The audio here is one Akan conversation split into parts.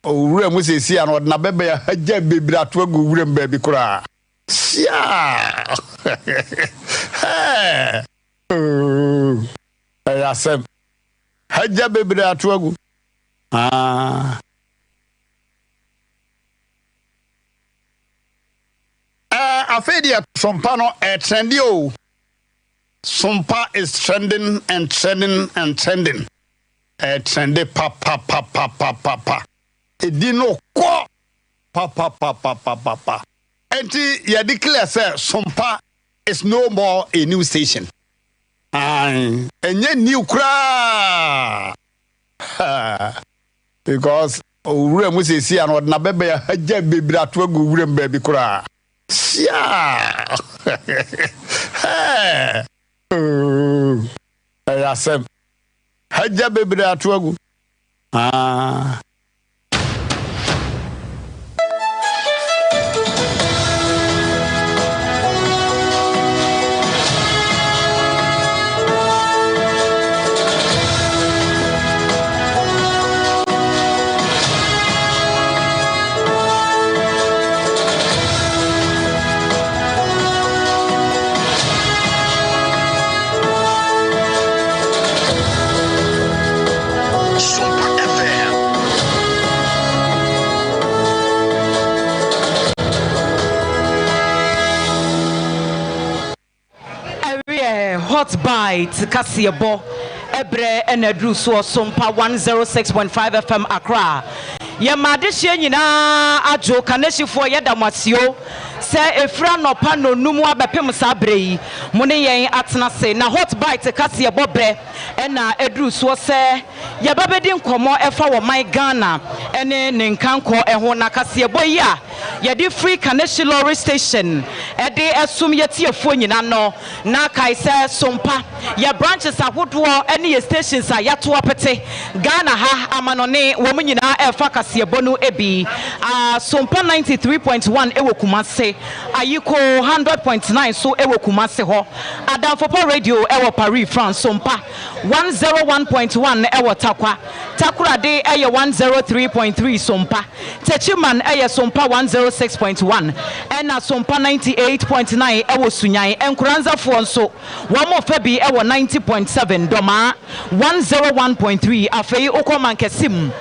Owura mu seesei a na ɔde n'abɛbɛn ahagya bebree ato agu wuram baabi koraa. Siaa! Hɛɛ! Oo! Ɛyɛ asɛm. Hagya bebree ato agu. Ah. Ɛɛ, afei deɛ sompa no ɛtrɛnde o. Sompa is trending and trending and trending. Ɛtrɛnde papapapapapa. Ɛdi no kɔ papapapapapa. Enti yɛ declare sɛ Sompa is no more a new station. Ae, ɛnyɛ new koraa. Because owura mu seesei a na ɔde n'abɛbɛn ahagya bebree ato agu wuram baabi koraa. Siaa! Hɛɛ! Ɛyɛ asɛm. Hagya bebree ato agu. Ah. Ɛweɛ Hot Bite kaseɛbɔ ɛberɛ na aduru soɔ Sompa 106.5 FM Accra. Yɛma adehyeɛ nyinaa adwo Kanehyifoɔ yɛda mo ase o sɛ ɛfiri anɔpa nnɔnnum abɛpem saa berɛ yi mo ne yɛn atena ase na Hot Bite kaseɛbɔ berɛ na aduru soɔ sɛ yɛba bɛdi nkɔmmɔ ɛfa wɔman Ghana ne ne nkankɔ ho na kaseɛbɔ yi a yɛde firi Kanehyi Lorry Station de som yɛtiefoɔ nyina no Na kae sɛ Sompa, yɛ branches ahodoɔ ne yɛ stations a yɛato apete Ghana ha amanɔne, wɔn nyinaa ɛrefa kaseɛbɔ no bi. Sompa 93.1 wɔ Kumase, Ayiko 100.9 nso wɔ Kumase hɔ, Adamfopa Radio wɔ Paris, France, Sompa 101.1 wɔ Tarkwa, Takoradi yɛ 103.3 Sompa, Techiman yɛ Sompa 106.1 ɛna Sompa 98.9 wɔ Sunyan. Nkoranzafoɔ nso wɔn fa bi wɔ 90.7, Dɔmaa 101.3. Afei wokɔ Mankasim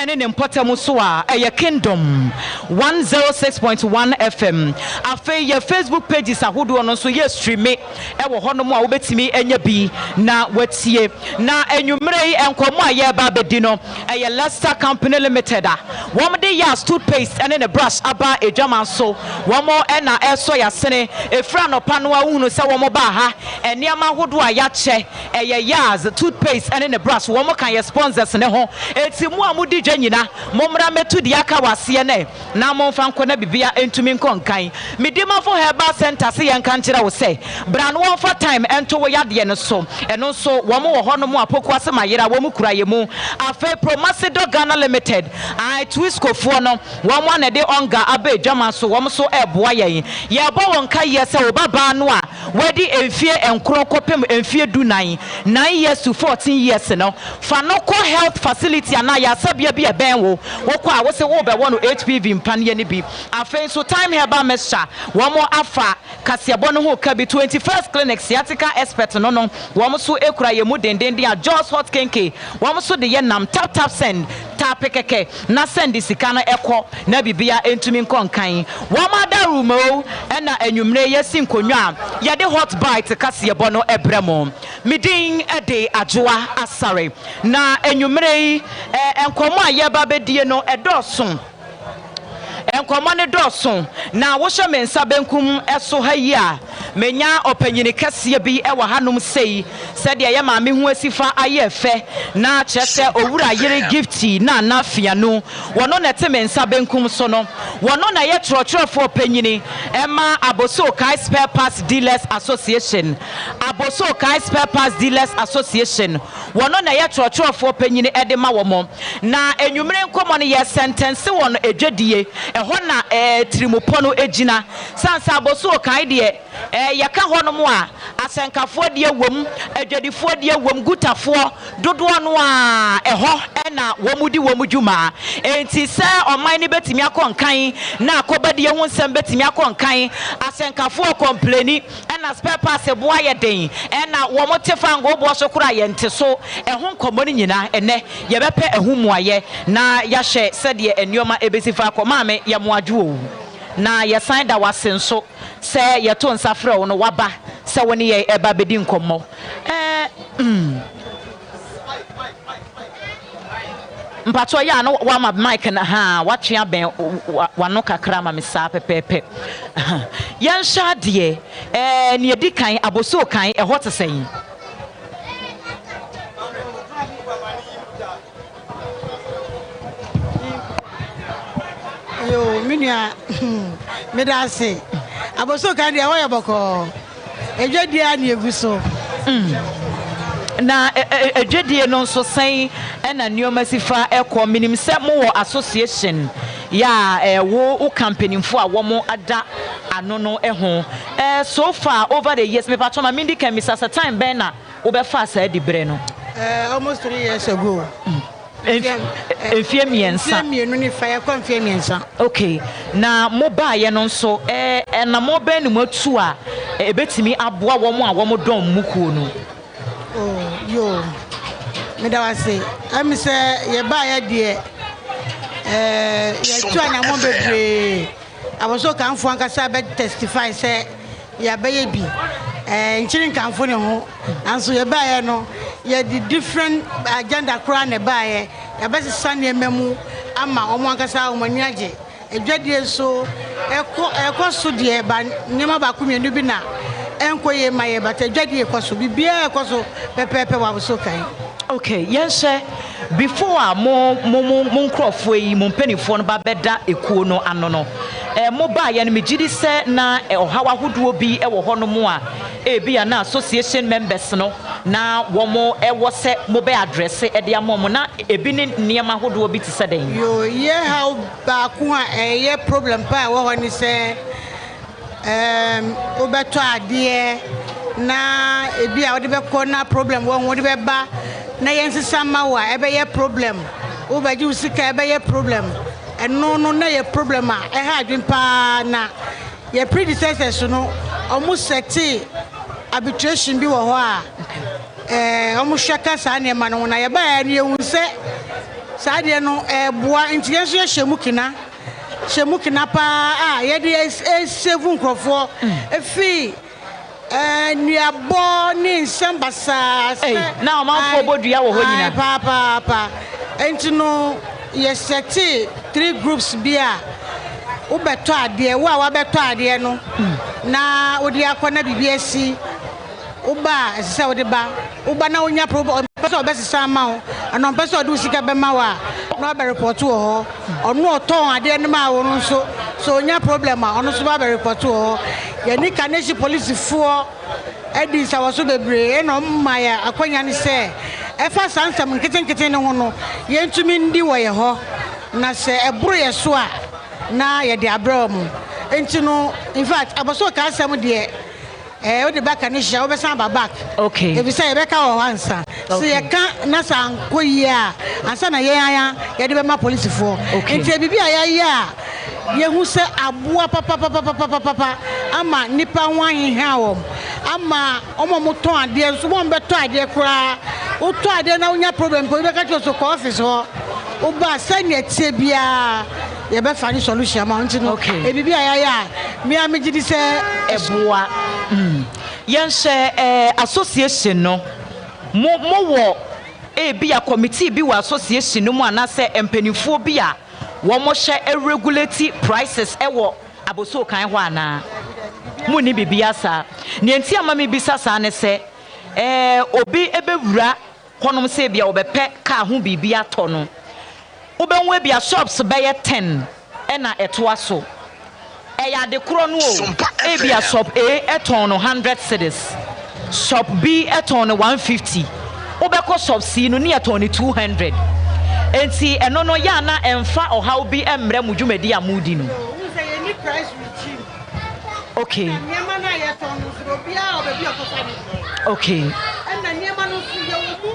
ne ne mpɔtam nso a, ɛyɛ Kingdom 106.1 FM. Afei yɛ Facebook pages ahodoɔ no nso yɛ streame wɔ hɔnom a wobɛtumi anya bi na watie. Na anwummerɛ yi nkɔmmɔ a yɛreba abɛdi no, ɛyɛ Lester Company Limited a wɔde Yas toothpaste ne ne brush aba adwaman so. Wɔn na ɛresɔ yɛn asene. Ɛfiri anɔpa no ara wohunu sɛ wɔbaa ha. Nneɛma ahodoɔ a yɛakyɛ, ɛyɛ Yas toothpaste ne ne brush. Wɔka yɛn sponsors no ho. Enti mo a modi dwa nyina, mommra mmɛtu deɛ aka wɔ aseɛ no. Na momfa nkɔ na bibia ntumi nkɔ nkan. Me Dimafo Herbal Centre se yɛnka nkyerɛ wo sɛ bra na wɔmfa thyme nto wo yadeɛ no so. Ɛno nso wɔn wɔ hɔ nom a Pokuase Mayera wɔn kura yɛ mu. Afei Promasidor Ghana Limited, ae Twisco foɔ no wɔn a na ɛde Onga aba adwaman so wɔn nso reboa yɛn. Yɛrebɔ wo nkaeɛ sɛ wo ba baa no a wadi mfie nkron kɔpem mfie du nan, 9 years to 14 years, no, fa no kɔ health facility anaa ayaresabea bi a ɛbɛn wo. Wokɔ a, wose worebɛwɔ no HPV mpaneɛ no bi. Afei nso Thyme Herbal Mixture, wɔn afa kaseɛbɔ no ho ka bi. 21st Clinic, sciatica expert no no, wɔn nso kura yɛn mu dendeenden a Jaws Hot Kenke, wɔn nso de yɛ nam. Tap tap send, tape kɛkɛ na sɛnde sika no kɔ na biribiara ntumi nkɔ nkan. Wɔn adaworoma o, ɛna anwummere yi yɛasi nkonnwa a yɛde Hot Bite kaseɛbɔ no brɛ mo. Me din de Adwoa Asare, na anwummere yi nkɔmmɔ a yɛreba abɛdie no ɛdɔɔso. Nkɔmmɔ no dɔɔso, na wohwɛ me nsa benkum so ha yi a, menya ɔpanyini kɛseɛ bi wɔ hanom sei, sɛdeɛ yɛ maame ho asi fa ayɛ fɛ, na kyerɛ sɛ Owura yere Gifty Nana Fianu, wɔno na ɛte me nsa benkum so no, wɔno na ɛyɛ twerɛtwerɛfoɔ panyini ma Abossey Okai Spare Parts Dealers Association, Abossey Okai Spare Parts Dealers Association, wɔno na ɛyɛ twerɛtwerɛfoɔ panyini de ma wɔn. Na anwummere nkɔmmɔ no yɛ sɛntɛnse wɔ no adwadie, ɛhɔ na tirimupɔ no gyina. Sane sɛ aboso okae deɛ, yɛka hɔnom a, Asɛnkafoɔ deɛ wom, adwadifoɔ deɛ wom, gutafoɔ dodoɔ no ara ɛhɔ na wɔdi wɔn dwuma. Enti sɛ ɔman no bɛtumi akɔ nkan na akɔbadie ho nsɛm bɛtumi akɔ nkan, asɛnkafoɔ kɔmpleni ɛna spare parts boɔ ayɛ den ɛna wɔn te fangoo boɔ so koraa yɛnte so. Ɛho nkɔmmɔ no nyinaa ɛnnɛ yɛbɛpɛ ɛho mmuaeɛ na yɛahwɛ sɛdeɛ nnoɔma ɛbɛsi fa akɔ. Maame yɛmoadwo o na yɛsan da wo ase nso. Sɛ yɛto nsa frɛ wo no, woaba sɛ wo ne yɛn reba abɛdi nkɔmmɔ. Ɛɛ, mm. Mpakyɛw, yɛ a na woama mic no, ahaa, woatwe abɛn w'ano kakra ama me saa pɛpɛɛpɛ. Aha. Yɛnhwɛ adeɛ. Ɛɛ, nea ɛdi kan, Abossey kan, ɛhɔ te sɛn? Yoo, me nua, meda ase. Abossey kan deɛ ɛhɔ yɛ bɔkɔɔ. Edwadie ara na egu so. Na edwadie no nso sɛn na nneɛma si fa kɔ? Menim sɛ mowɔ association yɛ a wo woka mpanimfoɔ a wɔn da ano no ho. So far over the years, mepatwɔ ma mendi kan mmisa sɛ time bɛn na Wobɛfaa saa diberɛ no? Almost 3 years ago. Mfie 3. Mfie 2 ne fa, yɛkɔ mfie 3. Okay, na mo baeɛ no nso, anammɔn bɛn na moatu a ɛbɛtumi aboa wɔn a wɔdɔm mo kuo no? Oh, yoo, meda wo ase. Ɛmi sɛ yɛbaeɛ deɛ, yɛatu anammɔn bebree. Abossey Okanfoɔ ankasa bɛ testify sɛ yɛabɛyɛ bi. Nkyere nkamfo ne ho, nanso yɛbaeɛ no, yɛde different agenda koraa na ɛbaeɛ. Yɛabɛsesa nneɛma mu ama wɔn ankasa wɔn ani agye. Adwadie nso, ɛkɔ ɛkɔ so deɛ, ba nneɛma baako mmienu bi na ɛnkɔ yie ma yɛ, but adwadie kɔ so. Biribiara ɛkɔ so pɛpɛɛpɛ wɔ Abossey Okan. Okay, yɛnhwɛ, before a mo mo mo mo nkorɔfoɔ yi, mo mpanimfoɔ no ba bɛda ekuo no ano no, eh, mo baeɛ no, megye di sɛ na ɔhaw ahodoɔ bi wɔ hɔnom a ebia na association members no na wɔn wɔ sɛ mobɛ address de ama wɔn, na ebi ne nneɛma ahodoɔ bi te sɛ dɛn? Yoo, yɛ haw baako a ɛyɛ problem paa a ɛwɔ hɔ ne sɛ, Erm wobɛtɔ adeɛ na ebi a wode bɛkɔ na problem wɔ ho, wode bɛba na yɛnsesa ma wo a ɛbɛyɛ problem, wobɛgye wo sika a ɛbɛyɛ problem. Ɛno no na ɛyɛ problem a ɛha adwene paa na yɛ predecessors no wɔn sɛtee arbitration bi wɔ hɔ a ɛɛ wɔhwɛ ka saa nneɛma no ho na yɛbaeɛ no yɛhu sɛ saa adeɛ no ɛɛboa nti yɛn nso yɛhyɛ mu kena. hyɛ mu kena paa a yɛde resevu nkurɔfoɔ firi nnuabɔ ne nsɛm basaa sɛ. Na ɔmanfoɔ bɔ dua wɔ hɔ nyina. Paapaapa. Nti no yɛsɛtee three groups bi a wobɛtɔ adeɛ, wo a wabɛtɔ adeɛ no na wode akɔ na biribi asi. Woba a, ɛsɛ sɛ wode ba. Woba na wonya prob ɔmpɛ sɛ ɔbɛsesa ama wo anaa ɔmpɛ sɛ ɔde wo sika bɛma wo a, na wabɛrepɔto wɔ hɔ. Ɔno a ɔtɔn adeɛ no maa wo no nso, sɛ ɔnya problem a, ɔno nso ba abɛrepɔto wɔ hɔ. Yɛne Kaneshie polisifoɔ adi nsawɔso bebree ɛna wɔma yɛn akwanya no sɛ ɛfa saa nsɛm nketenkete no ho no, yɛntumi ndi wɔ yɛn hɔ. Na sɛ ɛboro yɛn so a, na yɛde abrɛ wɔn. Nti no, in fact, Abossey Okai asɛm deɛ, Eh wode ba ka ne hyia wobɛsan aba back. Okay. Efisɛ yɛbɛka wɔ hɔ ansa. Okay. Sɛ yɛka na sɛ ankɔ yie a ansa na yɛn ara yɛde bɛma polisifoɔ. Okay. Nti biribi a yɛayɛ a yɛhu sɛ aboa papapapapapapa ama nnipa ho aheha wɔn ama wɔn a wɔtɔn adeɛ nso wɔn a wɔbɛtɔ adeɛ koraa wotɔ adeɛ na wonya problem mpo wobɛka kyerɛ so kɔ office hɔ woba a sɛnea ɛteɛ biara yɛbɛfa ne solution ama wo nti no Okay. biribi a yɛayɛ a me ara megye di sɛ Ɛboa. Mm. Yɛnhwɛ eh, association no. Mo, mowɔ ebia committee bi wɔ association no mu anaasɛ mpanimfoɔ bi a wɔhyɛ regulate prices wɔ Abossey Okai hɔ anaa? Monni biribiara saa. Nea nti a ma mebisa saa ne sɛ, eh, obi bɛwura hɔnom sɛ ebia wɔbɛpɛ car ho biribi atɔ no, wobɛhu ebia shops bɛyɛ ten na ɛtoa so. Ɛyɛ ade korɔ no o, ebia shop A tɔn no hundred cedis, shop B tɔn no 150, wobɛkɔ shop C no ne yɛtɔn no 200. Enti ɛno no yɛ a na ɛmfa ɔhaw bi mmrɛ mo dwumadi a moredi no. Wohu sɛ yɛnni price regime. Okay. Ɛna nneɛma no a yɛtɔn no nso no, obiara wɔ baabi a ɔkɔfa ne deɛ. Okay. Ɛna nneɛma no nso yɛwɔ mu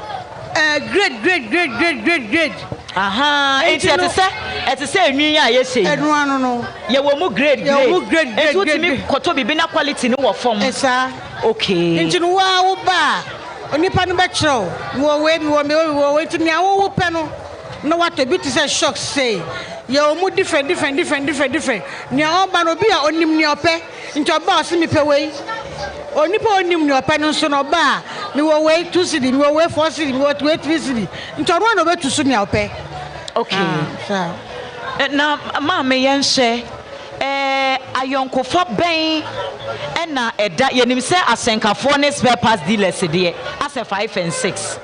ɛɛ grade grade grade grade grade grade. Ahaa, enti Enti no. ɛte sɛ ɛte sɛ enwi a yɛhyɛ yi. Ɛno ano no. Yɛwɔ mu grade grade. Yɛwɔ mu grade grade Enti grade. wotumi kɔtɔ biribi na quality no wɔ fam. Saa. Okay. Enti no wo ara wo ba a, onipa no bɛkyerɛ wo, mewɔ wei, mewɔ wei, mewɔ wei, nti nea wo wopɛ no na woatɔ. Ebi te sɛ shocks sei, yɛwɔ mu different different different different different. Nea ɔba no, obi a onim nea ɔpɛ, nti ɔba a ɔse mepɛ wei. Onipa a onnim nea ɔpɛ no nso no, ɔba a, mewɔ wei 2 cedi, mewɔ wei 4 cedi, mewɔ wei 3 cedi, nti ɔno ara na obetu so nea ɔpɛ. Okay. Ah, saa. Na maame yɛnhwɛ. Ayɔnkofa bɛn na ɛda, yɛnim sɛ asɛnkafoɔ ne spare parts dealers deɛ, asɛ 5 and 6.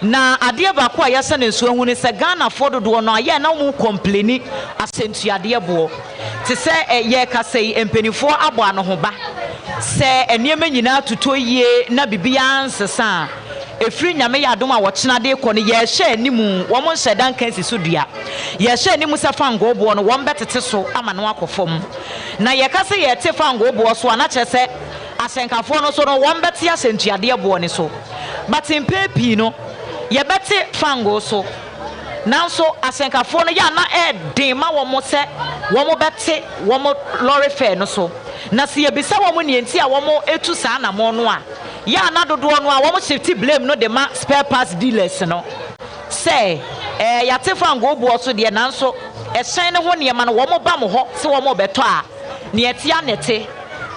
Na adeɛ baako a yɛahyɛ no nso ahu ne sɛ Ghanafoɔ dodoɔ no ara, yɛ a na wɔn kɔmpleni asɛntuadeɛ boɔ. Te sɛ yɛrekasa yi, mpanimfoɔ abɔ anohoba sɛ nneɛma nyinaa totɔ yie na biribiara nsesa a, ɛfiri Nyame yɛ adom a ɔkyena de rekɔ no, yɛrehwɛ anim, wɔn nhyɛ da nka nsi so dua. Yɛrehwɛ anim sɛ fangoo boɔ no, wɔbɛtete so ama no akɔ fam. Na yɛka sɛ yɛrete fangoo boɔ so a, na kyerɛ sɛ ahyɛnkafoɔ no nso no, wɔbɛte ahyɛntuadeɛ boɔ no so. But mpɛn pii no, yɛbɛte fangoo so, nanso ahyɛnkafoɔ no, yɛ a na ɛyɛ den ma wɔn sɛ wɔbɛte wɔn lɔre fare no so. Na sɛ yɛbisa wɔn nea nti a wɔtu saa anammɔn no a, yɛ a na dodoɔ no ara wɔn shifte blame no de ma spare parts dealers no sɛ, Ɛɛ, yɛate fangoo boɔ so deɛ, nanso ɛhyɛn no ho nneɛma no, wɔba mo hɔ sɛ wɔrebɛtɔ a, nea ɛte ara na ɛte.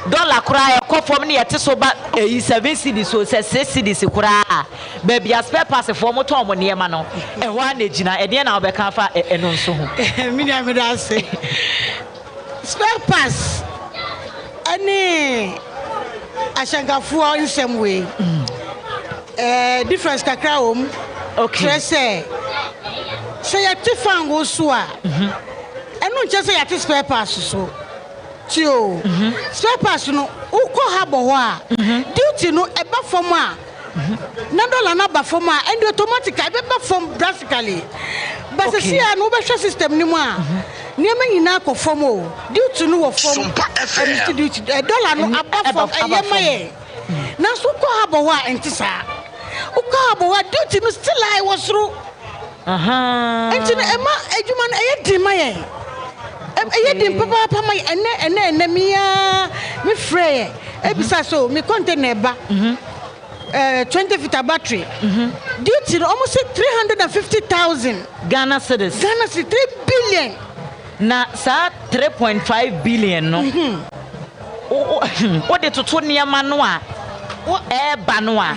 Dɔla koraa ɛkɔ fam na yɛte so ba ɛyi 7 cedis o, sɛ 6 cedis koraa a, baabi a spare parts foɔ wɔtɔn wɔn nneɛma no, ɛhɔ ara na ɛgyina. Ɛdeɛn na wobɛka afa ɛno nso ho? Me nua, meda ase. Spare parts ne ahyɛnkafoɔ nsɛm wei, eh, difference kakra wɔ mu. Okay. Kyerɛ sɛ, sɛ yɛte fango so a, ɛno nkyerɛ sɛ yɛate spare parts so. Ti o, spare parts no, wokɔ ha bɔ hɔ a, duty no ɛba fam a, na dollar no aba fam a, ɛnde automatically ɛbɛba fam drastically. But sisi a no wobɛhwɛ system no mu a, nneɛma nyinaa kɔ fam o. Duty no wɔ fam. Sompa FM. Ɛno duty, dollar no aba fam, Aba ɛyɛ ma fam. yɛn. Nanso wokɔ ha bɔ hɔ a, ɛnte saa. Wokɔ ha bɔ hɔ a, duty no still a ɛwɔ soro. Nti no ɛma adwuma no ɛyɛ den ma yɛn. Ɛyɛ den papaapa ma yɛn. Ɛnɛ ɛnɛ ɛnɛ me ara me frɛ yɛ ebisa sɛ o me container ɛba 20 fita battery. Duty no wɔn se 350,000. Ghana cedis. Ghana cedis 3 billion. Na saa 3.5 billion no, wode toto nneɛma no a ɛreba no a,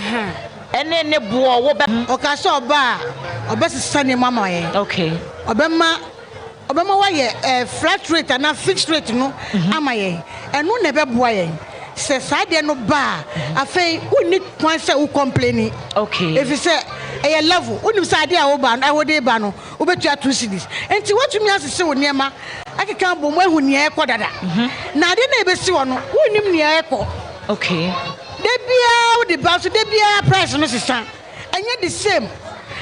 ɛne ne boɔ wobɛ. Ɔka sɛ ɔba a ɔbɛsesa nneɛma ama yɛn. Ɔbɛma wayɛ flat rate anaa fixed rate no ama yɛn. Ɛno na ɛbɛboa yɛn. Sɛ saa deɛ no ba a, afei wonni kwan sɛ wo complaini. Ɛfiri sɛ ɛyɛ level. Wonim sɛ adeɛ a woba no, wode ba no, wobɛtua 2 cedis. Nti woatumi asese wo nneɛma akeka abɔ mu ahu nea ɛkɔ dada. Na adeɛ no a ɛbɛsi hɔ no, wonnim nea ɛkɔ. Da biara wode ba nso, da biara price no sesa. Ɛnyɛ the same.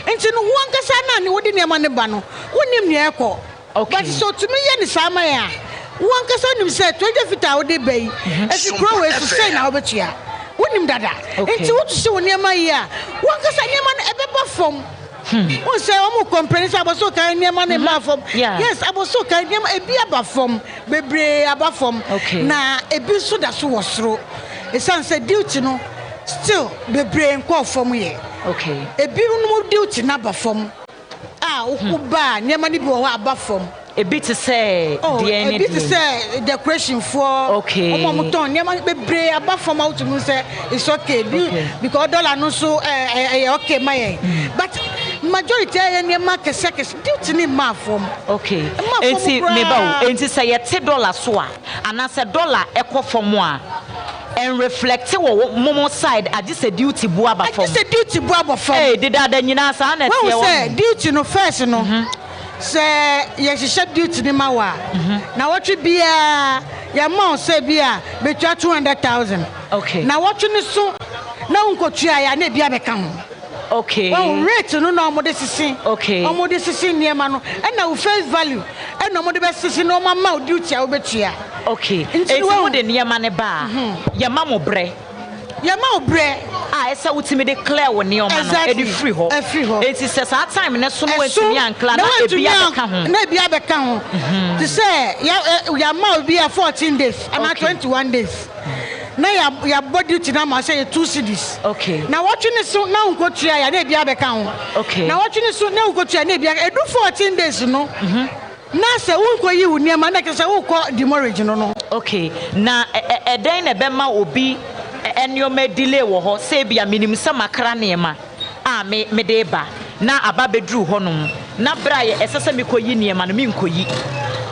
Nti no, wo ankasa na ne wode nneɛma no ba no, wonnim nea ɛkɔ. But sɛ otumi yɛ ne saa ma yɛn a, wo ankasa wonim sɛ 20 feet a wode ba yi, efi kuro wei so sei na wobɛtua. Wonim dada. Nti wotohyɛ wo nneɛma yie a, wo ankasa nneɛma no ɛbɛba fam. Wohu sɛ wɔn complain sɛ abɔso kan nneɛma no mmaa fam. Yes, abɔso kan nneɛma ebi aba fam, bebree aba fam. Na ebi nso da so wɔ soro. Esiane sɛ duty no still bebree nkɔɔ fam yɛ. Ebinom duty no aba fam a wokɔ ba a nneɛma no bi wɔ hɔ a aba fam. Ebi te sɛ Oh, deɛn ne ebi te deɛn? sɛ decoration foɔ. Wɔn a wɔtɔn nneɛma bebree aba fam a wotumi hu sɛ it's okay. Because dollar no nso ɛyɛ okay ma yɛn. But majority ɛyɛ nneɛma akɛse akɛse duty ne mmaa fam. Mmaa fam Enti meba o, koraa. enti sɛ yɛte dollar so a, anaasɛ dollar ɛkɔ fam a, ɛnreflect wɔ wo mo mo side agye sɛ duty bu aba Agye fam. sɛ duty bu aba fam. Ee, dedaada nyinaa saa na Wahu ɛteɛ wɔ sɛ ho. duty no first no, sɛ yɛhyehyɛ duty no ma wo a, nawɔtwe biara yɛma wo sɛ bi a bɛtua 200,000. Nawɔtwe no so na wonkɔtua yɛ a na ebi abɛka ho. Wahu rate no na wɔde sese. Wɔde sese nneɛma no ɛna wo face value ɛna Ɛna wɔde bɛsese na wɔama wo duty a wobɛtua. Okay, Nti enti no wahu. mode nneɛma no ba a, yɛma mo berɛ. Yɛma wo berɛ. A ɛsɛ wotumi de clear wo nneɛma no Exactly, de firi hɔ. ɛfiri hɔ. Enti sɛ saa time no so na Ɛso woantumi anclear na na ebi woantumi an abɛka ho. na ebi abɛka ho. Te sɛ yɛ ɛ yɛama obi a 14 days anaa Okay. 21 days na yɛ yɛabɔ duty no ama wo sɛ yɛ 2 cedis. Nawɔtwe no so na wonkɔtua a na ebi abɛka ho. Nawɔtwe no so na wonkɔtua a na ebi aka ɛdu 14 days no na sɛ wonkɔyi wo nneɛma na kyerɛ sɛ wokɔ demurrage no no. Okay, na ɛdɛn na ɛbɛma obi nneɛma delay wɔ hɔ? Sɛ ebia menim sɛ makra nneɛma a me mede reba na aba abɛduru hɔnom, na berɛ a ɛsɛ sɛ mekɔyi nneɛma no menkɔyi.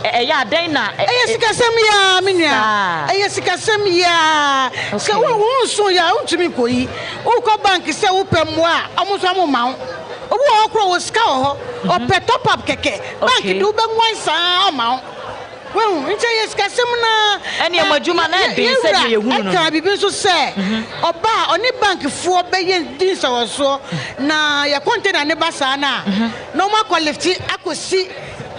Ɛyɛ a dɛn na Ɛyɛ sikasɛm yi ara me nua, Saa. ɛyɛ sikasɛm yi ara. Sɛ wo wo nso yɛ a wontumi nkɔyi. Wokɔ bank sɛ wopɛ mmoa a, wɔn nso wɔmma wo. Obi wɔ hɔ koraa ɔwɔ sika wɔ hɔ, ɔpɛ top up kɛkɛ, bank de wobɛnwan saa ara ɔmma wo. Wahu? Nti ɛyɛ sikasɛm no ara. Ɛnneɛ mo adwuma no Yɛ ɛden yɛn sɛdeɛ wura yɛhunu no ɛkaa no. biribi nso sɛ, ɔba a ɔne bankfoɔ bɛyɛ di nsawɔsoɔ, na yɛ container no ba saa no a, na wɔn akɔ lifte akɔsi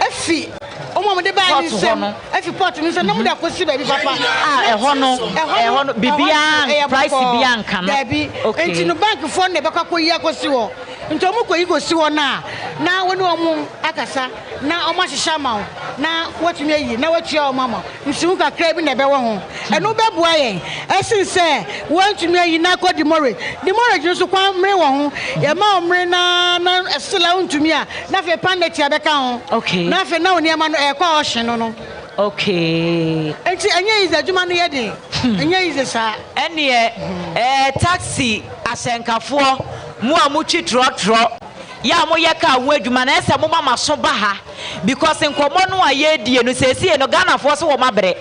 afi wɔn a wɔde baeɛ no Port hɔ nsam, no. afi port no nsam na wɔde akɔsi baabi papa. A ɛhɔ no, Ɛhɔ no, ɛhɔ no ɛhɔ biribiara, no ɛyɛ price bɔkɔɔ. biara nka no. Daabi. Okay. Nti no bankfoɔ no na ɛbɛkɔ akɔyi akɔsi hɔ. Nti wɔkɔyi kɔsi hɔ no a, na wo ne wɔn akasa na wɔahyehyɛ ama wo na woatumi ayi na woatua wɔn ama wo. Nsiho kakraa bi na ɛbɛwɔ ho. Ɛno bɛboa yɛn ɛsen sɛ woantumi ayi na akɔ demurrage. Demurrage no nso kwan mmere wɔ ho. Yɛma wo mmere no ara na still a wontumi a, na afei penalty abɛka ho. Okay. Na afei na wo nneɛma no ɛrekɔ auction no no. Okay. Nti ɛnyɛ easy, adwuma no yɛ den. Ɛnyɛ easy saa. Ɛnneɛ ɛɛ taxi ahyɛnkafoɔ, mo a motwi trɔtrɔ, yɛ a moyɛ car ho adwuma no ɛsɛ moma maso ba ha because nkɔmmɔ no a yɛredie no seesei no Ghanafoɔ se wɔn abrɛ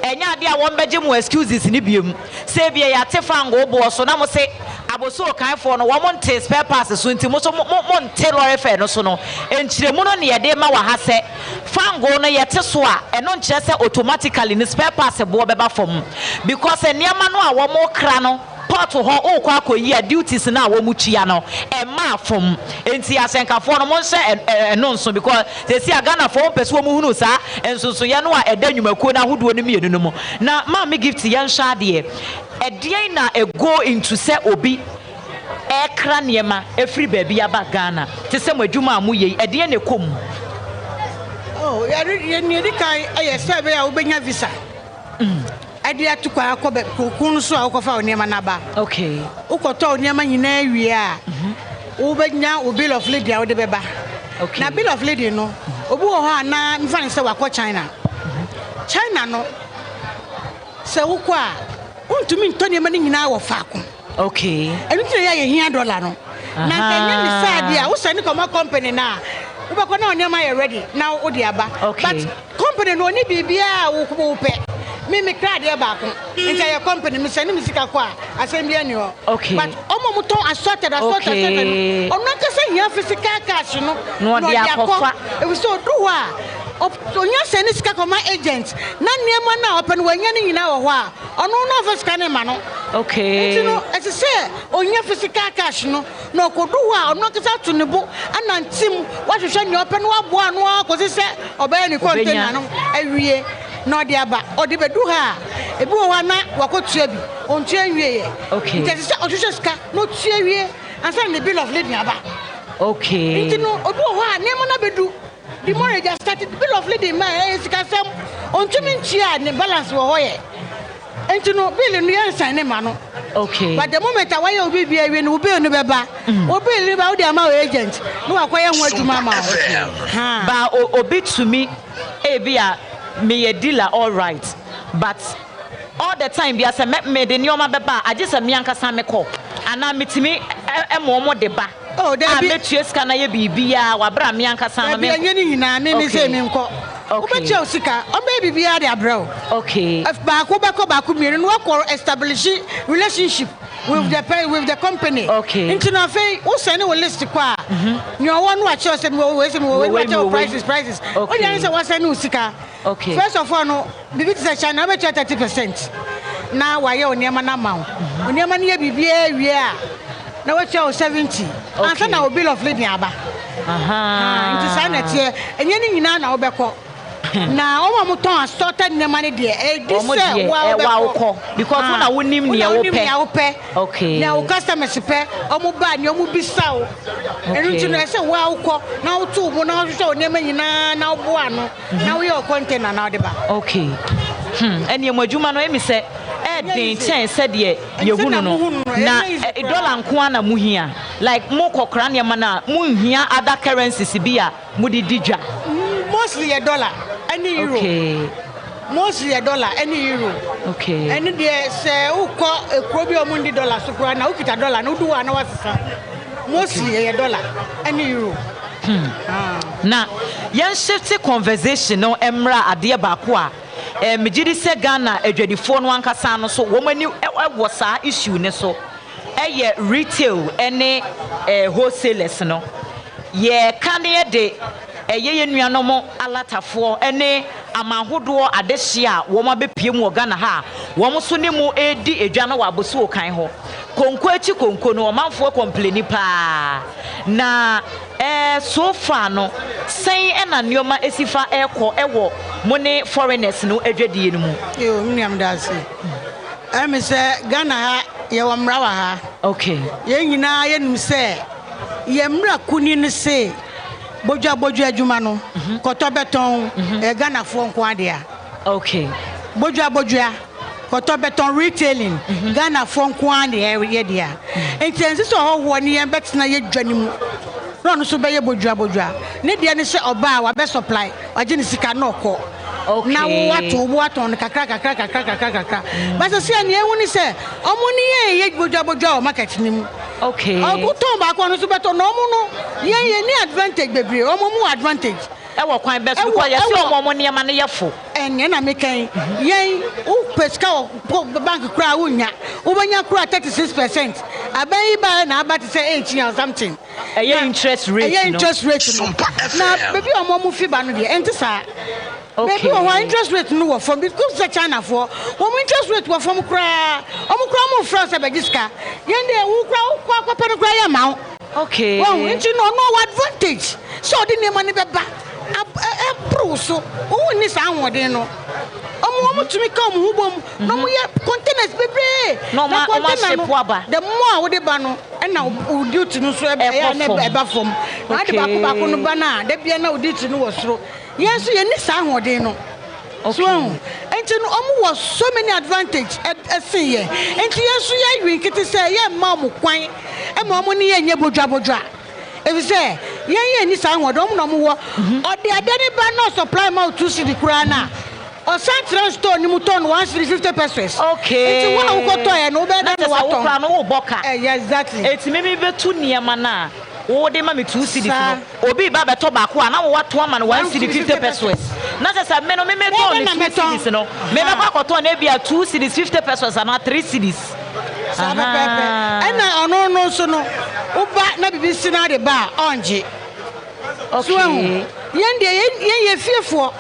ɛnyɛ adeɛ a wɔn bɛgye mo excuses no biom sɛ ebia yɛate fangoo boɔ so na mo se aboso okanfoɔ no wɔn ntee spare parts so nti mo so mo mo nte lorry fare no so no nkyerɛmu no ne yɛde ma wɔ ha sɛ fangoo no yɛte so a ɛno nkyerɛ sɛ automatically no spare parts boɔ bɛba fam because nneɛma no a wɔn kra no Port hɔ wokɔ akɔyi a duties no a wɔn tua no ɛmaa fam nti asɛnkafoɔ no monhyɛ ɛno nso because seesei a Ghanafoɔ wɔn pɛ sɛ wɔn hunu saa nsonsoyɛ no a ɛda nnwumakuo no ahodoɔ no mmienu no mu. Na Maame Gift yɛnhwɛ adeɛ ɛdeɛn na go into sɛ obi ɛrekra nneɛma ɛfiri baabi aba Ghana te sɛ mo adwuma a moyɛ yi ɛdeɛn na ɛkɔ mu? Oh, yɛde, yɛ, nea ɛdi kan yɛ sɛ ɛbɛyɛ a wobɛnya visa. De atu kwan akɔ bɛ kurow no so a wokɔfa wo nneɛma no aba. Okay. Wokɔtɔ wo nneɛma nyinaa wie a, wobɛnya wo bill of lading a wode bɛba. Okay. Na bill of lading no, obi wɔ hɔ a na mfa no sɛ wakɔ China. China no, sɛ wokɔ a, wontumi ntɔ nneɛma no nyinaa wɔ faako. Okay. Ɛno nti na ɛyɛ a yɛhia dɔla no. Na nka ɛnyɛ ne saa deɛ a, wosɛne kɔma company no a, wobɛkɔ na wo nneɛma ayɛ ready na wode aba. Okay. But company no ɔni biribiara a wopɛ. Me mekra adeɛ baako, nti ɛyɛ company, mesɛne me sika kɔ a, asɛm biara nni hɔ. Okay. But wɔn a wɔtɔn assorted, assorted, assorted no, ɔno ankasa hia physical cash no na ɔde akɔfa. Ɛfiri sɛ ɔdu hɔ a, ɔnya sɛne sika kɔma agent, na nneɛma no a ɔpɛ no wanya ne nyinaa wɔ hɔ a, Ɔno na ɔmfa sika no mma no. Okay. Nti no, ɛsɛ sɛ onya physical cash no na ɔkɔdu hɔ a, ɔno ankasa ato ne bo anante mu, wahwehwɛ nea ɔpɛ na waboa ano ara kɔsi sɛ ɔbɛyɛ ne container no awie na ɔde aba. Ɔde bɛdu ha a, ebi wɔ hɔ a na wakɔtua bi, ɔntua nwieɛ. Okay. Nti ɛsɛ sɛ ɔhwehwɛ sika na ɔtua wie ansa na ne bill of lading aba. Okay. Nti no, obi wɔ hɔ a nneɛma no abɛdu. Demurrage astarted bill of lading ma ɛyɛ sikasɛm ɔntumi ntua ne balance wɔ hɔ yɛ nti no bill no yɛn nsan ne ma no. Okay. But the moment a wayɛ obi bi awie no wo bill no bɛba. Wo bill no ba wode ama wo agent na wakɔyɛ ho adwuma ama wo. Ha. Ba obi tumi ebi a meyɛ dealer alright but all the time bia sɛ mɛ mede nneɛma bɛba a agye sɛ me ankasa mekɔ anaa metumi ma wɔn de ba. Oh, a dabi. mɛtua sika no ayɛ biribiara wɔ aberɛ a me ankasa no Dabi, menkɔ. ɛnyɛ ne nyinaa, me me Okay. sɛ menkɔ. Okay. Wobɛtua wo sika, ɔmbɛyɛ biribiara de abrɛ wo. Okay. Baako bɛkɔ baako mmienu no woakɔ establish relationship with the pe with the company. Okay. Nti no afei wo send wo list kɔ a, nea ɔwɔ no wakyerɛ wo sɛ mewɔ wei sɛ mewɔ wei, Mewɔ wei, na wakyerɛ wo mewɔ wei. prices prices. Okay. Wodeɛ ne sɛ woasend wo sika. Okay. First of all no, biribi te sɛ China, wobɛtua 30% na wayɛ wo nneɛma no ama wo. Wo nneɛma no yɛ biribiara wie a, na watua wo 70 ansa na wo bill of lading aba. Nti saa na ɛteɛ. Ɛnyɛ ne nyinaa na wobɛkɔ. Na wɔn a wɔtɔn assorted nneɛma no deɛ, ɛdi Wɔn sɛ deɛ, wo a ɛ, wa wobɛkɔ. wokɔ. Because wo na Ah, wonim wo na nea wonim wopɛ. nea wopɛ. Okay. Nea wo customers pɛ, wɔn ba a, nea wɔbisa wo. Ɛno nti no, Okay. ɛsɛ sɛ wo a wokɔ na woto wo bo na wohwehwɛ wo nneɛma nyinaa na woboa ano na woyɛ wo container na wode ba. Okay. Ɛneɛ mo adwuma no, emi sɛ ɛɛden kyɛn sɛdeɛ yɛhunu no. Na dollar nko ara na mohia? Like mokɔkora nneɛma no a, monhia other currencies bi a mode di dwa? Mostly yɛ dollar ɛne euro. Okay. Mostly yɛ dollar ɛne euro. Okay. Ɛno deɛ sɛ wokɔ ekuro bi a wɔn ndi dollar so koraa na wokita dollar na wodu hɔ a na wasesa. Mostly ɛyɛ dollar ɛne euro. Na yɛn shifte conversation no mmra adeɛ baako a eh, megye di sɛ Ghana adwadifoɔ no ankasa no so wɔn ani wɔ saa issue no so, ɛyɛ retail ne eh, wholesalers no. Yɛka ne yɛde ɛyɛ yɛn nuanom alatafoɔ ne aman hodoɔ adehyeɛ a wɔn abɛpue mu wɔ Ghana ha a wɔn nso ne mo redi dwa no wɔ Abossey Okan hɔ. Konko akyi konko no ɔmanfoɔ kɔmpleni paa. Na eh so far no sɛn na nnoɔma si fa rekɔ wɔ mo ne foreigners no adwadie no mu? Yoo me nua meda ase. Ɛyɛ me sɛ Ghana ha yɛwɔ mmara wɔ ha. Okay. Yɛn nyinaa yɛnim sɛ yɛn mmara kunini no se bodwa bodwa adwuma no kɔtɔ bɛtɔn ɛyɛ Ghanafoɔ nko ara dea. Okay. Bodwa bodwa. Kɔtɔ bɛtɔn, retailing, Ghanafoɔ nko ara na yɛyɛ dea. Nti ɛnsɛ sɛ ɔhɔhoɔ ne yɛn bɛtena yɛ dwa no mu na ɔno nso bɛyɛ bodwa bodwa. Ne deɛ ne sɛ ɔba a wabɛ supply, wagye ne sika na ɔkɔ. Na wo wato wo bo atɔn no kakra kakra kakra kakra kakra. But seesei a nea ehu ne sɛ ɔmo ne yɛn yɛ bodwa bodwa wɔ market no mu. Wotɔn baako a ɔno nso bɛtɔ na ɔmo no yɛn yɛnni advantage bebree, ɔmo ɔmo wɔ advantage. Ɛwɔ kwan bɛ so because yɛse ɔmo ɔmo nneɛma no yɛ fo. Ɛnneɛ na meka yi, yɛn, wopɛ sika wɔ bank koraa a wonnya, wobɛnya koraa 36%, aban yi baeɛ na aba te sɛ 18 or something. Ɛyɛ interest rate no. Ɛyɛ interest rate no. Na baabi a wɔn fi ba no deɛ, ɛnte saa. Baabi wɔ hɔ a interest rate no wɔ fam, because sɛ Chinafoɔ, wɔn interest rate wɔ fam koraa, wɔn koraa wɔn mfrɛ wo sɛ bɛgye sika. Yɛn deɛ, wo koraa wokɔ akɔpɛ no koraa yɛmma wo. Okay. Wahu? Nti no ɔno ɔwɔ advantage sɛ ɔde nneɛma no bɛba ab ɛ ɛboro wo so. Wo wonni saa ahoɔden no. Wɔn wɔn tumi ka wɔn ho bom na wɔn yɛ containers bebree. Na wɔn Na a wɔn container no, ahyɛ po aba. the more a wode ba no, ɛna wo wo duty no nso ɛb ɛyɛ a Ɛkɔ na fam. ɛba fam. Na wode baako baako no Okay. ba no a, da biara na wo duty no wɔ soro. Yɛn nso yɛnni saa ahoɔden no. So wahu? Nti no ɔmo wɔ so many advantage ɛsen yɛn. Nti yɛn nso yɛwe nkete sɛ yɛmma ɔmo kwan ma ɔmo ne yɛn nyɛ bodwa bodwa. Efisɛ yɛn yɛn nni saa ahoɔden, ɔmo na ɔmo wɔ. Ɔde ade no ba na ɔsupply ma wo 2 cedi koraa no a, ɔsan tena store no mu tɔn no 1 cedi 50 pesewas. Nti wo a wokɔtɔeɛ no wobɛyɛ Na dɛn na kyerɛ sɛ wo woatɔn? koraa no wobɔ ka. Ɛyɛ exactly. Enti me mebɛtu nneɛma no a wode ma me 2 cedis Saa. no, obi reba abɛtɔ baako a, na wo watɔn ama no one One cedi cedi 50 50 pesewas. pesewas. Na kyerɛ sɛ me no me Bɛyɛ metɔn dɛn no na two mɛtɔn? cedis no, mebɛkɔ Ahaa. akɔtɔn no ebia 2 cedis 50 pesewas anaa 3 cedis. Saa pɛpɛɛpɛ. Ahaa. Ɛna ɔno no nso no, woba na biribi si na ade ba a, ɔngye. So wahu? Okay. Yɛn deɛ, yɛn, yɛn yɛ fiefoɔ.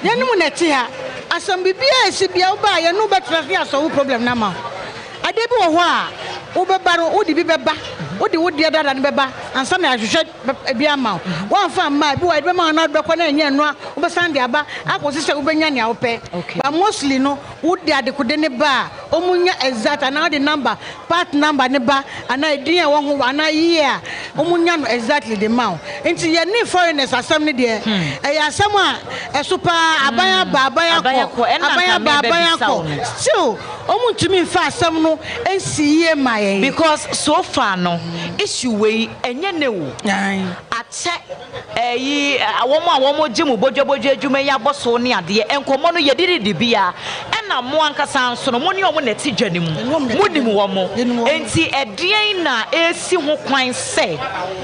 Yɛne mo na ɛte ha. Asɛm biribiara a ɛsi biara, woba a, yɛne wo bɛtena ase na yɛasɔlve wo problem no ama wo. Adeɛ bi wɔ hɔ a, wobɛba no, wode bi bɛba, wode wo deɛ dada no bɛba ansa na yɛahwehwɛ bi ama wo. Woamfa amma a, ebi wɔ hɔ a, yɛde bɛma wo na wode bɛkɔ na ɛnyɛ ɛno a, wobɛsan de aba akɔsi sɛ wobɛnya nea wopɛ. But mostly no, wode adekode no ba a, wɔnya exact anaa wode number, part number no ba anaa edin a ɛwɔ ho anaa year a, wɔnya no exactly de ma wo. Nti yɛne foreigners asɛm no deɛ, ɛyɛ asɛm a ɛso pa ara. Aban aba, aban akɔ, aban aba, aban akɔ, still Ɔmo ntumi nfa asɛm no nsi yie mma yɛn. Because so far no issue wei ɛnyɛ nɛ o, akyɛ ɛyi wɔn a wɔn gye mo bodwabodwa adwuma yi abɔ so ne adeɛ, nkɔmmɔ no yɛde didi bia, ɛna mo ankasa nso no mo ne wɔn na ɛte dwa no mu, mo nim wɔn, enti ɛdeɛn na ɛresi ho kwan sɛ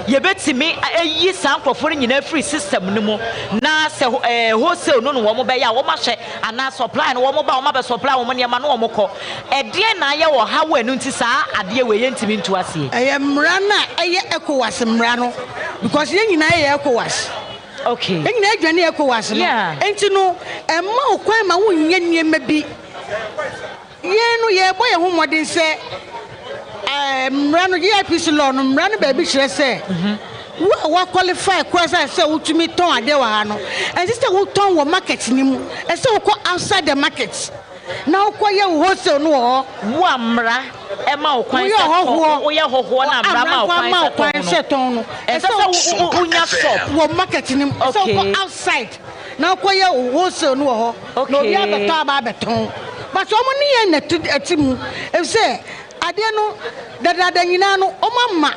yɛbɛtumi ayi saa nkorɔfoɔ no nyinaa afiri system no mu, na sɛ ɛɛ wholesale no na wɔn bɛyɛ a wɔn ahwɛ Anaa supply no wɔn ba wɔn abɛ supply wɔn nneɛma na wɔn kɔ. Ɛdeɛn na ayɛ ɔhaw a ɛno nti saa adeɛ wei yɛntumi ntu aseɛ? Ɛyɛ mmara no a ɛyɛ Ecowas mmara no because yɛn nyinaa yɛ Ecowas. Okay. Yɛn nyinaa adwane Ecowas no. Yeah. Nti no ɛmma wo kwan ma wonyɛ nneɛma bi. Yɛn no yɛrebɔ yɛn ho mmɔden sɛ ɛɛ mmara no GIPC law no mmara no baabi kyerɛ sɛ. Wo a wa qualify koraa sɛ sɛ wotumi tɔn adeɛ wɔ ha no, ɛnsɛ sɛ wotɔn wɔ market no mu. Ɛsɛ sɛ wokɔ outside the market na wokɔ yɛ wo wholesale no wɔ hɔ. Wo a mmara ma wo kwan Woyɛ sɛ tɔn, ɔhɔhoɔ, woyɛ hɔhoɔ na a mmara ma mmara wo ma kwan wo sɛ kwan tɔn no, sɛ tɔn no, ɛnsɛ ɛsɛ sɛ sɛ wo wonya shop. wɔ market no mu. Ɛsɛ sɛ wokɔ Okay. outside na wokɔ yɛ wo wholesale no wɔ hɔ na obi Okay. abɛtɔ aba abɛtɔn. But wɔn ne yɛn na ɛte ɛte mu efisɛ adeɛ no dadaada nyinaa no wɔn ama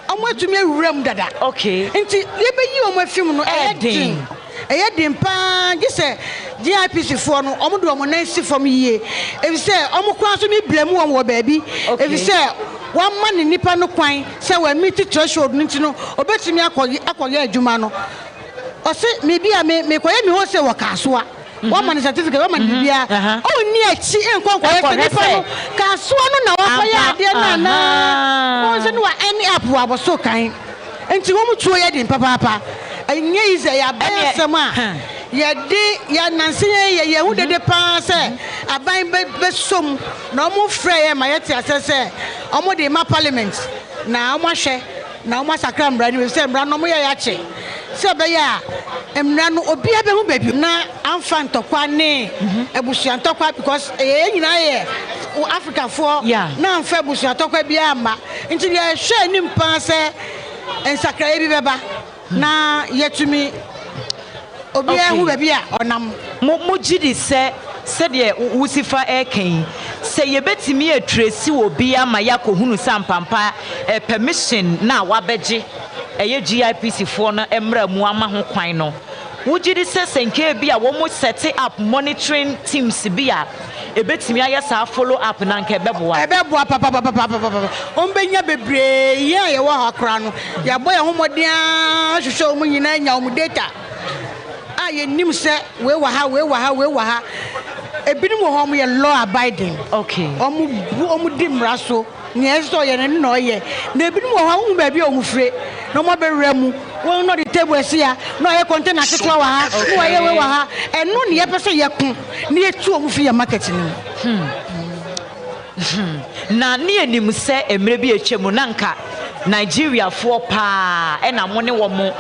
wɔn atumi awura mu dada. Okay. Nti yɛbɛyi wɔn afi mu no ɛyɛ Ɛyɛ den. den. Ɛyɛ den paa gye sɛ GIPC foɔ no wɔn de wɔn nan si fam yie efisɛ wɔn koraa nso me blame wɔn wɔ baabi Okay. efisɛ wɔama ne nipa no kwan sɛ wɔn meet threshold no nti no obetumi akɔ akɔyɛ adwuma no. Ɔse me bi a me mekɔyɛ me wholesale wɔ Kasoa. Wɔama no certificate, wɔama no biribiara. Ɔnni akyi nkɔ nkɔyɛ sɛ Ɛnkɔhwɛ nipa sɛ no Kasoa no na wakɔyɛ ampa adeɛ no anaa. ahaa. Wɔn sɛ no wa end up wɔ aboso kan. Nti wɔn tuo yɛ den papaapa. Ɛnyɛ easy, ɛyɛ aban Ɛneɛ asɛm a huh. yɛde yɛ nansa yi yɛ yɛn ho dede paa sɛ aban bɛ bɛsɔ mu na wɔn frɛ yɛn ma yɛte aseɛ sɛ wɔn de rema parliament na wɔn ahwɛ na wɔn asakra mmara no mu efisɛ mmara no wɔn yɛ yɛakyɛ sɛ ɛbɛyɛ a mmara no obiara bɛhu baabi na amfa ntɔkwa ne abusua ntɔkwa because ɛyɛ yɛn nyinaa yɛ Africafoɔ Yeah. na amfa abusua ntɔkwa biara amma nti deɛ yɛhwɛ anim paa sɛ nsakraeɛ bi bɛba na yɛatumi obiara hu Okay. baabi a ɔnam. Mo mo gye di sɛ sɛdeɛ wo si fa reka yi, sɛ yɛbɛtumi atresi obi ama yɛakɔhunu sɛ ampampa eh, permission no a wabɛgye ɛyɛ GIPC foɔ no mmra mu ama ho kwan no, wogye di sɛ sɛ nka ebi a wɔn sɛte up monitoring teams bi a ɛbɛtumi ayɛ saa follow up no anka ɛbɛboa? Ɛbɛboa papapapapapapa. Wɔbɛnya bebree. Yɛn a yɛwɔ ha koraa no, yɛabɔ yɛn ho mmɔden ara hwehwɛ wɔn nyinaa anya wɔn data a yɛnim sɛ wei wɔ ha, wei wɔ ha, wei wɔ ha. Ebinom wɔ hɔ a wɔyɛ law abiding. Okay. Wɔn bu, wɔn di mmara so. Nea ɛsɛ sɛ ɔyɛ no, ɛno na ɔyɛ. Na ebinom wɔ hɔ a wohu baabi a wɔfire na wɔabɛwura mu. Wɔn na ɔde table asi ha, na ɔyɛ container ketewa wɔ ha, na wayɛ wei wɔ ha. Ɛno na yɛpɛ sɛ yɛko na yɛtu wɔn fi yɛn market no mu. Na ne yɛnim sɛ mmerɛ bi a atwa mu na nka Nigeriafoɔ paa ɛna mo ne wɔn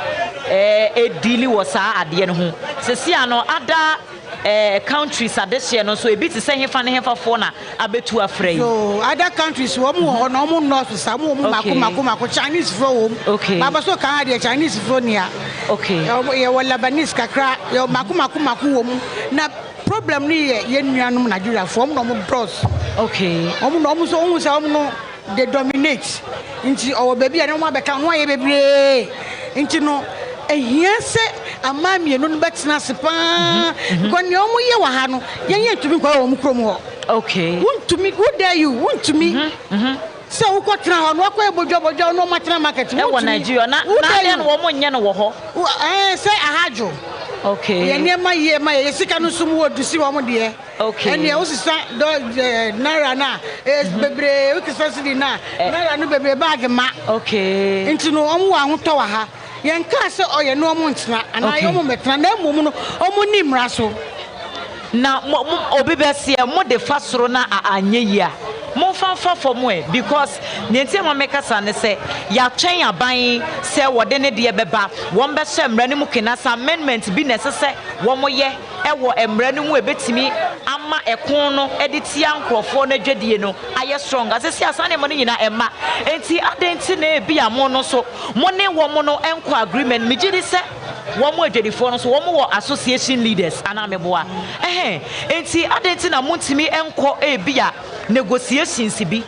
ɛɛdili wɔ saa adeɛ no ho. Seesei ano other countries adehyeɛ no nso ebi te sɛ hefa ne hefafoɔ na abɛtu afra yi? So other countries wɔn wɔ hɔ na wɔn nnɔɔso saa, wɔn wɔ mu mako mako mako, Chinese foɔ wɔ mu. Okay. Baaba so kan ha deɛ Chinese foɔ ni ha. Okay. Yɛwɔ Lebanese kakra, yɛwɔ mako mako mako wɔ mu. Na problem no yɛ yɛn nuanom Nigeriafoɔ, wɔn na wɔn dɔɔso. Okay. Wɔn na wɔn nso wɔn sɛ wɔn no they dominate. Nti ɔwɔ baabi a ne wɔn abɛka ho ayɛ bebree. Nti no ehia sɛ aman mmienu no bɛtena ase paa. Because nea wɔn yɛ wɔ ha no, yɛn yɛn ntumi nkɔyɛ wɔn kurom hɔ. Okay. Wontumi, wo dare you, wontumi. Sɛ wokɔtena hɔ no, wakɔyɛ bodwabodwa na wɔn atena market. Ɛwɔ Wontumi. Nigeria na Wo na dare adɛn you. na wɔn nyɛ no wɔ hɔ? Wo ɛɛ sɛ ahadwo. Okay. Yɛ nneɛma yie ma yɛ, yɛ sika no nso mu wɔ du si wɔn deɛ. Okay. Ɛnneɛ wosesa dɔ ɛɛ naira no a, ɛyɛ bebree, wokesa cedi no a, naira no bebree baage ma. Okay. Nti no wɔn wɔ ahotɔ wɔ ha. Yɛnkaa sɛ ɔyɛ ne wɔn ntena anaa Okay. yɛ wɔn mmɛtena na mmom no wɔn nni mmara so. Na mo mo obi bɛseɛ mo de fa soro na a anyɛ yie a, momfa mfa fam ɛ because nea nti a ɛma meka saa ne sɛ yɛatwɛn aban sɛ wɔde ne deɛ bɛba, wɔn bɛhyɛ mmara no mu kena sɛ amendment bi na ɛsɛ sɛ wɔyɛ wɔ mmara no mu a ɛbɛtumi ama ɛko no de tia nkorɔfoɔ no adwadie no ayɛ strong. Asese a saa nneɛma no nyinaa ɛmma. Enti adɛn nti na ebia mo no nso mo ne wɔn no nkɔ agreement? Megye di sɛ wɔn adwadifoɔ no nso wɔn wɔ association leaders anaa meboa? Ɛhɛn, enti adɛn nti na montumi nkɔ ebia negotiations bi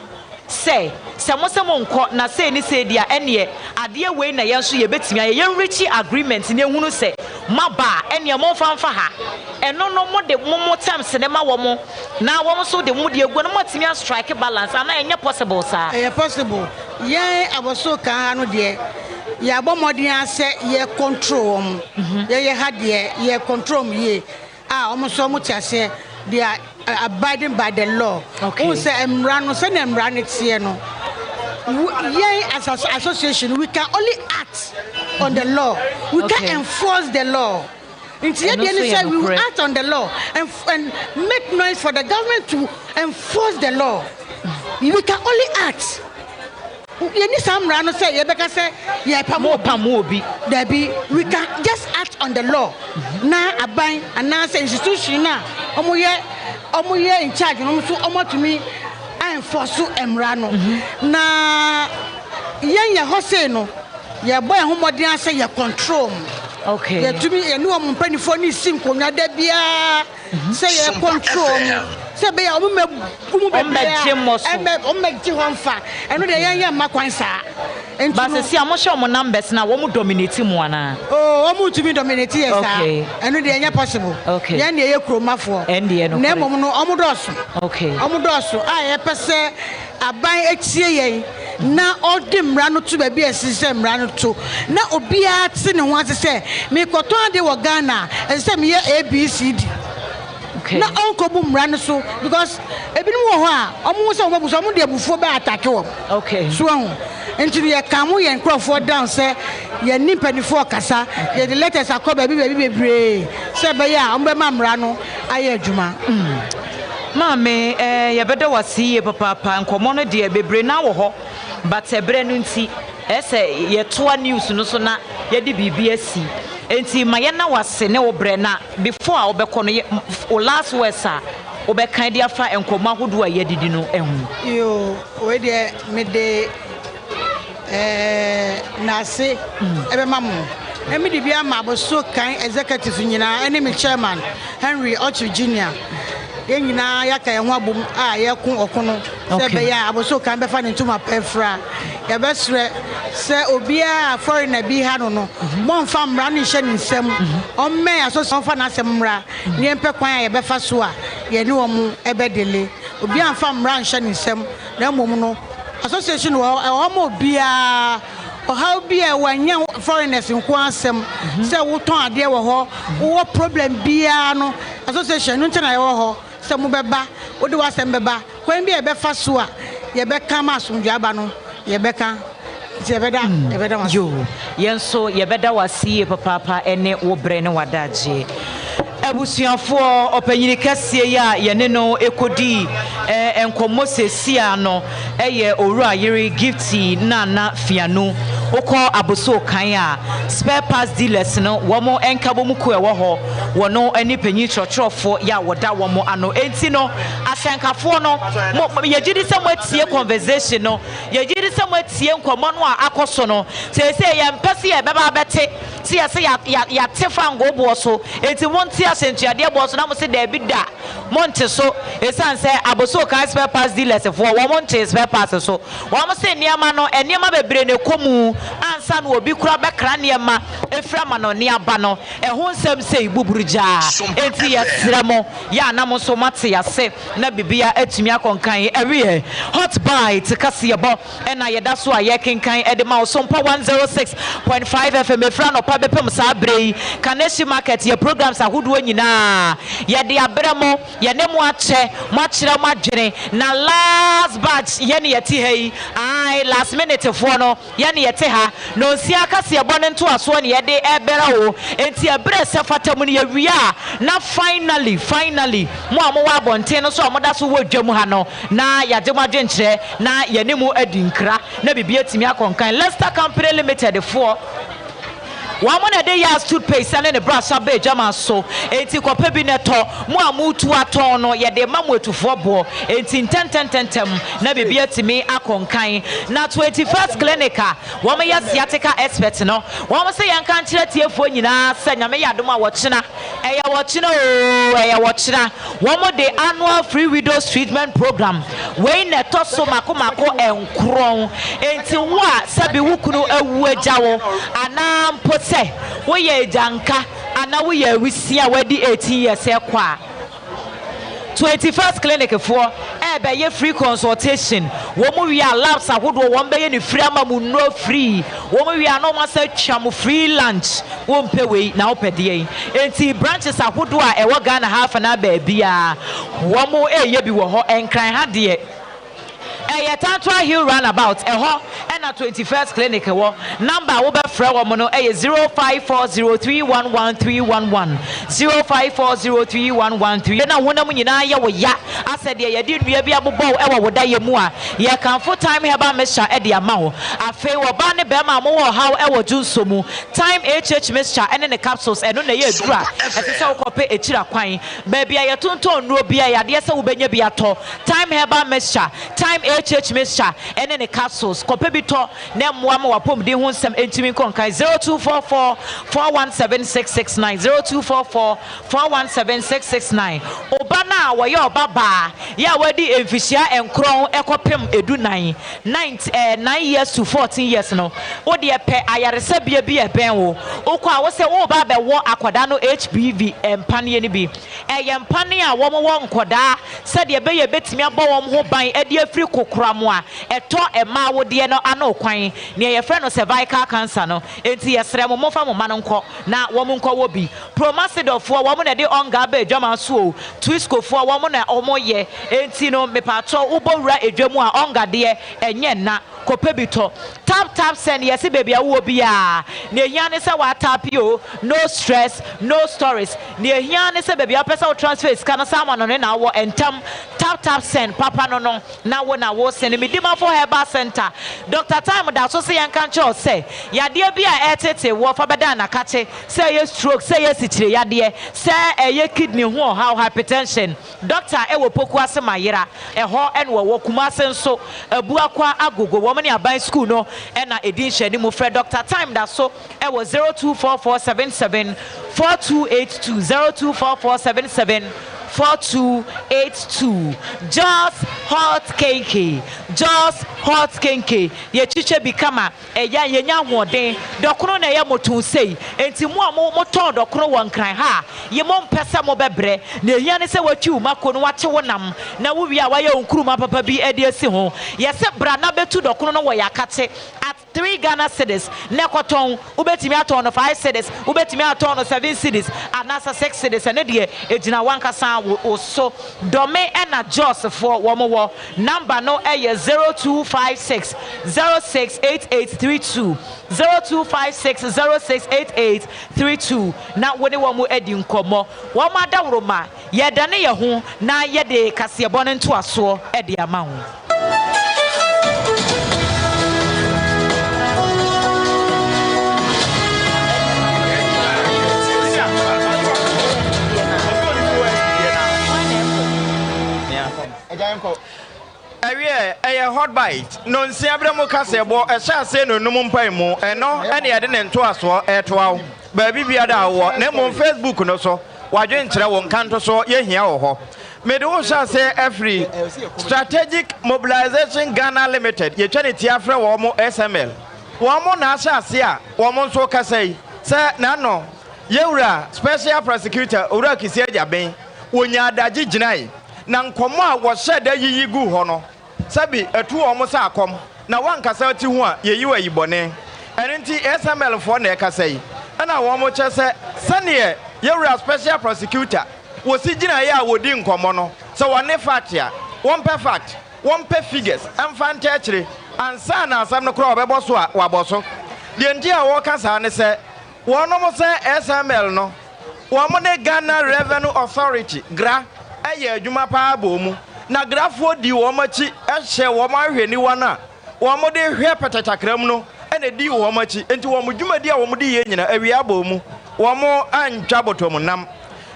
sɛ, sɛ mo sɛ monkɔ na sei ne sei deɛ a, ɛnneɛ adeɛ wei na yɛn nso yɛbɛtumi ayɛ, yɛn reach agreement na yɛhunu sɛ moaba a, ɛnneɛ momfa mfa ha. Ɛno no mode mo mo terms no ma wɔn na wɔn nso de mo deɛ agu na moatumi a strike balance anaa ɛnyɛ possible saa? Ɛyɛ possible. Yɛn Abossey kan ha no deɛ, yɛabɔ mmɔden ara sɛ yɛ control wɔn. Yɛyɛ ha deɛ, yɛ control wɔn yie a wɔn nso wɔte aseɛ. They are abiding by the law. Okay. Wohu sɛ mmara no, sɛnea mmara no teɛ no, yɛn as association, we can only act on the law. We Okay. can't enforce the law. Nti yɛ Ɛno deɛ nso ne yɛ sɛ we will nokorɛ. act on the law and make noise for the government to enforce the law. We can only act. Yɛnni saa mmara no sɛ yɛbɛka sɛ yɛrepam obi. Mopam obi. Dabi, we can just act on the law na aban anaasɛ institution no a wɔyɛ wɔyɛ in charge no nso wɔatumi a enforce mmara no. Na yɛn yɛ hɔ sei no, yɛbɔ yɛn ho mmɔden ara sɛ yɛ control wɔn. Okay. Yɛtumi yɛne wɔn mpanimfoɔ no si nkonnwa da biara. Sɛ yɛ control ɔmo sɛ ɛbɛyɛ a ɔmo mɛ gu mu bebree a ɛmɛ ɔmo mɛ gye hɔ nfa ɛno deɛ yɛn yɛ mma kwan saa nti Ba no. sɛsi a mo hyɛ ɔmo numbers na wɔn dominate mo anaa? Oh ɔmo ntumi dominate yɛ saa ɛno deɛ ɛnyɛ possible yɛn deɛ yɛ kuromafoɔ na mmom no ɔmo dɔɔso ɔmo dɔɔso a yɛpɛ sɛ Aban atie yɛn na ɔde mmara no to baabi a ɛsɛ sɛ mmara no to na obiara te ne ho ase sɛ merekɔtɔn ade wɔ Ghana a, ɛsɛ sɛ meyɛ ABCD na ɔnkɔbu mmara no so because ebinom wɔ hɔ a wɔn ho sɛ wɔn abu so wɔn de abufuo bɛ atake wɔn so ahu nti no yɛka mo yɛn nkurɔfoɔ down sɛ yɛn ne mpanimfoɔ kasa yɛde letters akɔ baabi baabi bebree sɛ ɛbɛyɛ a wɔbɛma mmara no ayɛ adwuma. Maame eh, yɛbɛda wo ase yie papaapa, nkɔmmɔ no deɛ bebree no ara wɔ hɔ but ɛberɛ no nti ɛyɛ sɛ yɛtoa news no so na yɛde biribi asi. Enti ma yɛnna wo ase ne wo berɛ na before a wobɛkɔ no yɛ wo last words a wobɛka de afa nkɔmmɔ ahodoɔ a yɛadidi no ho. Yoo, wei deɛ mede eh, nnaase ɛbɛma mo. Na mede bi ama Abossey Kan executives nyinaa ɛne me chairman Henry Okyere Junior. Yɛn nyinaa yɛaka yɛn ho abom a yɛreko ɔko no sɛ ɛbɛyɛ a Abossey Kan bɛfa ne ntoma pa afira. Yɛbɛsrɛ sɛ obiara a foreigner bi ha no no, mommfa mmara no nhyɛ ne nsam. Ɔmmɛn association ɔmfa n'asɛm mmra na yɛmpɛ kwan a yɛbɛfa so a yɛne wɔn bɛdele. Obiara mfa mmara nhyɛ ne nsam na mmom no, association wɔ hɔ, ɛwɔ hɔ ma obiara. Ɔhaw bi a ɛwɔ ɛnyɛ foreigners nko ara asɛm sɛ wotɔn adeɛ wɔ hɔ, wowɔ problem biara no, association no nti na yɛwɔ hɔ sɛ mobɛba, wode w'asɛm bɛba, kwan bi a yɛbɛfa so a yɛbɛka ama asomdwoeɛ aba no, yɛbɛka. Nti yɛbɛda, yɛbɛda mo ase. Yoo, yɛn nso yɛbɛda wo ase yie papaapa ɛne wo berɛ ne w'adagyeɛ. Abusuafoɔ, ɔpanyini kɛseɛ yi a yɛne no kɔdii nkɔmmɔ seesei ara no yɛ Owura Yere Gifty Nana Fianu. Wokɔ Abossey Okan a, spare parts dealers no wɔn nkabom kuo a ɛwɔ hɔ, wɔn ne panyin kyerɛkyerɛfoɔ yɛ a wɔda wɔn ano. Enti no, ahyɛnkafoɔ no, mo, yɛgye di sɛ moatie conversation no, yɛgye di sɛ moatie nkɔmmɔ no a akɔ so no. Seesei yɛmpɛ sɛ yɛbɛba abɛte Te yɛse ya ya yate fangoo boɔ so, enti monte ahyɛntuadeɛ boɔ so na mose daabi da, monte so, esiane sɛ Abossey Okai spare parts dealers foɔ wɔn ntee spare parts so. Wɔn se nneɛma no, nneɛma bebree na ɛkɔ mu ansa na obi kora bɛkra nneɛma ɛfiri amanɔne aba no, ɛho nsɛm sei buburugyaa. Enti yɛsrɛ mo, yɛ a na mo nso moate ase na biribiara atumi akɔ nkan. Ɛweɛ, Hot Bite kaseɛbɔ. Ɛna yɛda so a yɛrekenkan de ma wo Sompa 106.5 FM ɛfiri anɔpa bɛpem saa berɛ yi. Kaneshie Market yɛ programs ahodoɔ nyinaa yɛde abrɛ mo, yɛne mo akyɛ, moakyerɛ mo adwene na last batch yɛne yɛte ha yi, ae last minute foɔ no yɛne yɛte ha. Nonsia kaseɛbɔ no ntoasoɔ ne yɛde rebrɛ wo, enti ɛberɛ sɛ fata mu no yɛwie a na finally, finally mo a mowɔ abɔnten no so a moda so wɔ dwam ha no na yɛagye mo adwenkyerɛ na yɛne mo adi nkra na biribi atumi akɔ nkan. Lester Company Limited foɔ, wɔn na ɛde Yas toothpaste ne ne brush aba adwaman so, enti kɔpɛ bi na tɔ. Mo a moretu atɔn no, yɛde rema mo atufoɔ boɔ, enti ntɛntɛntɛntɛm na biribi atumi akɔ nkan. Na 21st Clinic a wɔyɛ sciatica expert no, wɔn se yɛnka nkyerɛ atiefoɔ nyinaa sɛ Nyame yɛ adom a wɔkyena, Ɛyɛ wɔkyena oo, ɛyɛ wɔkyena. Wɔn de Annual Free Widows Treatment Program, wei na ɛtɔ so mako mako nkorɔn. Enti wo a sɛbi wo kunu awu agya wo, anaa mpo sɛ woyɛ agyanka anaa woyɛ awisia a wadi 18 years rekɔ a, 21st Clinic foɔ ɛrebɛyɛ free consultation, wɔn wie a labs ahodoɔ wɔn bɛyɛ no free ama mo nnuro free, wɔn wie a na wɔn asan atwa mo free lunch, wo mpɛ wei na wopɛ deɛn? Enti branches ahodoɔ a ɛwɔ Ghana ha afanaa baabiara wɔn ɛreyɛ bi wɔ hɔ, Nkran ha deɛ ɛyɛ Tantra Hill roundabout ɛhɔ. Ɛna 21st Clinic wɔ. Number a wobɛfrɛ wɔn no yɛ 0540311311, 05403113. Na honam nyinaa yɛ wo ya asɛ deɛ yɛde nnua bi abobɔ wo wɔ wo dayɛ mu a, yɛkamfo Thyme Herbal Mixture de ama wo. Afei ɔbaa ne barima a mowɔ ɔhaw wɔ dwonsɔ mu, Thyme HH Mixture ne ne capsules, ɛno na ɛyɛ aduru a ɛsɛ sɛ wokɔpɛ akyiri akwan. Baabi a yɛtontɔn nnuro biara, ɛyɛ adeɛ sɛ wobɛnya bi atɔ Thyme Herbal Mixture, Thyme HH Mixture ne ne capsules. Kɔpɛ bi tɔ na ɛmmoa ma w'apɔmuden ho nsɛm ntumi nkɔ nkan. 0244 417 669, 0244 417 669. Wo ba no a ɔyɛ ɔbabaa yɛ a wadi mfihyia nkorɔn kɔpem edunan, nine, eh, 9 years to 14 years no, wo deɛ pɛ ayaresabea bi a ɛbɛn wo. Wokɔ a, wo sɛ woreba abɛwɔ akwadaa no HPV mpaneɛ no bi. Ɛyɛ mpaneɛ a wɔwɔ nkwadaa sɛdeɛ ɛbɛyɛ ɛbɛtumi abɔ wɔn ho ban de afiri kokoram a ɛtɔ mmaa awodeɛ no ano kwan, deɛ yɛfrɛ no cervical cancer no. Enti yɛsrɛ mo, momfa mo mma no nkɔ na wɔn nkɔwɔ bi. Promasidor foɔ, wɔn na ɛde Onga aba adwaman so o, Twisco foɔ, wɔn na wɔyɛ. Enti no, mepakyɛw, wobɔ wura edwa mu a, Onga deɛ, ɛnyɛ nna. Kɔpɛ bi tɔ. Tap tap send, yɛse baabi a wowɔ biara, nea ehia ne sɛ woatape o, no stress, no stories. Nea ehia ne sɛ baabi a wopɛ sɛ wo transfer sika no, saa amanɔne na wowɔ, ntɛm. Tap tap send, papa no no, na wo na wo send. Medimafo Herbal Centre, Doctor Time da so se yɛnka nkyerɛ wo sɛ, yadeɛ bi a ɛretete woɔ, fa bɛdan nakakye. Sɛ ɛyɛ stroke, sɛ ɛyɛ asikyire yadeɛ, sɛ ɛyɛ kidney ho ɔhaw, hypertension, doctor wɔ Pokuase Mayera, ɛhɔ na wɔwɔ, Kumase nso, Abuakwa Agogo, wɔn ne aban sukuu no na ɛdi nhwɛanimu. Frɛ Doctor Time da so wɔ 0244 77 4282, 0244 77 4282. Jos Hot Kenkey, Jos Hot Kenkey, yɛkyikyɛ bi kama. Ɛyɛ a yɛnya ahoɔden. Dɔkono na ɛyɛ mo too sei. Enti mo a mo motɔn dɔkono wɔ Nkran ha a, ye mo mpɛ sɛ mobɛbrɛ. Nea ehia ne sɛ woatwi wo mako na woakye wo nam, na wowie a woayɛ wo nkruma papa bi de asi ho. Yɛse bra na bɛtu dɔkono no wɔ Yakakye at three Ghana cedis na kɔtɔn. Wobɛtumi atɔn no five cedis, wobɛtumi atɔn no seven cedis anaasɛ six cedis, ɛno deɛ ɛgyina w'ankasa wo so. Dɔme na Jos foɔ wɔn wɔ. Number no yɛ 0256 068832, 0256 068832, na wo ne wɔn adi nkɔmmɔ. Wɔn adaworoma, yɛredane yɛn ho na yɛde kaseɛbɔ no ntoasoɔ de ama wo. Ɛwiɛ, ɛyɛ Hot Bite, Nonsia berɛ mu kaseɛbɔ, ɛhyɛ aseɛ nnɔnnum mpaemu, ɛno ɛne yɛde ne ntoasoɔ ɛretoa wo baabi biara a wowɔ, na mmom Facebook no so, w'adwenkyerɛ, wo nkantosoɔ, yɛhia wɔ hɔ. Mede wo rehyɛ aseɛ afiri Strategic Mobilization Ghana Limited, yɛtwa ne tia frɛ wɔn SML, wɔn na ahyɛ aseɛ a wɔn nso rekasa yi, sɛ n'ano, Yɛwura Special Prosecutor Owura Kissi Agyabeng, wɔnyaa adagye gyinae, na nkɔmmɔ a wɔhyɛɛ da yiyi guu hɔ no, sɛbe atu wɔn sɛ akɔm, na woankasa ti ho a, yeyi wo ayi bɔne. Ɛno nti, SML foɔ na ɛkasa yi, ɛna wɔn kyerɛ sɛ, sɛdeɛ yɛwura Special Prosecutor wɔsi gyinaeɛ a wɔdi nkɔmmɔ no, sɛ wɔne fact a, wɔmpɛ fact, wɔmpɛ figures mfa nta akyire ansa na asɛm no koraa wɔbɛbɔ so a, wɔabɔ so. Deɛ nti a wɔka saa ne sɛ, Wɔnom sɛ SML no, wɔn ne Ghana Revenue Authority, gra, yɛ adwuma paa bɔɔ mu. Na grafoɔ dii wɔn akyi hyɛɛ wɔn ahwehwɛniwa no a wɔn de hwɛ pɛtɛkyakra mu no na ɛdii wɔn akyi. Enti wɔn dwumadi a wɔn diiɛ nyina awia bɔɔ mu. Wɔn antwa bɔtɔm nam.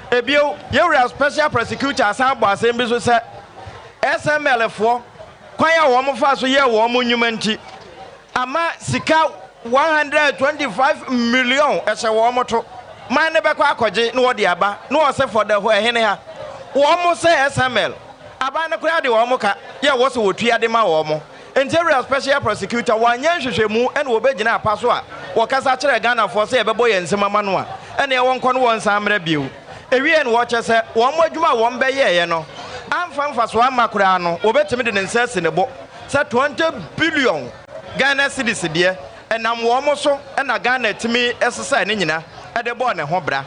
Ebio, yɛwura Special Prosecutor asan abɔ asɛm bi so sɛ SML foɔ kwan a wɔn faa so yɛɛ wɔn nnwuma nti, Ama sika 125 million ɛhyɛ wɔn to. Man no bɛkɔ akɔgye na wɔde aba na wɔsɛ for the ɛhene ha. Wɔn sɛ SML. Aban no koraa de wɔn ka yɛ wɔ sɛ wɔtua de ma wɔn. Nti awura special prosecutor wɔanyɛ nhwehwɛmu ɛna wɔbɛgyina apa so a wɔkasa kyerɛ Ghanafoɔ sɛ yɛbɛbɔ yɛn nsam ama no a ɛneɛ wɔnkɔ no wɔnsan mmra bio. Ɛwieɛ no wɔkyɛ sɛ wɔn adwuma a wɔn bɛyɛeɛ no amfa mfasoɔ amma koraa no wɔbɛtumi de ne nsa asi ne bo sɛ 20 billion Ghana cedis deɛ, ɛnam wɔn so na Ghana tumi sesaa ne nyina de bɔɔ ne ho bra.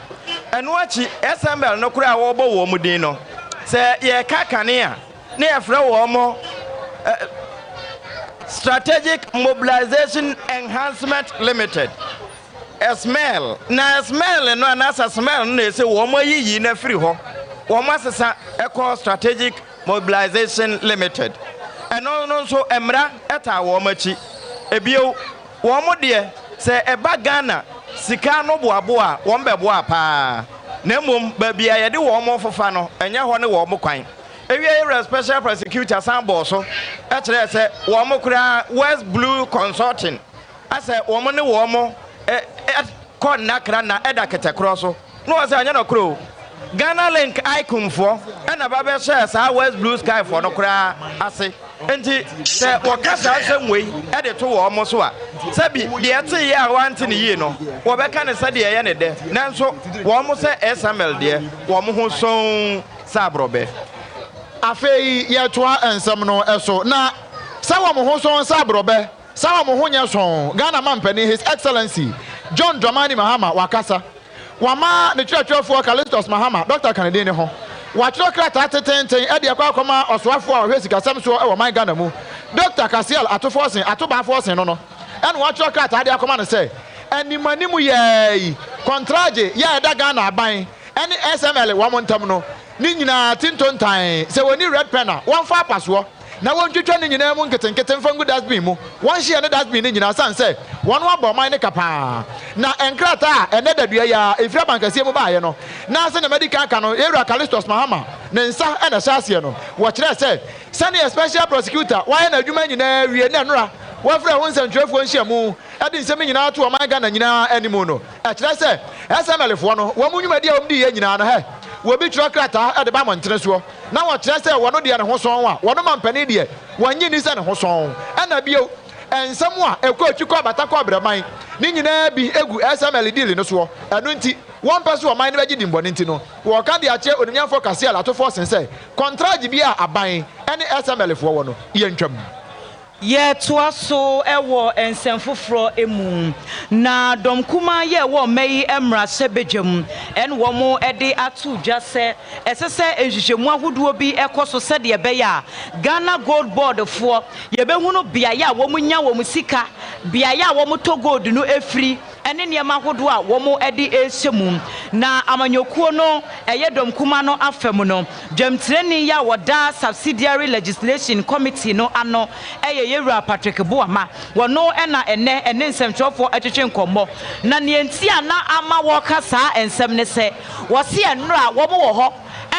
Ɛno akyi, SML no koraa a wɔrebɔ wɔn din no, sɛ yɛreka kane a, na yɛfrɛ wɔn Strategic Mobilisation Enhancement Limited, SMEL. Na SMEL no anaasɛ SMEL no na ɛsɛ wɔn ayiyi no afiri hɔ, wɔn asesa kɔ Strategic Mobilisation Limited. Ɛno no nso mmara taa wɔn akyi. Ebio, wɔn deɛ sɛ ɛba Ghana sika ano boaboa a, wɔn bɛboa paa. Na mmom baabi a yɛde wɔn fofa no, ɛnyɛ hɔ ne wɔn kwan. Ewiei Wura Special Prosecutor san bɔɔ so kyerɛɛ sɛ wɔn koraa West Blue Consulting asɛ wɔn ne wɔn kɔ nnakra nna da kɛtɛkorɔ so na wɔn sɛ anyɛ nɔkorɛ o Ghana Link Icom foɔ na ba bɛhyɛɛ saa West Blue Sky foɔ no koraa ase nti sɛ wɔka saa nsɛm wei de to wɔn so a sɛbi deɛ ɛteeɛ a wɔante no yie no wɔbɛka no sɛdeɛ ɛyɛ ne dɛ nanso wɔn sɛ SML deɛ wɔn ho sɔnn sɛ aborɔbɛ. Afei yɛtoa nsɛm no so na sɛ wɔn ho sɔn sɛ aborɔbɛ, sɛ wɔn ho nyɛ sɔn, Ghana mampanin His Excellency John Dramani Mahama wakasa. Wama ne kyerɛkyerɛfoɔ Callistus Mahama, Dɔkta ka ne din no ho. Watwerɛ krataa teteenten de akɔ akɔma ɔsoafoɔ a ɔhwɛ sikasɛm soɔ wɔ ɔman Ghana mu, Dɔkta Cassiel Ato Forson, Ato Baa Forson no no, ɛna watwerɛ krataa de akɔma no sɛ, animanimu yɛɛ yi, kɔntragye yɛ a ɛda Ghana aban ne SML wɔn ntam no, ne nyinaa ti ntontan. Sɛ wɔnni red pen a, wɔmfa apasoɔ na wɔntwitwa ne nyinaa mu nketenkete mfa ngu dustbin mu. Wɔnhyeɛ ne dustbin no nyinaa sane sɛ wɔn abɔ ɔman no ka paa. Na nkrataa a ɛnnɛ dadua yi ara ɛfiri abankɛseɛ mu baeɛ no, na sɛdeɛ madi kan aka no, yɛn wura Callistus Mahama ne nsa na ɛhyɛ aseɛ no, wɔkyerɛɛ sɛ sɛdeɛ Special Prosecutor wayɛ n'adwuma nyinaa awie na nnora wɔafrɛ ho nsɛntwerɛfoɔ nhyiamu de nsɛm yi nyinaa ato ɔman Ghana nyinaa anim no, Ɛkyerɛ sɛ, SML foɔ no, wɔn nnwumadi a wɔn diiɛ nyinaa no, hɛ, wɔbi twerɛ krataa de ba mmɔntene soɔ, na wɔkyerɛ sɛ wɔno deɛ ne ho sɔn a, wɔno mampanin deɛ, wɔnnye nni sɛ ne ho sɔn. Ɛna bio, nsɛm a ɛkɔ akyi kɔ abata kɔ abraman, ne nyinaa bi gu SML deal no soɔ. Ɛno nti, wɔmpɛ sɛ ɔman no bɛgye dimmɔne nti no, wɔka de akyerɛ Onimnyamfoɔ Cassiel Ato Forson sɛ, kɔntragye biara a aban ne SML foɔ wɔ no, yɛntwam. Yɛtoa so wɔ nsɛm foforɔ mu. Na dɔm kumaa yi a ɛwɔ ɔma yi mmarahyɛ badwam na wɔde ato dwa sɛ ɛsɛ sɛ nhwehwɛmu ahodoɔ bi kɔ so sɛdeɛ ɛbɛyɛ a Ghana Gold Board foɔ yɛbɛhunu beaeɛ a wɔnya wɔn sika, beaeɛ a wɔtɔ gold no firi ne nneɛma ahodoɔ a wɔde rehyɛ mu. Na amanyɔkuo no ɛyɛ dɔm kumaa no afa mu no, Dwamtirani yi a ɔda Subsidiary Legislation Committee no ano yɛ Yɛwura Patrick Boamah. Wɔno na ɛnnɛ ɛne nsɛmtwerɛfoɔ twetwe nkɔmmɔ. Na nea nti a na ama wɔreka saa nsɛm ne sɛ, wɔse ɛnnora wɔn wɔ hɔ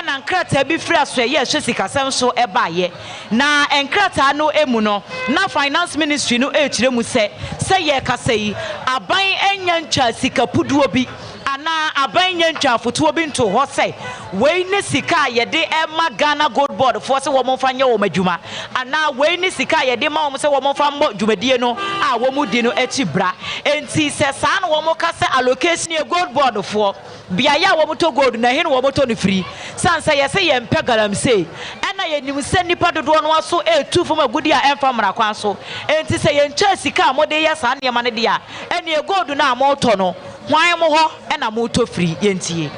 na nkrataa bi firi asoɛeɛ a ɛhwɛ sikasɛm so baeɛ. Na nkrataa no mu no, na Finance Ministry no rekyerɛ mu sɛ, sɛ yɛrekasa yi, aban nnya ntwaa sika puduo bi anaa aban nnya ntwaa afotuo bi ntoo hɔ sɛ wei ne sika a yɛde rema Ghana Gold Board foɔ sɛ wɔmfa nyɛ wɔn adwuma anaa wei ne sika a yɛde ma wɔn sɛ wɔmfa mmɔ dwumadie no a wɔdi no akyi bra. Enti sɛ saa na wɔka sɛ allocation yɛ Gold Board foɔ beaeɛ a wɔtɔ gold no, ɛhe na wɔtɔ no firi? Sane sɛ yɛse yɛmpɛ galamsey, ɛna yɛnim sɛ nnipa dodoɔ no ara so retu fam agudeɛ a ɛmfa mmara kwan so, enti sɛ yɛntwaa sika a mode yɛ saa nneɛma no deɛ a, ɛneɛ gold no a moretɔ no, hwan mo hɔ na moretɔ firi? Yɛntie.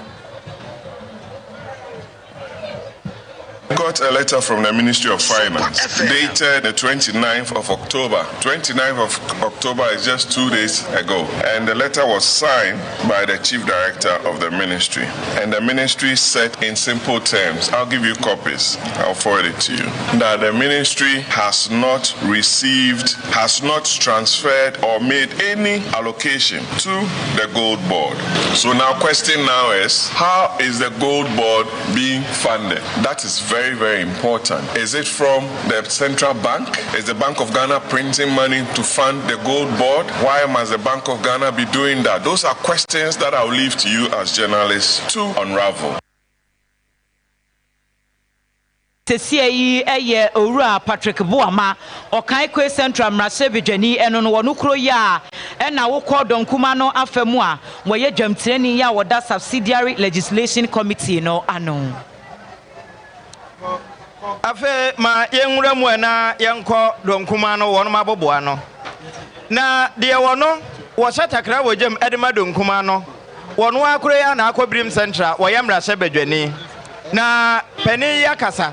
Got a letter from the Ministry of Finance dated the 29th of October. 29th of October is just two days ago. And the letter was signed by the chief director of the ministry. And the ministry said in simple terms, I'll give you copies, I'll forward it to you, that the ministry has not received, has not transferred or made any allocation to the gold board. So now question now is, how is the gold board being funded? That is very, very important. Is it from the central bank? Is the Bank of Ghana printing money to fund the gold board? Why must the Bank of Ghana be doing that? Those are questions that I'll leave to you as journalists to unravel. Sesia yi yɛ Owura Patrick Boamah, Okaikoi Central mmarahyɛbedwani, ɛno no wɔno kuro yi a ɛna wokɔ Dɔnkuma no afa mu a wɔyɛ dwamtirani yi a wɔda Subsidiary Legislation Committee no ano. Afei ma yɛnwura mu ɛ na yɛnkɔ Dɔnkuma no wɔnom aboboano. Na deɛ wɔno wɔhyɛ takra wɔ gyam de ma Dɔnkuma no, Wɔno ara koro yi ara na akɔ Birim Central wɔyɛ mmarahyɛ badwani. Na panin yi akasa.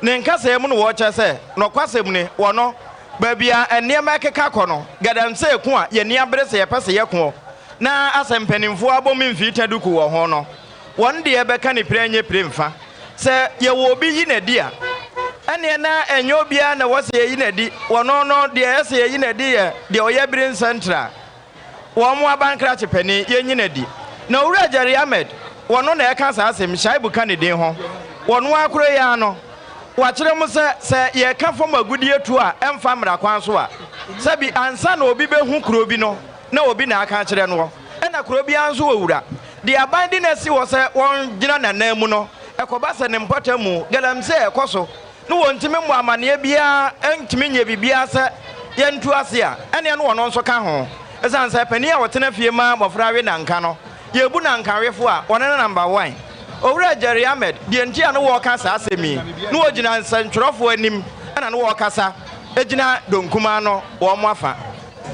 Ne nkasaɛ mu no wɔkyerɛ sɛ nɔkwasɛm ni, wɔno Baabi a nneɛma rekeka kɔ no, galamsey ko a yɛn ani abere sɛ yɛpɛ sɛ yɛko na asɛ mpanimfoɔ abom mfii ta duku wɔ ho no, wɔn deɛ bɛka ne pire nyɛ pire mfa. Sɛ yɛwɔ obi yi no adi a, ɛnneɛ na ɛnyɛ obiara na ɛwɔ sɛ yɛyi no adi. Wɔno no, deɛ ɛyɛ sɛ yɛyi no adi yɛ deɛ ɔyɛ Birim Central wɔn abankrakye panin, yɛnyi no adi. Na Owura Jerry Ahmed, wɔno na ɛka saa asɛm yi, Shaibu ka ne din ho. Wɔno ara koro yi ara no, wakyerɛ mu sɛ, sɛ yɛka fam agudeɛ tuo a ɛmfa mmara kwan so a, sɛbi ansa na obi bɛhu kuro bi no, na obi na aka akyerɛ noɔ. Ɛna kuro biara nso wɔ wura. Deɛ aban de no asi hɔ sɛ wɔngyina n'ananmu no, ɛkɔba sɛ ne mpɔtam galamsey a ɛkɔ so no wɔntumi mmɔ amanneɛ biara ntumi nyɛ biribiara sɛ yɛntu ase a, ɛnneɛ no ɔno nso ka ho. Ɛsiane sɛ panin a ɔtena fie ma mmɔfra we nanka no, yɛbu nankawefo a, ɔno ne number one. Owura Jerry Ahmed, deɛ nti a na wɔreka saa asɛm yi, na ɔgyina nsɛntwerɛfoɔ anim na na wɔrekasa gyina Donkumaa no wɔn afa.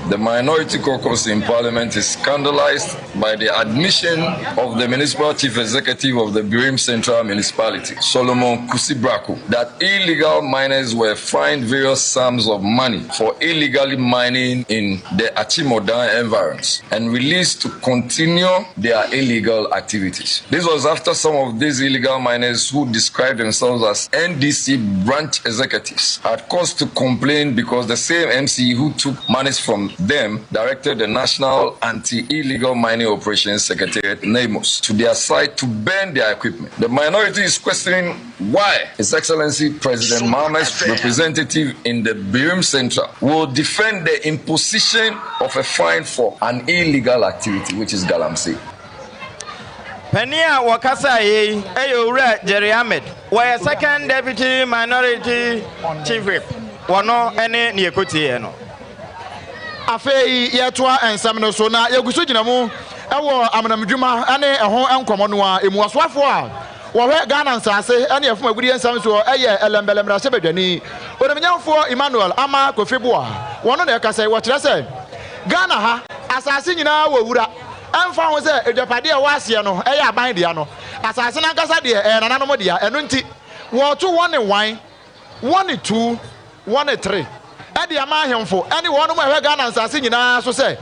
The minority caucus in parliament is scandalized by the admission of the municipal chief executive of the Birim Central Municipality, Solomon Kusibraku, that illegal miners were fined various sums of money for illegally mining in the Achimodan environs and released to continue their illegal activities. This was after some of these illegal miners who described themselves as NDC branch executives had cause to complain because the same MC who took monies from them directed the National Anti-Illegal Mining Operations Secretariat, NAIMOS, to their site to burn their equipment. The minority is questioning why His Excellency President Mahama's representative in the Birim Central will defend the imposition of a fine for an illegal activity, which is Galamsey. Panin a wɔkasaeɛ yi yɛ Owura Jerry Ahmed. Wɔyɛ Second Deputy Minority Chief Whip. Wɔno ne nea ɛkɔtieɛ no. Afei yɛtoa nsɛm no so, na yɛgu so gyina mu wɔ amenamdwuma ne ɛho nkɔmmɔ no ara mu. Ɔsoafoɔ a wɔhwɛ Ghana nsase ne ɛfam agudeɛ nsɛm soɔ yɛ Ɛlɛmbɛlɛ mmarahyɛbadwani, Onimnyamfoɔ Emmanuel Ama Kofi Boah. Wɔno na ɛkasa yi. Wɔkyerɛ sɛ Ghana ha asase nyinaa wɔ wura. Ɛmfa ho sɛ agyapadeɛ a ɛwɔ aseɛ no yɛ aban dea no, asase no ankasa deɛ, ɛyɛ nananom dea. Ɛno nti, wɔreto wɔne wan, wɔne tu, wɔne tere de ama ahemfo ne wɔnom a ɛhwɛ Ghana nsase nyinaa so sɛ,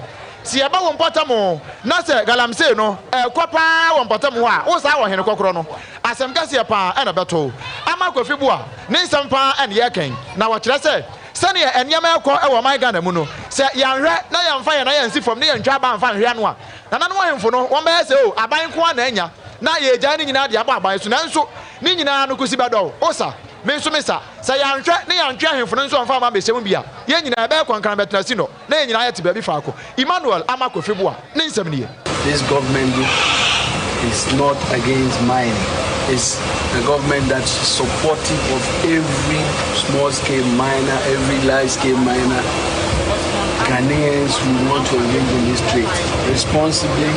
sɛ yɛba wo mpɔtam na sɛ galamsey no rekɔ pa ara wɔ mpɔtam hɔ a, wo saa ɔhene kɔkorɔ no, asɛm kɛseɛ pa ara na ɛbɛto wo. Ama Kofi Boa ne nsɛm pa ara na yɛreka yi, na wɔkyerɛ sɛ, sɛdeɛ nneɛma rekɔ wɔ ɔman Ghana mu no, sɛ yɛanhwɛ na yɛamfa yɛn nan ansi fam ne yɛantwa aba amfa anhwe ano a, nananom ahemfo no, wɔbɛyɛ sɛ, oh, aban nko ara na anya, na yɛregyae ne nyinaa de abɔ aban so. Nanso, ne nyinaa no, Kusi bɛdɔ wo, wo sa, me nso me sa. Sɛ yɛanhwɛ na yɛantwe ahemfo no nso amfa amma ammɛhyɛ mu bi a, yɛn nyinaa yɛbɛyɛ kɔnkran bɛtena Sinɔ, na yɛn nyinaa yɛte baabi faako. Emmanuel Ama Kofi Boah ne nsɛm nie. This government is not against mining, it's a government that's supportive of every small scale miner, every large scale miner, Ghanaians who want to engage in this trade responsibly.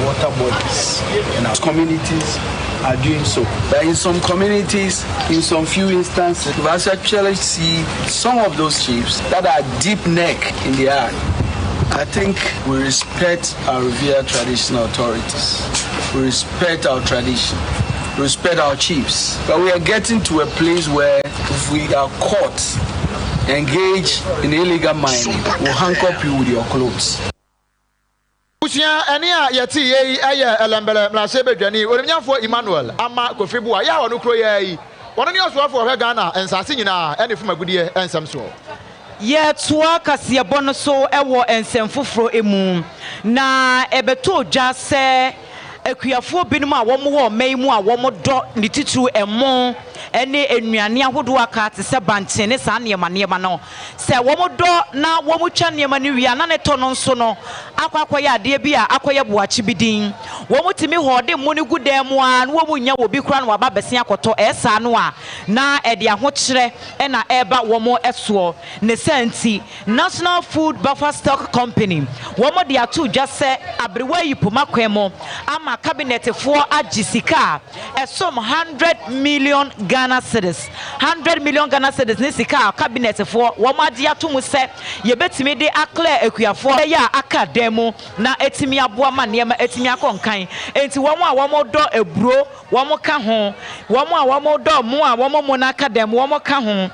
Water bodies and our communities are doing so. But in some communities, in some few instances, we actually see some of those chiefs that are deep neck in the art. I think we respect our revered traditional authorities. We respect our tradition. We respect our chiefs. But we are getting to a place where if we are caught engaged in illegal mining, we'll handcuff you with your clothes. Abusua ɛnne a yɛte yɛ yi yɛ Ɛlɛmbɛlɛ mmarahyɛbadwani Onimnyamfoɔ Emmanuel Ama Kofi Boah yɛ a ɔno kuro yi ara yi ɔno ne ɔsoafoɔ ɔhwɛ Ghana nsaase nyinaa ne fam agudeɛ nsɛm soɔ. Yɛtoa kaseɛbɔ no so wɔ nsɛm foforɔ mu, na ɛbɛtɔɔ dwa sɛ akuafoɔ binom a wɔwɔ ɔman yi mu a wɔdɔ ne titiriw ɛmo ne nnuane ahodoɔ aka te sɛ bankye ne saa nneɛma nneɛma no, Sɛ wɔdɔ na wɔtwa nneɛma no wie a, na ne tɔ no nso no akɔ akɔyɛ adeɛ bi a akɔyɛ boakye bi din. Wɔtumi hɔɔde mmo no gu dan mu ara na wɔnnya wɔ bi koraa na wɔaba abɛsen akɔtɔ. Ɛyɛ saa no a, na ɛde ahokyerɛ na ɛreba wɔn soɔ. Ne saa nti, National Food Buffer Stock Company, wɔde ato dwa sɛ aberewa ayi poma kwan mu ama kabinɛtefoɔ agye sika a ɛsom hundred million Ghana cedis, hundred million Ghana cedis ne sika a kabinɛtfoɔ wɔn agye ato mu sɛ yɛbɛtumi de aclear akuafoɔ bɛyɛ a aka dan mu na atumi aboa ma nneɛma atumi akɔ nkan. Enti wɔn a wɔdɔ aburo wɔn ka ho, wɔn a wɔdɔ mo a wɔn mo no aka dan mu wɔn ka ho.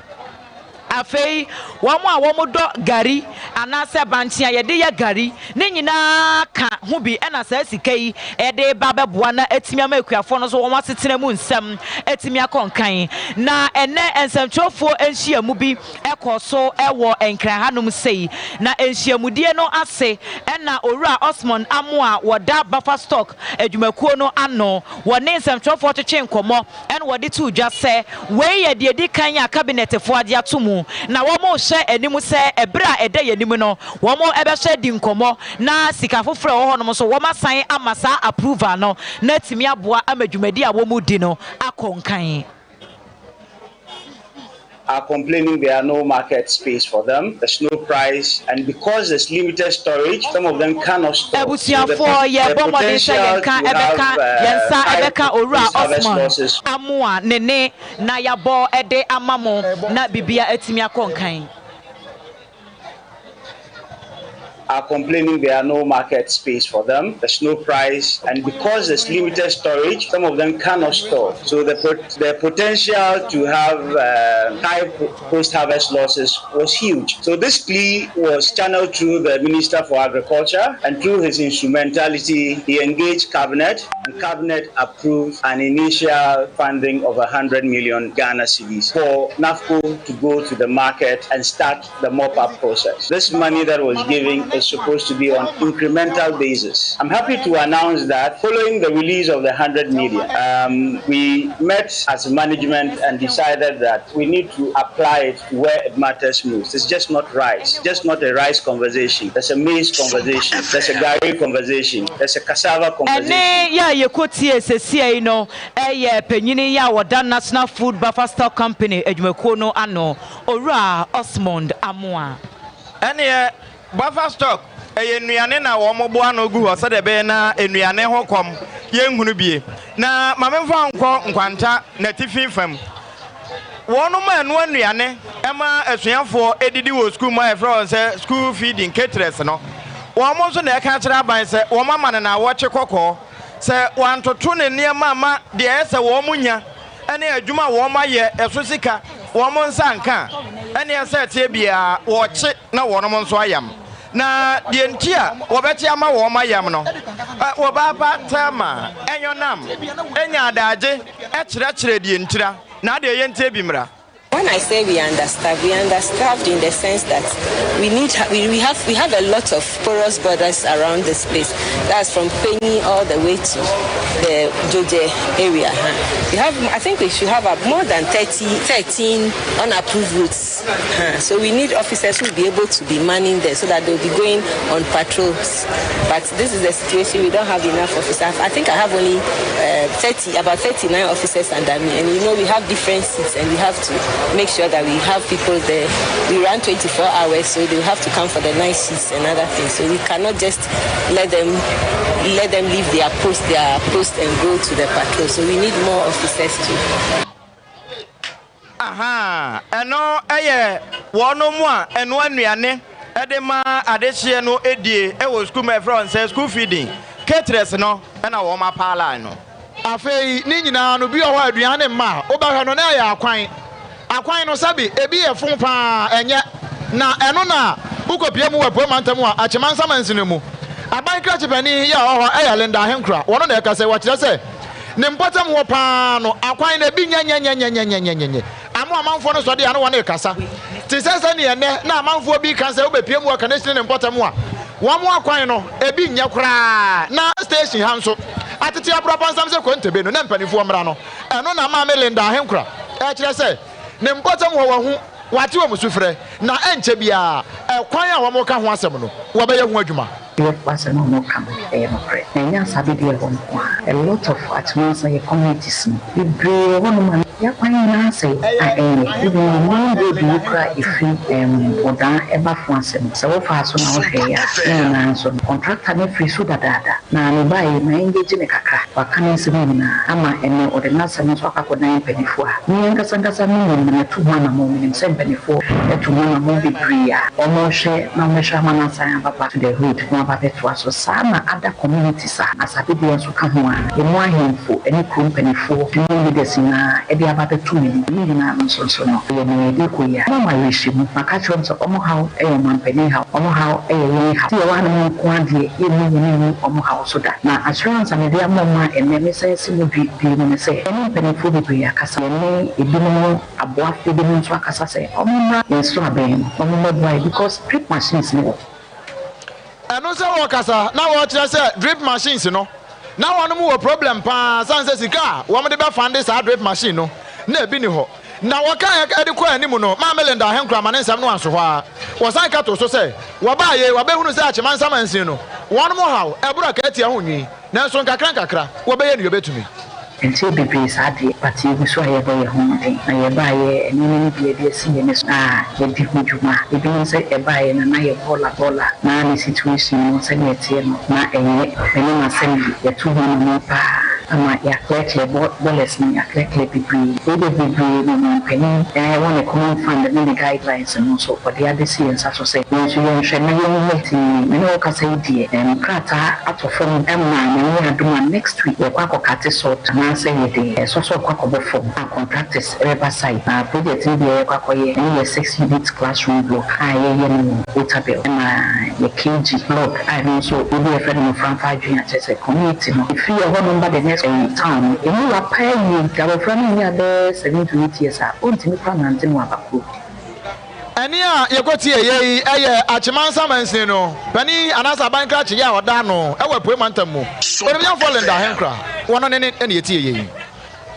Afei wɔn a wɔdɔ gari anaasɛ bankye a yɛde yɛ gari ne nyinaa ka ho bi na saa sika yi de reba abɛboa na atumi ama akuafoɔ no nso wɔn asetena mu nsɛm atumi akɔ nkan. Na ɛnnɛ nsɛmtwerɛfoɔ nhyiamu bi kɔɔ so wɔ Nkran hanom sei, na nhyiamudie no ase na Owura Osmond Amoah a wɔda Buffer Stock adwumakuo no ano, wɔne nsɛmtwerɛfoɔ twetwee nkɔmmɔ na wɔde too dwa sɛ wei yɛ deɛ ɛdi kan a Kabinɛtfoɔ agye ato mu na wɔrehwɛ anim sɛ ɛberɛ a ɛda yɛn anim no wɔbɛhwɛ adi nkɔmmɔ na sika foforɔ a ɛwɔ hɔnom nso wɔasan ama saa approval no na atumi aboa ama dwumadi a wɔredi no akɔ nkan. Are complaining there are no market space for them, there's no price and because there's limited storage, some of them cannot store. So the Abusuafoɔ, the yɛrebɔ mmɔden sɛ potential yɛn ka to have bɛka, yɛn nsa high bɛka Owura post harvest Osmond losses. Amoah ne ne na yɛabɔ de ama mo na biribiara atumi akɔ nkan. Are complaining there are no market space for them, there's no price and because there's limited storage, some of them cannot store. So the the potential to have high post-harvest losses was huge. So this plea was channeled through the Minister for Agriculture and through his instrumentality, he engaged Cabinet and Cabinet approved an initial funding of 100 million Ghana cedis for NAFCO to go to the market and start the mop-up process. This money that was given is supposed to be on incremental basis. I'm happy to announce that following the release of the 100 million, we met as management and decided that we need to apply it to where it matters most. It's just not rice, just not a rice conversation. There's a maize conversation, there's a gari conversation, there's a cassava conversation. Ɛnne yi a yɛkɔtiee seesei no yɛ panyini yi a ɔda National Food Buffer Stock Company adwumakuo no ano, Owura Osmond Amoah. Ɛnneɛ Buffer stock, ɛyɛ nnuane na wɔn boa ano gu hɔ sɛdeɛ ɛbɛyɛ na nnuane ho kɔm yɛnhunu bie. Na ma memfa wo nkɔ Nkwanta n'atifi fam. Wɔnom a ɛnoa nnuane ma asuafoɔ didi wɔ sukuu mu a yɛfrɛ wɔn sɛ school feeding caterers no, wɔn nso na ɛka kyerɛ aban sɛ wɔn ama no naawɔtwe kɔkɔɔ. Sɛ wɔantoto ne nneɛma amma deɛ ɛyɛ sɛ wɔn nya ne adwuma a wɔn ayɛ ɛso sika wɔn nsa anka a, ɛnneɛ sɛ ɛteɛ biara wɔkye na wɔnom nso ayam. Na deɛ nti a wɔbɛkye ama wɔn ayam no, wɔbaapa Thelma Enyonam nya adaagye kyerɛkyerɛ deɛ ntira, na adeɛ yɛntie bi mmra. When I say we understaffed, we understaffed in the sense that we need we, we have we have a lot of porous borders around this place. That's from Penny all the way to the Joje area. Huh? We have I think we should have more than 30, 13 unapproved routes. Huh? So we need officers who will be able to be manning there so that they'll be going on patrols. But this is the situation. We don't have enough officers. I think I have only uh, 30, about 39 officers under me. And you know, we have different seats and we have to make sure that we have people there. We run 24 hours, so they have to come for the night shifts and other things. So we cannot just let them let them leave their post, their post and go to the patrol. So we need more officers too. Ahaa, ɛno yɛ wɔnom a ɛnoa nnuane de ma adehyeɛ no die wɔ sukuu mu a yɛfrɛ wɔn sɛ school feeding caterers no na wɔn apaa line no. Afei ne nyinaa no, bi wɔ hɔ a aduan ne mma a wobɛhwɛ no na ɛyɛ akwan. Akwan no, sɛbe ebi yɛ fo pa ara, ɛnyɛ. Na ɛno na wokɔpue mu wɔ Apuei Mantam a Akyemansa mansini mu. Aban krakye panin yi a ɔwɔ hɔ yɛ Linda Ahenkura. Wɔno na ɛka sɛ, wɔkyerɛ sɛ ne mpɔtam hɔ pa ara no, akwan no ebi nyɛnyɛnyɛnyɛnyɛnyɛnyɛ. Ama amanfoɔ no sɔ de a na wɔne rekasa. Te sɛ sɛdeɛ ɛnnɛ na amanfoɔ bi reka sɛ wobɛpue mu wɔ Kaneshie ne ne mpɔtam a, wɔn akwan no ebi nyɛ koraa. Na station ha nso, atete aboro apansam sɛ Kontebe no, na mpanimfoɔ mmra no. Ɛno na Maame Linda Ahenkura rekyerɛ sɛ ne mpɔtam hɔ wɔahu, wɔate wɔn sufrɛ, na ɛnkyɛ biara ɛkwan a wɔreka ho asɛm no, wɔbɛyɛ ho adwuma. Yɛfo asɛm a wɔka no ɛyɛ nokorɛ na ɛnyɛ Asabe deɛ hɔ nko ara, a lot of Akyem-Ansa yɛ communities no bebree wɔ hɔ nom a y'akwan nyinaa asɛe a ɛnyɛ, even yɛn main road yi koraa a ɛfiri ɛɛm Odaa ɛba Foase no sɛ wo faa so na wo hwɛeɛ a ne nyinaa nso no contractor no afiri so dadaada na me baeɛ yi ma engage no kakra waka ne nsɛm nyinaa ama ɛnɛ ɔde n'asɛm nso akɔ akɔdan mpaninfoɔ a me ankasa ankasa me nim na matu ho anamɔn menim sɛ mpaninfoɔ atu ho anamɔn bebree a wɔrehwɛ na wɔbɛhwɛ ama no asan aba back to the road na waba. aba abɛtoa so. Saa na other communities a Asabedeɛ nso ka ho a ɛmu ahemfo ne kuro mpaninfoɔ ne leaders nyinaa de aba abɛto m'anim. Ne nyinaa no nso nso no, ɛyɛ nea yɛde rekɔ yi a. Wɔama awerɛhyɛmu. Maka akyerɛ wɔn sɛ wɔn haw yɛ ɔmanpanin haw, wɔn haw yɛ yɛn haw. Sɛ yɛwɔ hanom nko ara deɛ, yɛmmu yɛn ani ngu wɔn haw so da. Na assurance a mede ama wɔn a ɛnnɛ mesan si mu dwi bio no ne sɛ, yɛne mpanimfoɔ bebree akasa, yɛne ebinom aboafoɔ binom nso akasa sɛ wɔmmra yɛn sraban no na wɔmmɛboa yɛn because drip machines no wɔ. Ɛno sɛ wɔkasa na wɔkyerɛ sɛ drip machines no na wɔnom wɔ problem paa sane sɛ sika a wɔn de bɛ fande saa drip machine no na ebi ni hɔ. Na wɔkaeɛ de kɔɔ anim no, Maame Linda Ahenkro ama ne nsɛm no anso hɔ ara. Wɔsan ka too so sɛ, Wɔbaa yei, wɔabɛhunu sɛ Akyemansa mansin no, wɔnom haw, ɛboro akaatia ho nwi, nanso nkakrankakra, wɔbɛyɛ nea wɔbɛtumi. Ɛnkyɛɛ bebree saa deɛ, but yɛgu so a yɛbɔ yɛn ho mmɔden. Na yɛbaeɛ, nneɛma no bi a yɛde asi yɛn ani so a yɛdi ho dwuma. Ebinom sɛ yɛbaeɛ no na yɛ bɔɔla bɔɔla, na ne situation no sɛdeɛ ɛteɛ no na ɛnyɛ. Me ne m'asɛm yi, yɛto ho anammɔn pa ara ama yɛaclearclear bɔɔlɛs no, yɛaclearclear bebree. Wei deɛ bebree no ɔmanpanin wɔ ne common fund ne ne guidelines no nso ɔde abɛsi yɛn nsa so sɛ yɛn nso yɛnhwɛ na yɛnyɛ. Nti me ne wo kasa yi deɛ nkrataa atɔ fam ma Nyame yɛ adom a next week yɛkɔ akɔ kate salt anaasɛ yɛde sɔsɔ kɔ akɔbɔ fam a contractors bɛba site na project no bi a yɛkɔ akɔyɛ ɛno yɛ 6 unit classroom block a yɛyɛ no wɔ Otabil ɛna yɛ KG block a ɛno nso obi a yɛfrɛ no Mmɔfra Mfa Adwene a kyerɛ sɛ community no ɛfiri ɛhɔ nom ba the next ɛyi town no ɛmu wa paa yie nti abɔfra no nnya bɛyɛ 7 to 8 years a ɔntumi koraa nante no aba kurom. Ɛnne a yɛkɔtieeɛ yi yɛ Akyemansa Mansini no panin anaasɛ aban krakye a ɔda ano wɔ Apuei Mantam mu, Onimnyamfoɔ Linda Ahenkra. Wɔno ne ne na yɛtieeɛ yi.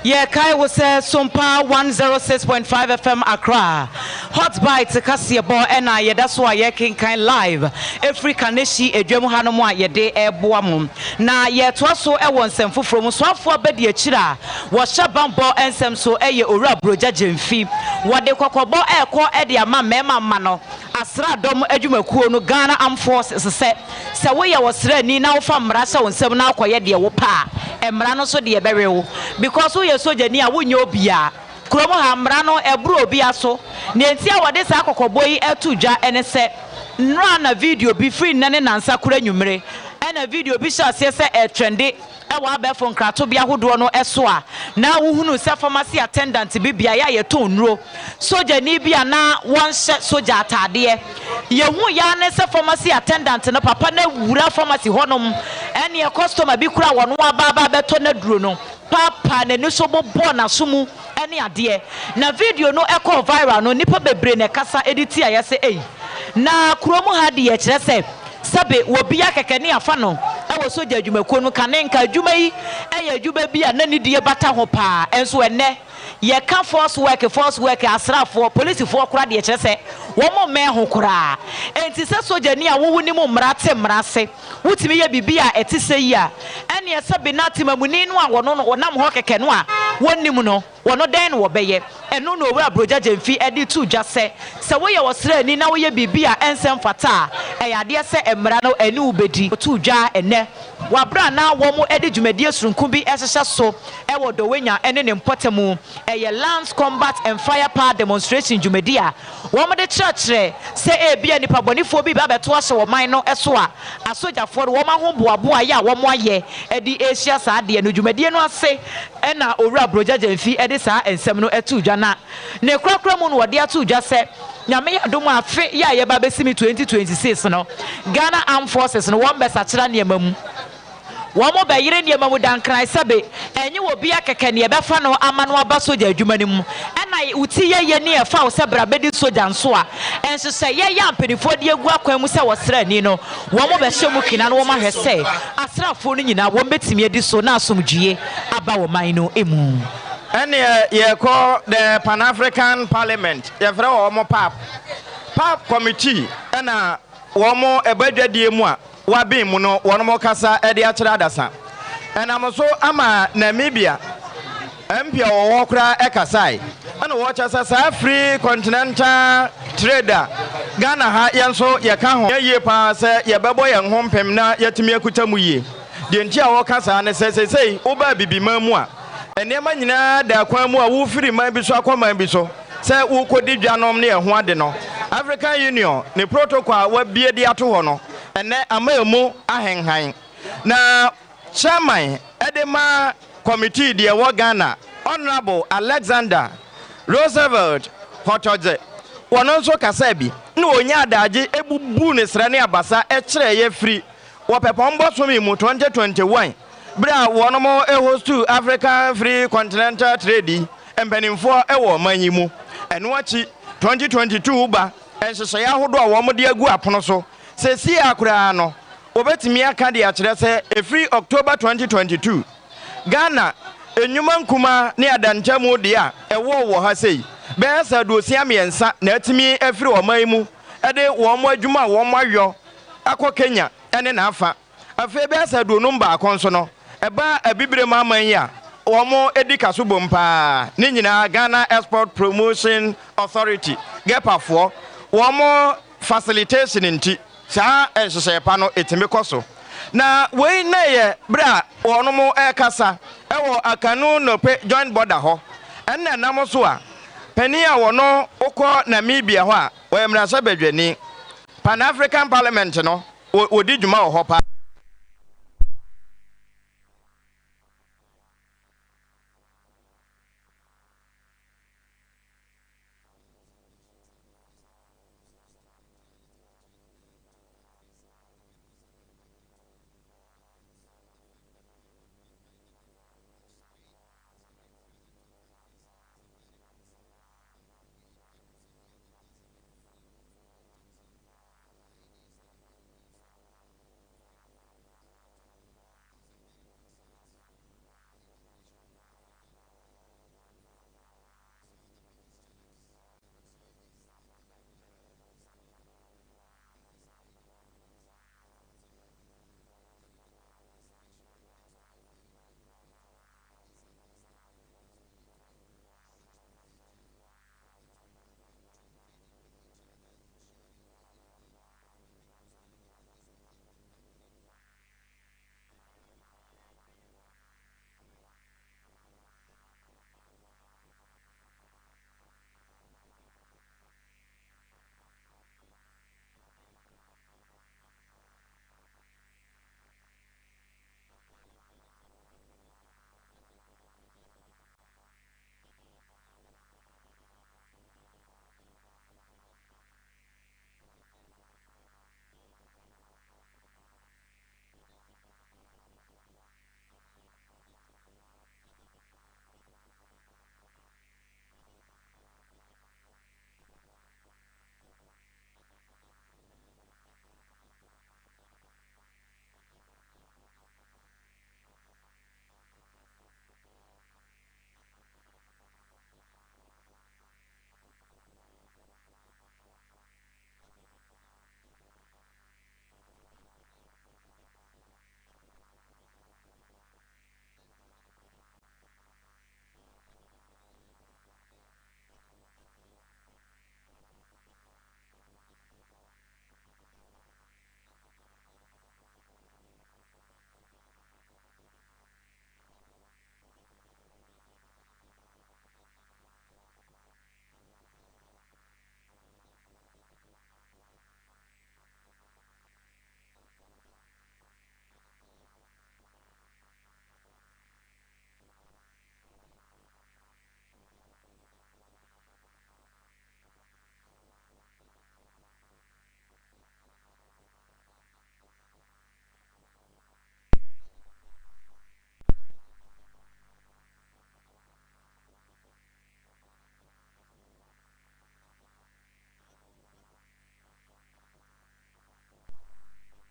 Yɛkae wo sɛ Sompa 106.5 FM Accra Hot Bites kaseɛbɔ na yɛda so a yɛrekenkan live ɛfiri Kaneshie adwam hanom a yɛde reboa mo. Na yɛretoa so wɔ nsɛm foforɔ mu. Soafoɔ abadiakyiri a wɔhyɛ bammɔ nsɛm so yɛ Owura Brogya Gyamfi. Wɔde kɔkɔbɔ rekɔ de ama mmarima mma no asraadɔm adwumakuo no, Ghana Armed Forces, sɛ, sɛ woyɛ ɔsraani na wofa mmara hyɛ wo nsam na wokɔyɛ deɛ wopɛ a, mmara no nso deɛ ɛbɛwe wo. Because woyɛ sogyani a, wonyɛ obiara. Kurom ha, mmara no, ɛboro obiara so. Nea enti a wɔde saa kɔkɔbɔ yi reto dwa ne sɛ, nnora na video bi firi nnɛ ne nnansa koro anwummere na video bi hyɛɛ aseɛ sɛ ɛretrɛnde wɔ abɛɛfo nkratobea ahodoɔ no so a na wohunu sɛ pharmacy attendant bi beaeɛ a yɛtɔn nnuro, sogyani bi a na wɔnhyɛ sogya ataadeɛ. Yɛhuiɛ ara ne sɛ pharmacy attendant no papa no awura pharmacy hɔnom ɛneɛ customer bi koraa a ɔno aba aba abɛtɔ n'aduro no paapaa n'ani so bobɔɔ n'aso mu ne adeɛ. Na video no kɔɔ viral no, nnipa bebree na ɛkasa de tiaeɛ sɛ ei, na kurom ha deɛ kyerɛ sɛ sɛbe wɔbia kɛkɛ ne afa no wɔ sogya adwumakuo no kane nka adwuma yi yɛ adwuma bi a na nidie bata ho paa nso ɛnnɛ yɛka force work force work asraafoɔ polisifoɔ koraa deɛ kyerɛ sɛ wɔn mmɛn ho koraa enti sɛ sogyani a wo wonim mmara te mmara ase wotumi yɛ biribi a ɛte sɛ yi a, ɛnneɛ sɛbe na temamuni no a wɔno no wɔnam hɔ kɛkɛ no a wɔnnim no, wɔno dɛn na wɔbɛyɛ? Ɛno na Owura Brogya Gyamfi de too dwa sɛ, sɛ woyɛ ɔsraani na woyɛ biribi a ɛnsɛ mfata a, ɛyɛ adeɛ sɛ mmara no ne wo bɛdi. Ɔtoo dwa ɛnnɛ wɔ aberɛ a na wɔde dwumadie sononko bi rehyehyɛ so wɔ Dɔwenya ne ne mpɔtamu. Ɛyɛ Lands Combat and Fire Power Demonstration dwumadie a Wɔde kyerɛkyerɛ sɛ ebia nnipa bɔnefoɔ bi reba abɛto ahyɛ ɔman no so a, asogyafoɔ no wɔn ahoboaboaeɛ a wɔayɛ de rehyia saa adeɛ no. Dwumadie no ase na Owura Brogya Gyamfi de saa nsɛm no too dwa na ne korakora mu no ɔde ato dwa sɛ Nyame yɛ adom a afe yi a yɛreba abɛsi mu 2026 no Ghana Armed Forces no wɔbɛsakyera nneɛma mu. Wɔbɛyere nneɛma mu dankran sɛbe ɛnyɛ obia kɛkɛ ne yɛbɛfa no ama no aba sogya adwuma no mu. Ɛna wo ti yɛ ye ne ɛfa wo sɛ bra bɛdi sogya nso a, nhyehyɛeɛ yɛ a mpaninfoɔ de agu akwan mu sɛ wɔsraani no, wɔbɛhyɛ mu kena na wɔahwɛ sɛ asraafoɔ no nyinaa wɔbɛtumi adi so na asomdwie aba ɔman no mu. Ɛnneɛ yɛrekɔ the Pan African Parliament, yɛfrɛ wɔn pap, pap committee ɛna wɔn ɛba dwadie mu a wɔaben mu no wɔnom kasa de akyerɛ adasa. Ɛnam so ama Namibia MP a ɔwɔ hɔ koraa kasae ɛna wɔkyɛ sɛ saa free continental trade a Ghana ha yɛn nso yɛka ho yɛ yie paa sɛ yɛbɛbɔ yɛn ho mpem na yɛatumi akuta mu yie. Deɛ nti a wɔka saa ne sɛ seesei woba Abibiman mu a nneɛma nyinaa da kwan mu a wofiri man bi so akɔ man bi so sɛ wokɔdi dwa nom ne ɛho ade no African Union ne protocol a wɔabue de ato hɔ no. Ɛnnɛ ama emu ahenhan. Na Chairman de ma Committee deɛ ɛwɔ Ghana, Honourable Alexander Roosevelt Hotodze, wɔno nso kasaa bi na ɔnyaa adaagye bubuu ne srɛ ne abasa kyerɛeɛ firi Wɔpɛpɔn bɔsome mu 2021 berɛ a wɔnom hostuu African Free Continental Trade yi mpanimfoɔ wɔ ɔman yi mu. Ɛno akyi 2022 ba nhyehyɛeɛ ahodoɔ a wɔn de agu apono so seesei ara koraa no wɔbɛtumi aka de akyerɛ sɛ ɛfiri October 2022 Ghana nnwuma nkumaa ne adantamu deɛ a ɛwɔ wɔ ha sei bɛyɛ sɛ 63 na atumi afiri ɔman yi mu de wɔn adwuma a wɔn ayɔ akɔ Kenya ne n'afa. Afei bɛyɛ sɛ 51 nso no, ɛba Abibirem aman yi a wɔdi ka so bom pa ara, ne nyinaa Ghana Export Promotion Authority, GEPA, foɔ, wɔn facilitation nti, saa nhyehyɛe pa no tumi kɔ so. Na wei na ɛyɛ berɛ a wɔn rekasa wɔ Akanu Nokpe Joint Border hɔ. Ɛnna ɛnam so a panin a wɔno wokɔ Namibia hɔ a ɔyɛ mmarahyɛbadwani, Pan African Parliament no, wɔdi dwuma wɔ hɔ paa.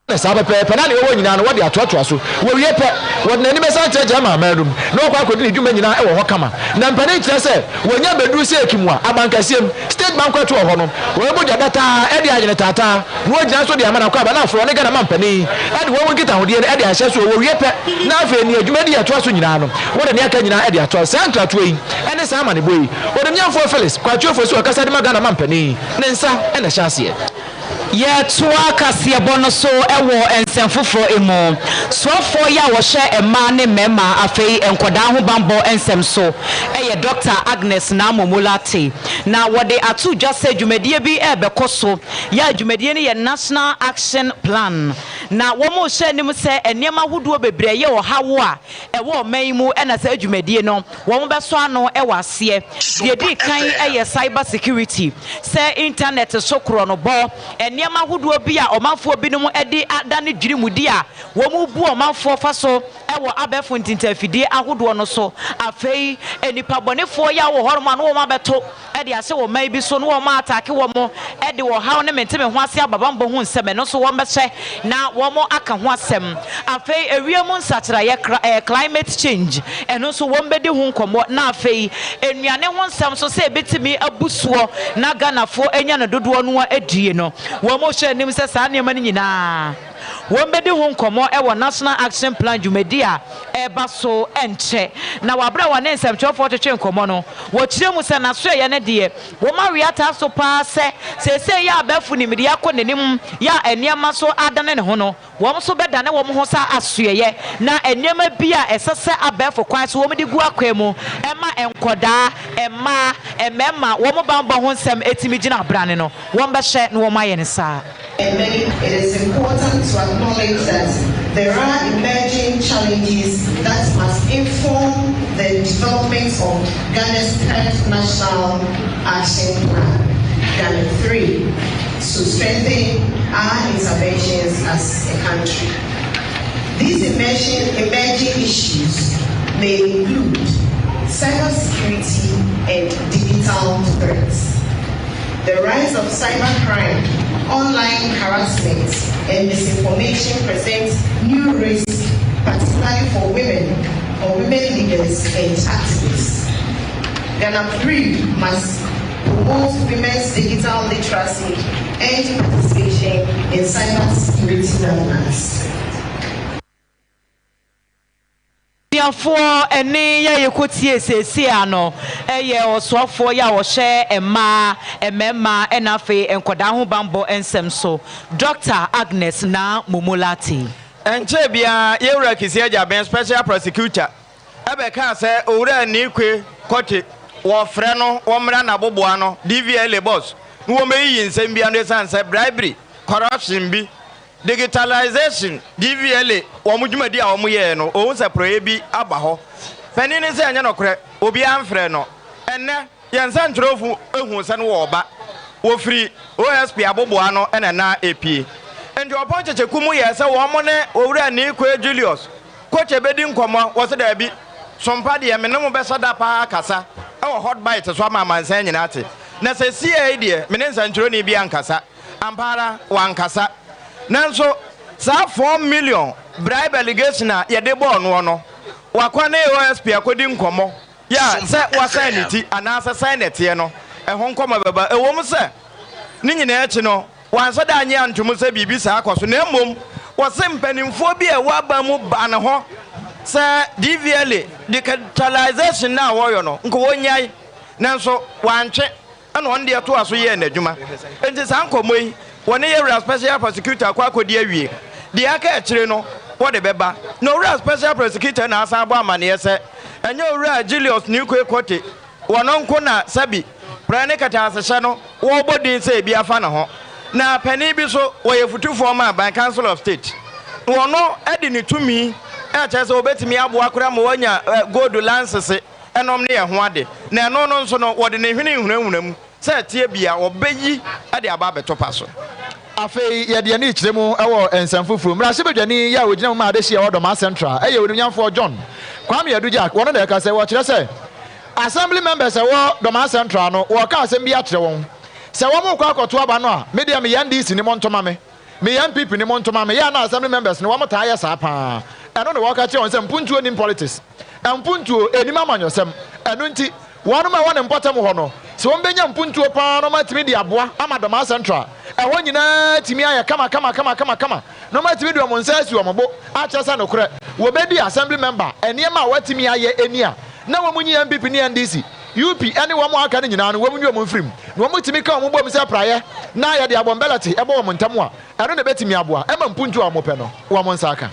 Na saa pɛpɛɛpɛ na nea ɔwɔ nyinaa no, wɔde atoatoa so. Wɔwie pɛ, wɔde n'ani bɛsan akyerɛ German aman no mu, na wakɔ akɔdi ne dwuma nyinaa wɔ hɔ kama. Na mpanin kyerɛ sɛ, wɔnya bɛduru Seek mu a, abankɛseɛ mu, State Banquet wɔ hɔ no, wɔbɛbɔ dwa dataa de ayene taataa, na wɔagyina nso de ama no akwaaba, na afei ɔne Ghana mampanin de wɔn nkitahodie no de ahyɛ so. Wɔwie pɛ, na afei nea dwumadi a ɛtoa so nyinaa no, wɔde nea aka nyinaa de atoa so. Saa nkratoɔ yi ne saa amanebɔ yi, Onimnyamfoɔ Phyllis Kwakye Ofosu a ɔkasa de ma Ghana mampanin ne nsa na ɛhyɛ aseɛ. Yɛtoa kaseɛbɔ no so wɔ nsɛm foforɔ mu. Soafoɔ yi a wɔhwɛ mmaa ne mmarima afei nkwadaa ho banbɔ nsɛm so yɛ Dɔkta Agnes Naa Momo Lartey. Na wɔde ato dwa sɛ dwumadie bi rebɛkɔ so yɛ a dwumadie no yɛ National Action Plan. Na wɔrehyɛ anim sɛ nneɛma ahodoɔ bebree a ɛyɛ ɔhaw a ɛwɔ ɔman yi mu na saa dwumadie no wɔbɛsɔ ano wɔ aseɛ. Deɛ ɛdi kan yɛ cyber security, sɛ intanɛt so korɔnobɔ, nneɛma ahodoɔ bi a ɔmanfoɔ binom de adane dwirimudi a wɔbu ɔmanfoɔ fa so wɔ abɛɛfo ntintafidie ahodoɔ no so. Afei nnipa bɔnefoɔ yi a wɔwɔ hɔnom a na wɔn abɛto de ahyɛ wɔ man bi so na wɔn ataake wɔn de ɔhaw ne mente-me-ho-ase aba bammɔ ho nsɛm, ɛno nso wɔbɛhyɛ na wɔn aka ho asɛm. Afei ewiem nsakyeraeɛ, ɛɛ climate change, ɛno nso wɔn bɛdi ho nkɔmmɔ. Na afei nnuane ho nsɛm nso sɛ ɛbɛtumi abu soɔ na Ghanafoɔ anya no dodoɔ no ara adie no, wɔn rehwɛ anim sɛ saa nneɛma no nyinaa Wɔbɛdi ho nkɔmmɔ wɔ National Action Plan dwumadi a ɛreba so nkyɛ. Na wɔ bere a wɔne nsɛmtwerɛfoɔ twetwe nkɔmmɔ no, wɔkyerɛ mu sɛ n'asoɛeɛ no deɛ, wɔma wea taa so pa ara sɛ seesei yɛ a abɛɛfo nimdeɛ akɔ n'anim, yɛ a nneɛma nso adane ne ho no, wɔn nso bɛdane wɔn ho sɛ asoɛeɛ na nneɛma bi a ɛsɛ sɛ abɛɛfo kwan so wɔde gu akwan mu ma nkwadaa, mmaa, mmarima, wɔn bammɔ ho nsɛm tumi gyina abrane no, wɔbɛhyɛ na wɔayɛ no saa. And many, it is important to acknowledge that there are emerging challenges that must inform the development of Ghana's third national action plan, Ghana 3, to strengthen our interventions as a country. These emerging, emerging issues may include cybersecurity and digital threats, the rise of cybercrime, online harassment, and misinformation presents new risks, particularly for women or women leaders and activists. Ghana 3 must promote women's digital literacy and participation in cybersecurity governance. Abusuafoɔ ɛne yɛ a yɛkɔtiee seesei ara no yɛ ɔsoafoɔ yi a ɔhwɛ mmaa, mmarima ɛna afei nkwadaa ho banbɔ nsɛm so, Dɔkta Agnes Naa Momo Lartey. Ɛnkyɛɛ biara, yɛn Wura Kissi Agyabeng, Special Prosecutor, bɛkaa sɛ Owura Nii-Kwe Kotey, wɔfrɛ no wɔmmra n'aboboano, DVLA boss, na wɔmmɛyiyi nsɛm bi ano esiane sɛ bribery, corruption bi Digitalization, DVLA, wɔn dwumadi a wɔyɛɛ no, wɔhu sɛ porɔeɛ bi aba hɔ. Panin no sɛ ɛnyɛ nokorɛ, obiara mfrɛɛ no. Ɛnnɛ, yɛn nsɛntwerɛfo huu sɛ no wɔreba. Wɔfiri OSP aboboano na na ɛrepue. Enti wɔpɔn kyekyeku mu yɛɛ sɛ wɔn ne Owura Nii Kwei Julius Koche bɛdi nkɔmmɔ. Wɔse daabi, Sompa deɛ me ne mo bɛhyɛ da paa akasa wɔ Hot Bite so ama amansan nyinaa ate. Na seesei deɛ, me ne nsɛntwerɛni biara nkasa. Ampa ara, wankasa. Nanso saa 4 million bribe allegation a yɛde bɔɔ noɔ no, wakɔ ne OSP akɔdi nkɔmmɔ yɛ a sɛ wasan ne ti anaasɛ sɛn na ɛteɛ no, ɛho nkɔmmɔ bɛba. Ɛwom sɛ ne nyinaa akyi no, wanhyɛ da annye antom sɛ biribi saa kɔ so, na mmom wɔse mpanimfoɔ bi a ɛwɔ aban mu baa ne hɔ sɛ DVLA digitalization no a wɔreyɔ no, nka wɔnnyae, nanso wantwe. Ɛna ɔno deɛ toa so yɛɛ n'adwuma. Enti saa nkɔmmɔ yi, wɔne Yɛwura Special Prosecutor akɔ akɔdi awie. Deɛ aka akyire no, wɔde bɛba. Na Owura Special Prosecutor na asan abɔ amaneɛ sɛ, ɛnyɛ Owura Julius Newquay Quartey, wɔno nko na sɛbi prɛ ne kɛtɛasehyɛ no wɔrebɔ din sɛ ebi afa ne ho. Na panin bi nso, wɔyɛ futufoɔ ma aban, Council of State. Na ɔno de ne tumi rekyerɛ sɛ ɔbɛtumi aboa koraa ma wɔanya gold lansese. Ɛnom ne ɛho ade, na ɛno no nso no, wɔde ne hwene hunahuna mu sɛ ɛteɛ bi a, wɔbɛyi de aba abɛto pa so. Afei yɛde yɛn ani rekyerɛ mu wɔ nsɛm foforo mu. Mmarahyɛbadwani yi a ogyina mu ma adehye a ɛwɔ Dormaa Central yɛ Onimnyamfoɔ John Kwame Adu Gyark. Wɔno na ɛka sɛ wɔkyerɛ sɛ Assembly members a ɛwɔ Dormaa Central no wɔreka asɛm bi akyerɛ wɔn sɛ wɔn rekɔ akɔto aba no a, me deɛ meyɛ NDC ni monto ma me. Meyɛ NPP ni monto ma me. Yɛ a na Assembly members no wɔn taa yɛ saa paa. Ɛno na wɔka kyerɛ wɔn sɛ mpuntuo nnim politics. Mpuntuo nnim amanyɔsɛm. Ɛno nti, wɔnom a ɛwɔ ne mpɔtam hɔ no, sɛ wɔn bɛnya mpuntuo paa na wɔn atumi de aboa ama Dormaa Central ɛhɔ nyinaa atumi ayɛ kama kama kama kama kama na wɔn atumi de wɔn nsa asi wɔn bo akyerɛ sɛ nokorɛ wɔbɛdi Assembly member nneɛma a wɔatumi ayɛ ni a na wɔn nyi NPP ne NDC. UP ne wɔn a aka no nyinaa no wɔn nyi wɔn mfiri mu na wɔn tumi ka wɔn bom sɛ praeɛ na yɛde abɔnbɛlɛte bɔ wɔn ntam a, ɛno na ɛbɛtumi aboa ma mpuntuo a wɔpɛ no wɔn nsa aka.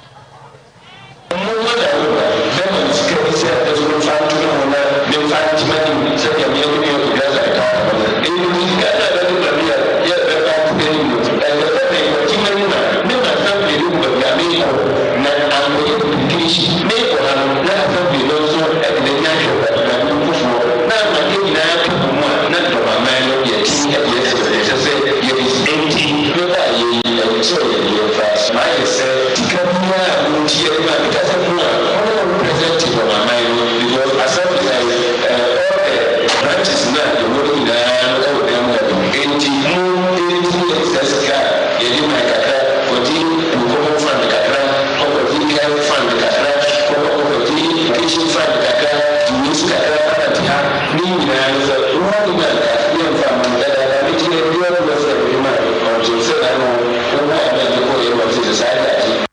Momma Dawid bɛma me sika bi sɛ me nso memfa nto me ho na memfa nte m'anim sɛdeɛ me ne me Eleasar ka apam no. Enti sika no a bɛde ma me a yɛ bɛfa nte m'anim no, ɛsɛ sɛ mekɔte m'anim a mema assembly no hu baabi a merekɔ na ankɔyɛ duplication. Merekɔ ha no, na assembly no nso de n'ani ahwɛ m'anim foforɔ na ama yɛn nyinaa ka bɔ mu a na dɔm-aman no yɛatumi de asi baabi a ɛsɛ sɛ yɛde si. Enti mebaeɛ yi, ɛnkyɛɛ yɛn yɛmfa. Mayɛ sɛ sika biara a mo tua bi ma me ka sɛ mo a mo ne mo represent wɔ aman no because assembly ha yi eh all the branches no a yɛwɔ no nyinaa no ɛwɔ dan mu ha bi enti mo ntumi yɛ saa sika a yɛde mae kakra kɔgye nkɔmɔ fund kakra kɔ kɔgye health fund kakra kɔ kɔ kɔgye education fund kakra gye wei so kakra fa bɛte ha ne nyinaa no sɛ wo nim a nka yɛmfa mma no dadaada me deɛ biara bi wɔ sɛ mede ma until sɛ na no Wo ho a na ɛde kɔ yɛ ma sɛ saa daakye.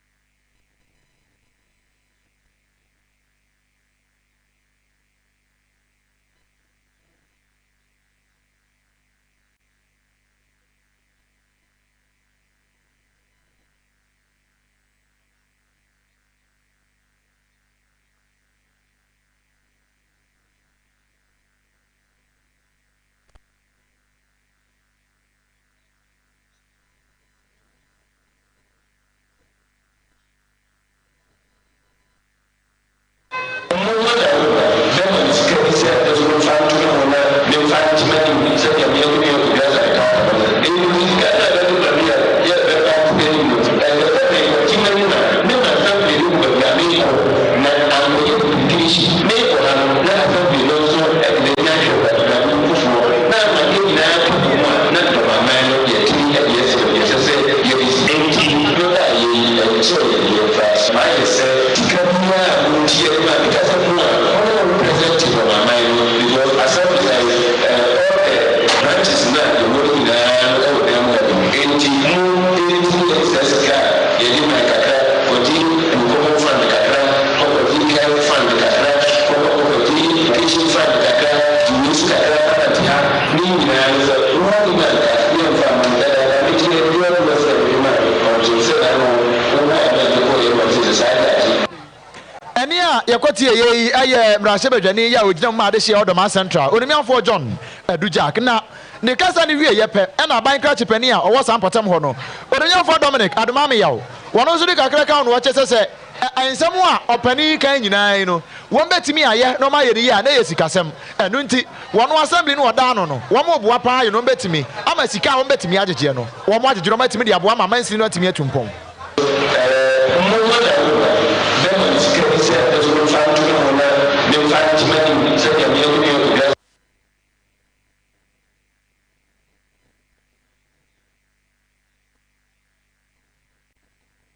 Momma Dawid bɛma me sika bi sɛ me nso memfa nto me ho na memfa nte m'anim sɛdeɛ me ne me Eleasar ka apam no. Enti sika no a bɛde ma me a yɛ bɛfa nte m'anim no, ɛsɛ sɛ mekɔte m'anim a mema assembly no hu baabi a merekɔ na ankɔyɛ duplication. Merekɔ ha no, na assembly no nso de n'ani ahwɛ m'anim foforɔ na ama yɛn nyinaa ka bɔ mu a na dɔm aman no yɛatumi de asi baabi a ɛsɛ sɛ yɛde si. Enti mebaeɛ yi, ɛnkyɛɛ yɛn yɛmfa. Mayɛ sɛ sika biara a montua bi ma me ka sɛ mo a mo ne mo represent dɔm aman no because assembly ha yi eh all the branches no a yɛwɔ no nyinaa no wɔ dan mu ha bi enti mo ntumi yɛ saa sika a yɛde mae kakra kɔgye nkɔmɔ fund kakra kɔ kɔgye health fund kakra kɔ kɔ kɔgye education fund kakra gye wei so kakra fa bɛte ha ne nyinaa no sɛ wo nim a nka yɛmfa mma no dadaada me deɛ biara bi wɔ sɛ mede ma until sɛ na no wo ho a na ɛde kɔ yɛ ma sɛ saa daakye. Ɛnne a yɛkɔtieeɛ yi yɛ mmarahyɛbadwani yi a ɔgyina mu ma adehyeɛ Ɔdɔmaa Central, Onimiafoɔ John Adu Jack. Na ne kasa no wieeɛ pɛ na aban krakye panin a ɔwɔ saa mpɔtam hɔ no, Onimiafoɔ Dominic Adomah-Ameyaw, wɔn nso de kakra ka ho na wɔkyɛ sɛ sɛ nsɛm a ɔpanin yi kan nyinaa yi no wɔbɛtumi ayɛ na wɔayɛ no yie a na ɛyɛ sikasɛm. Ɛno nti wɔn assembly no wɔda ano no wɔreboa paa ayɛ na wɔbɛtumi ama sika a wɔbɛtumi agyegyeɛ no wɔagyegye na wɔatumi de aboa ama amansini no atumi atu mpɔn. Momma Dawid bɛma me sika bi sɛ me nso memfa nto me ho na memfa nte m'anim sɛdeɛ me ne me Eleasar.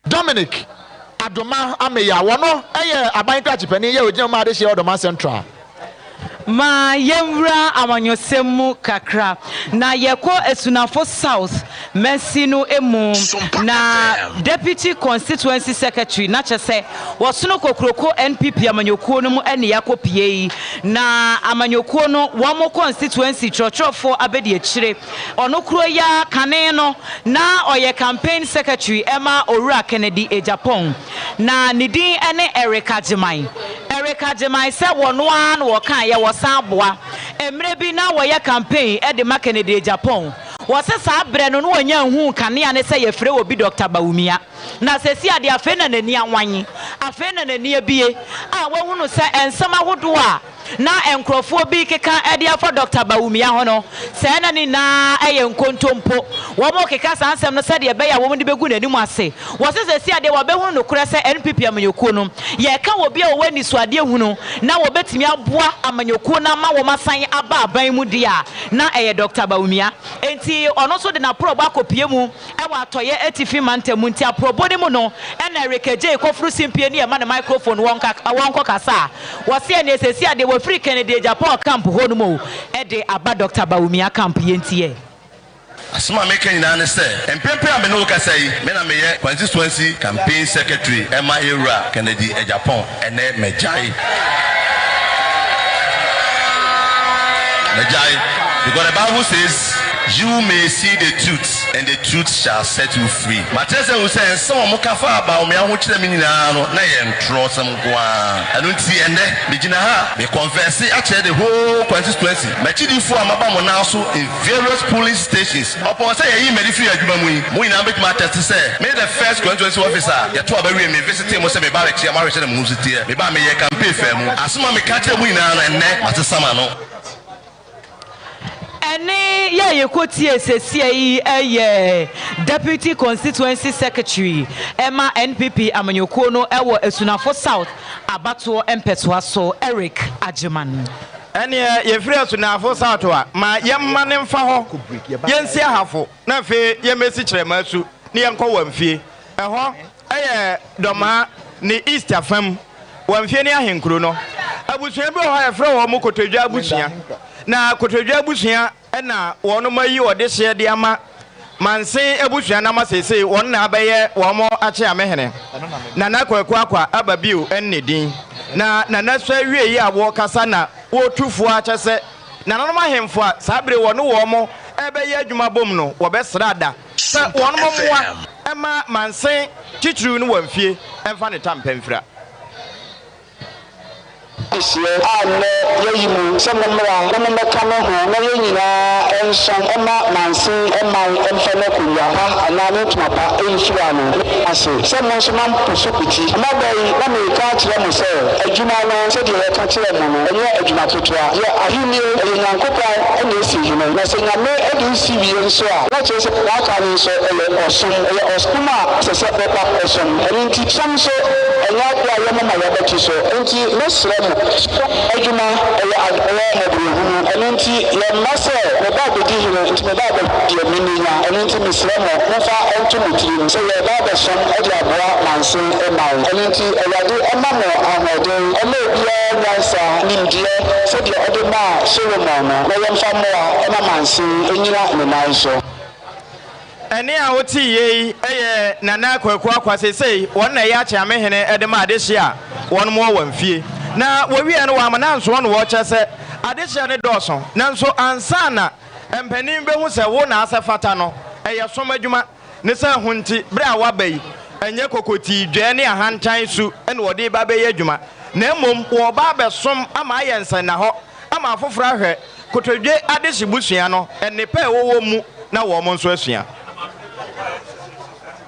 Dominic Adomah Ameya, wɔno yɛ aban krakye panin yɛ ogyina mu ma adehyeɛ Ɔdoma Central. Ma yɛnwura amanyɔsɛm mu kakra na yɛkɔ Asunafo South mansin no mu na Deputy Constituency Secretary na kyerɛ sɛ wɔsono kokroko NPP amanyɔkuo no mu ne yɛakɔ pie yi na amanyɔkuo no wɔn constituency twerɛtwerɛfoɔ abɛdiakyire Ɔno koro yi ara, kane no, na ɔyɛ campaign secretary ma Owura Kennedy Agyapong. Na ne din ne Eric Agyemang. Eric Agyemang, sɛ wɔno ara na wɔkaeɛ, wɔsan boa. Mmerɛ bi na wɔyɛ campaign de ma Kennedy Agyapong. Wɔse saa berɛ no na wɔnnya nhuu kanea no sɛ yɛfrɛ obi Doctor Bawumia. Na seesei adeɛ afei na n'ani awanyi, afei na n'ani abue a wahunu sɛ nsɛm ahodoɔ a na nkurɔfoɔ bi rekeka de afa Dɔkta Bawumia ho no, sɛɛ na ne nyinaa yɛ nkontompo. Wɔrekeka saa nsɛm no sɛdeɛ ɛbɛyɛ a wɔde bɛgu n'anim ase. Wɔse seesei adeɛ wɔabɛhunu nokorɛ sɛ NPP amanyɔkuo no, yɛreka wɔ obi a ɔwɔ anisoadeɛ hunu na wɔbɛtumi aboa amanyɔkuo no ama wɔasan aba aban mu deɛ a, na ɛyɛ Dɔkta Bawumia. Enti ɔno nso de n'aporɔbɔ akɔpue mu wɔ Atɔeɛ Atifi Mantam mu. Nti aprɔbɔ no mu no na Eric Adjei kɔforo simpie ne yɛma no microphone wɔnkɔ kasa a wɔse ɛneɛ seesei a deɛ wafiri Kennedy Agyapong camp hɔ nom o de aba Doctor Bawumia camp yɛntiɛ. Asɛm a meka nyinaa ne sɛ, mprempren a me ne wo kasa yi, me na meyɛ Constituency Campaign Secretary ma Yɛwura Kennedy Agyapong. Ɛnnɛ magyae. Magyae because the bible says you may see the truth and the truth shall set you free. Makyerɛ sɛ hu sɛ nsɛm a wɔka faa Bawumia ho kyerɛ me nyinaa no na ɛyɛ ntorɔsɛm nko ara. Ɛno nti ɛnnɛ megyina ha a me confesse akyerɛ the whole constituency, m'akyidifoɔ a maba mo nan so in various polling stations. Ɔpɔn sɛ yɛyii m'adi firii adwuma mu yi, mo nyinaa bɛtumi attest sɛ mene the first constituency officer a yɛto aba wie me visitee mo sɛ meba abɛkyea mo ahwɛ sɛdeɛ mo ho si teɛ. Mebaa meyɛɛ campaign faa mu. Asem a meka kyerɛɛ mo nyinaa no ɛnnɛ masesa m'ano. Ɛnne yi a yɛkɔtiee seesei yi yɛ Deputy Constituency Secretary ma NPP amanyɔkuo no wɔ Asunafo South abatoɔ mpɛsoa so, Eric Agyeman. Ɛnneɛ yɛfiri Asunafo South a, ma yɛmmane mfa hɔ, yɛnsi Ahafo, na afei yɛmmɛsi Kyerɛmasu na yɛnkɔ Wamfie. Ɛhɔ yɛ Dɔmaa ne East afa mu, Wamfie ne ahenkuro no. Abusua bi wɔ hɔ a yɛfrɛ wɔn Kotodwe abusua. Na Kotodwe abusua na wɔnom ayi ɔdehyeɛ de ama Manse abusua no ama seesei wɔn na abɛyɛ wɔn akyeamehene. Nana Kwaku Akwa aba bio ne din. Na Nana sua wiei a wɔrekasa na wɔretu fo ara kyɛ sɛ nananom ahemfo a saa bere wɔne wɔn rebɛyɛ adwuma bom no wɔbɛsra ada sɛ wɔnom mmoa mma Manse titiriw no wɔ mfie mfa ne tampɛ mfira. Adehyeɛ a nnɛ yɛayi mo sɛ mommra na mommɛka me ho na yɛn nyinaa nsom mma manse man mfa n'akonnwa pa anaa ne ntoma pa mfira no, meda mo ase sɛ mo nso moampo so piti. Mmabaa yi, na mereka akyerɛ mo sɛ adwuma no, sɛdeɛ yɛka kyerɛɛ mo no, ɛnyɛ adwuma ketewa. Yɛ ahennie, ɛyɛ Nyankopɔn na ɛsi hene, na sɛ Nyame de wo si wie nso a, na kyerɛ sɛ deɛ aka no nso ɛyɛ ɔsom, ɛyɛ ɔsom a ɛsɛ sɛ woba bɛsom. Ɛno nti, som nso, ɛnyɛ adeɛ a yɛmoma yɛabati so. Enti mɛsrɛ mo, som adwuma, ɛyɛ adɔeɛ, mmɔborɔhunu. Ɛno nti, yɛmma sɛ meba abɛdi hene, nti meba abɛhwɛ deɛ mennya. Ɛno nti mesrɛ mo, momfa nto mo tirim sɛ yɛreba abɛsom de aboa manse man. Ɛno nti Awurade mma mo ahoɔden, ɔmma obiara nyansa, nimdeɛ, sɛdeɛ ɔde maa Solomon no, na yɛmfa mmoa ma manse nnyina ne nan so. Ɛnne a wote yei yɛ Nana Kwaku Akwa seesei wɔn na ɛyɛ Akyeamehene de ma adehyeɛ a wɔnom wɔ wɔn fie. Na wɔwieɛ no wɔamana ansoɔ no wɔkyɛ sɛ adehyeɛ no dɔɔso nanso ansa na mpanin bɛhu sɛ wo na asɛ fata no ɛyɛ som adwuma. Ne sɛ ho nti berɛ a woaba yi ɛnyɛ kokotii dwɛɛ ne ahantan su na wɔde reba abɛyɛ adwuma na mmom wɔreba abɛsom ama ayɛ nsɛnnahɔ ama afoforɔ ahwɛ Kotodwe adehye busua no nnepa a ɛwɔ wɔn mu na wɔn nso asua.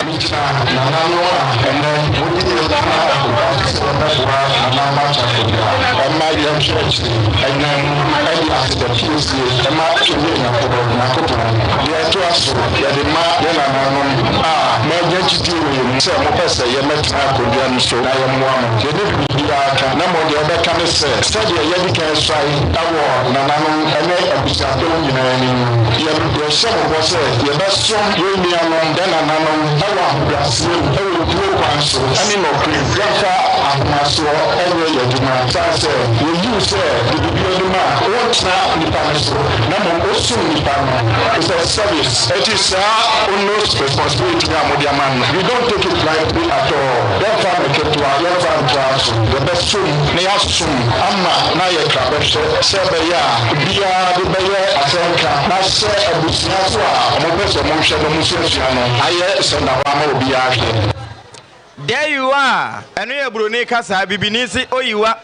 Migyina nananom a ɛnnɛ wɔde yɛn gyina akonnwa so sɛ yɛbɛboa nananom akyɛfodua ɛma yɛnhwɛ akyiri ɛnam ɛde aseda piesie ɛma Twɛdeɛ Nyankopɔn Nyankopɔn. Deɛ ɛtoa so yɛde ma yɛn nananom a moanya gyidie wɔ yɛn mu sɛ mopɛ sɛ yɛmmɛtena akonnwa no so na yɛmmoa mo. Yɛnni biribiara ka na mmom deɛ yɛbɛka ne sɛ sɛdeɛ yɛadi kan suae wɔ nananom ne abusuadɔm nyinaa anim no, yɛ, yɛhyɛ mo bɔ sɛ yɛbɛsom yɛn nuanom, yɛn nananom, wɔ ahobrɛaseɛ mu, wɔ obuo kwan so, ne nɔkorɛ mu. Yɛmfa ahomasoɔ nyɛ yɛn adwuma, ɛsiane sɛ yɛyi wo sɛ de biribi anim a, wontena nnipa no so, na mmom wosom nnipa no. It's a service. Enti saa onerous responsibility no a mode ama no, we don't take it lightly at all. Yɛmfa no ketewa, yɛmfa ntoa so. Yɛbɛsom na yɛasom. Som ama na ayɛ krabɛhwɛ sɛ ɛbɛyɛ a obiara de bɛyɛ asɛnka na sɛ abusua so a wɔpɛ sɛ wɔhwɛ na wɔsuasua no ayɛ sɛnnahɔ ama obiara ahwɛ. There you are, ɛno yɛ broni kasa, bibini se oyiwa.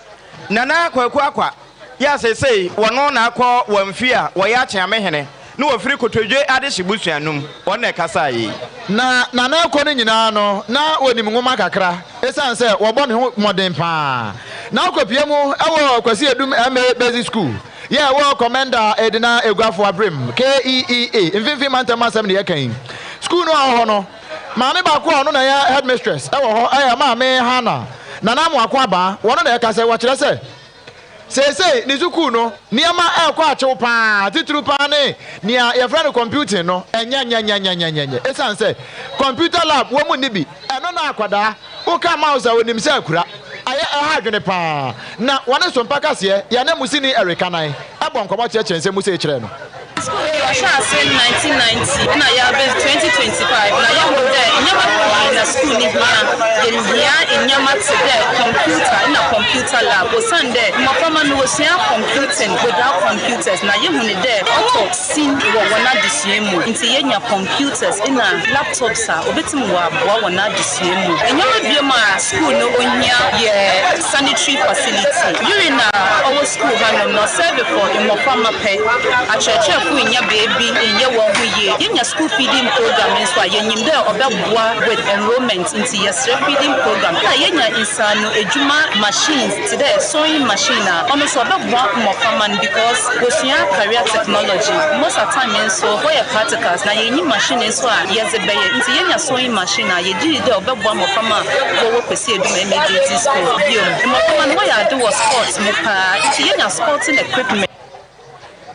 Nana Kwaku Akwa yɛ a seesei wɔno na akɔ Wamfie a wɔyɛ Akyeame hene ne wɔfiri Kotodwe adehye busua no mu, wɔn na ɛkasaa yei. Na Nana rekɔ no nyinaa no, na ɔnim nwoma kakra. Esiane sɛ wɔbɔ ne ho mmɔden paa na ɔkɔpue mu wɔ Kwasi Adum MA Basic School yɛ ɛwɔ Komenda Edina Eguafo Abrem, KEEA, Mfimfini Mantam asɛm na yɛka yi. Sukuu no a ɔwɔ hɔ no, maame baako a ɔno na ɛyɛ headmistress wɔ hɔ yɛ Maame Hannah Nana Amoako Abaa. Wɔno na ɛka sɛ wɔkyerɛ sɛ Seesei ne sukuu no, nneɛma rekɔ akyew paa, titiriw paa ne nea yɛfrɛ no computing no, ɛnyɛ-nyɛ-nyɛ-nyɛ-nyɛ-nyɛ. Esiane sɛ computer lab wɔn nni bi, ɛno na akwadaa, woka mouse a onim sɛ akura, ayɛ ɛha adwene paa. Na wɔne Sompa Kaseɛ, yɛn ananmusini Eric Anan, bɔ nkɔmmɔ kyerɛkyerɛ nsɛm mu sei kyerɛɛ no. Skuul yi ɔhyɛɛ ase 1990 na yɛaba 2025 na yehu dɛ ndzɛmba pii na skuul no hia. Yehia ndzɛmba tse dɛ kɔmpiwta na kɔmpiwta lab osiandɛ mboframba no wosua computing without computers na yehu no dɛ ɔtɔ sin wɔ hɔn adzesua mu ntsi yenya computers na laptops a obotum wɔaboa hɔn adzesua mu. Ndzɛmba biom a skuul no ohia yɛ sanitary facility. Urine a ɔwɔ skuul hanom no ɔserve for mboframba pɛ. Akyerɛkyerɛfo nnya beebi nnyɛ hɔnho yie. Yenya skuul feeding programme nso a, yenyim dɛ ɔbɛboa with enrolment ntsi yɛserɛ feeding programme. Nna yenya nsaano edwuma machines tse dɛ sewing machine a, ɔno so ɔbɛboa mboframba no because wosua career technology. Most at time nso wɔyɛ practicals na yennyi machine nso a yɛdze bɛyɛ ntsi yenya sewing machine a, yɛgye dzi dɛ ɔbɛboa mboframba a wɔwɔ Kwesi Adum MEDT School. Bio, mboframba no wɔyɛ ade wɔ sports mu paa ntsi yenya sporting equipment.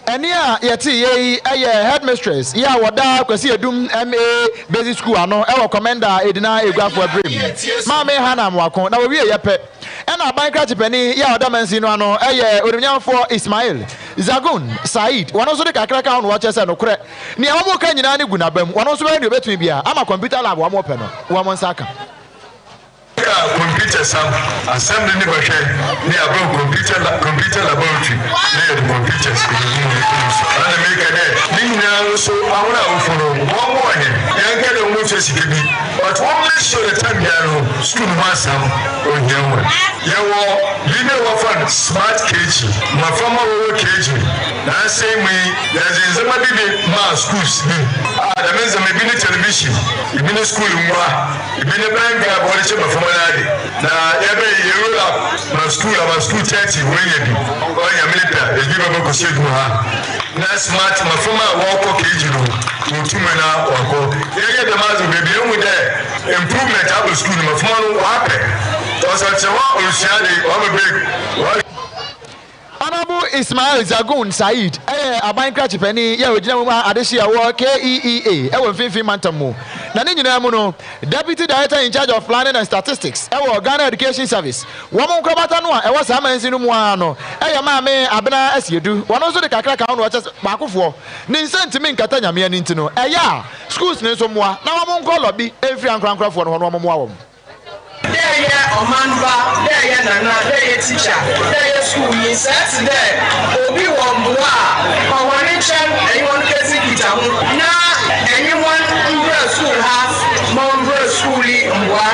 Ɛnne a yɛteeɛ yi yɛ Headmistress yi a wɔda Kwasi Adum MA Basic School ano wɔ Komenda Edina Eguafo Abirem, Maame Hannah Amoako, na wɔwieeɛ pɛ ɛna Aban Krakye Panin yi a ɔda mansin no ano yɛ Onimnyamfoɔ Ismail Zagun Said, wɔno nso de kakra ka ho na wɔkyerɛ sɛ nokorɛ nea wɔreka nyinaa no gu n'abam, wɔno nso bɛyɛ nea ɔbɛtumi biara ama computer lab a wɔpɛ no wɔn nsa aka. Yɛ a kɔmputa sam assembly ne bɛhwɛ ne yɛabrɛ wo kɔmputa la kɔmputa laboratory na yɛde kɔmputas egugu mu egu so. Ana meka dɛ ne nyinaa no so ahɔn awofo no wɔmboa hɛn, yɛnnkɛ dɛ wobotua sika bi but wɔn make sure dɛ time biara no skuul no ho asɛm ohia hɔn. Yɛwɔ biribi a wɔfrɛ no smart KG, mboframba wɔwɔ KG naansa yi mu yi yɛdze ndzɛmba bi bi maa skuuls bi a dɛm ndzɛmba bi ne television, bi ne skuul ngua. Ibi ne bɛn bi a wɔde kyɛ mboframba no ade na yɛbɛyɛ yɛ roll up ma skuul ama skuul 30 woenya bi ɔyɛ Nyame ne pɛ a yɛdze bi bɛba kɔsi edwuma ha na smart mboframba a wɔkɔ KG no wotum na wɔakɔ yɛyɛ dɛm adze no beebi ehu dɛ improvement aba skuul no mboframba no wɔapɛ ɔsɛ ɔtse hɔ a orusua ade ɔama break wɔhwɛ. Honourable Ismail Zagun Saeed yɛ aban krakye panin a ɔgyina mu ma adehye a ɛwɔ KEEA wɔ Mfinfini Mantam mu. Na ne nyinaa mu no, Deputy Director in charge of Planning and Statistics wɔ Ghana Education Service, wɔn nkorabata no a ɛwɔ saa mansin no mu ara no yɛ Maame Abena Asiedu. Wɔn nso de kakra ka ho na wɔkyɛ sɛ baakofoɔ ne nsa ntumi nkata Nyame ani nti no, ɛyɛ a schools no nso mmoa na wɔn nkɔ lɔbi mfiri ankorankorafoɔ no hɔ na wɔn mmoa wɔn. Dɛ eyɛ ɔman ba, dɛ eyɛ nana, dɛ eyɛ tikya, dɛ eyɛ skuulnyi, sɛ etse dɛ obi wɔ mboa a, kɔ hɔn nkyɛn enye hɔn kedzi nkitaho na enye hɔn mbra skuul ha ma wɔmbrɛ skuul yi mboa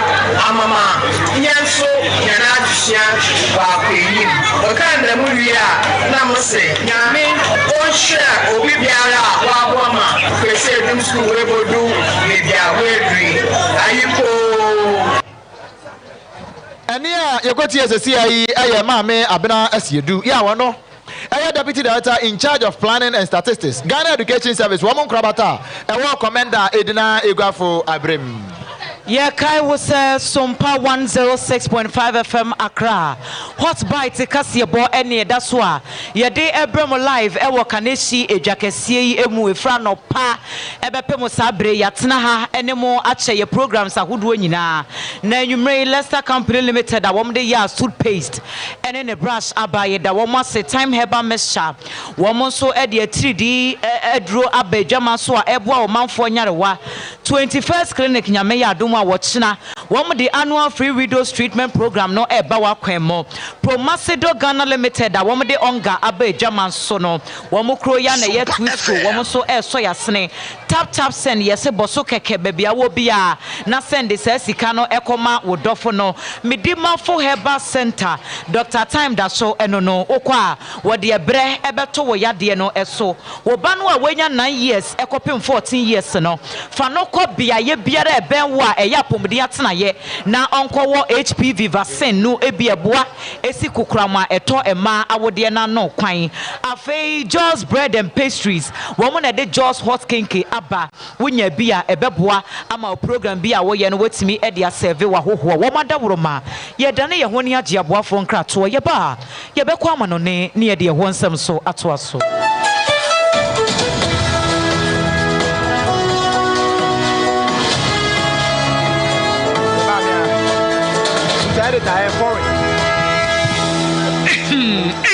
ama ma hɛn so hɛn adzesua ɔakɔ enyim. Mekaa dɛm wie a na mese Nyame onhyira obi biara a ɔaboa ma Kwesi Edum Skuul oebodu beebi a oedu yi. Ayikoo! Ɛnne a yɛkɔtiee seesei yi yɛ Maame Abena Asiedu yi a ɔno yɛ Deputy Director in charge of Planning and Statistics, Ghana Education Service, wɔn nkorabata a ɛwɔ Komenda Edina Eguafo Abrem. Yɛkae wo sɛ Sompa 106.5 FM Accra Hot Bite kaseɛbɔ ne ɛda so a Yɛde rebrɛ mo live wɔ Kaneshie edwa kɛseɛ yi mu ɛfiri anɔpa bɛpem saa berɛ yi. Yɛatena ha ne mo akyɛ yɛ programs ahodoɔ nyinaa. Na anwummerɛ yi Lester Company Limited a wɔde Yas toothpaste ne ne brush aba, yɛda wɔn ase. Thyme Herbal Mixture, wɔn nso de atiridii aduro aba adwaman so a ɛreboa ɔmanfoɔ nyarewa. 21st Clinic Nyame yɛ adom a wɔkyena wɔn de annual free widows treatment program no reba w'akwan mu. Promacedo Ghana Limited a wɔn de Onga aba adwaman so no wɔn kuro yi ara na ɛyɛ Twisco wɔn nso resɔ y'asene. Tap tap send yɛse bɔ so kɛkɛ baabi a wɔ biara na sɛnde saa sika no kɔma wo dɔfo no. Medimafo Herbal Centre Doctor Time da so ɛno no wokɔ a wɔde ɛbrɛ bɛto wo yadeɛ no so. Wo ba no a wanya nine years kɔpem 14 years no, fa no kɔ beaeɛ biara a ɛbɛn wo a ɛyɛ apɔmuden atenaeɛ na ɔnkɔwɔ HPV vaccine no bi ɛboa si kokoram a ɛtɔ mmaa awodeɛ no ano kwan. Afei Joss Bread and Pastries, wɔn na ɛde Joss Hot Kenkey aba. Wonya bi a, ɛbɛboa ama wo program bi a woyɛ no woatumi de asɛɛve w'ahohoɔ. Wɔn adaworoma, yɛdane yɛn ho ne agye aboafoɔ nkratoɔ. Yɛba a, Yɛbɛkɔ amanɔne ne yɛde ɛhɔ nsɛm nso atoa so.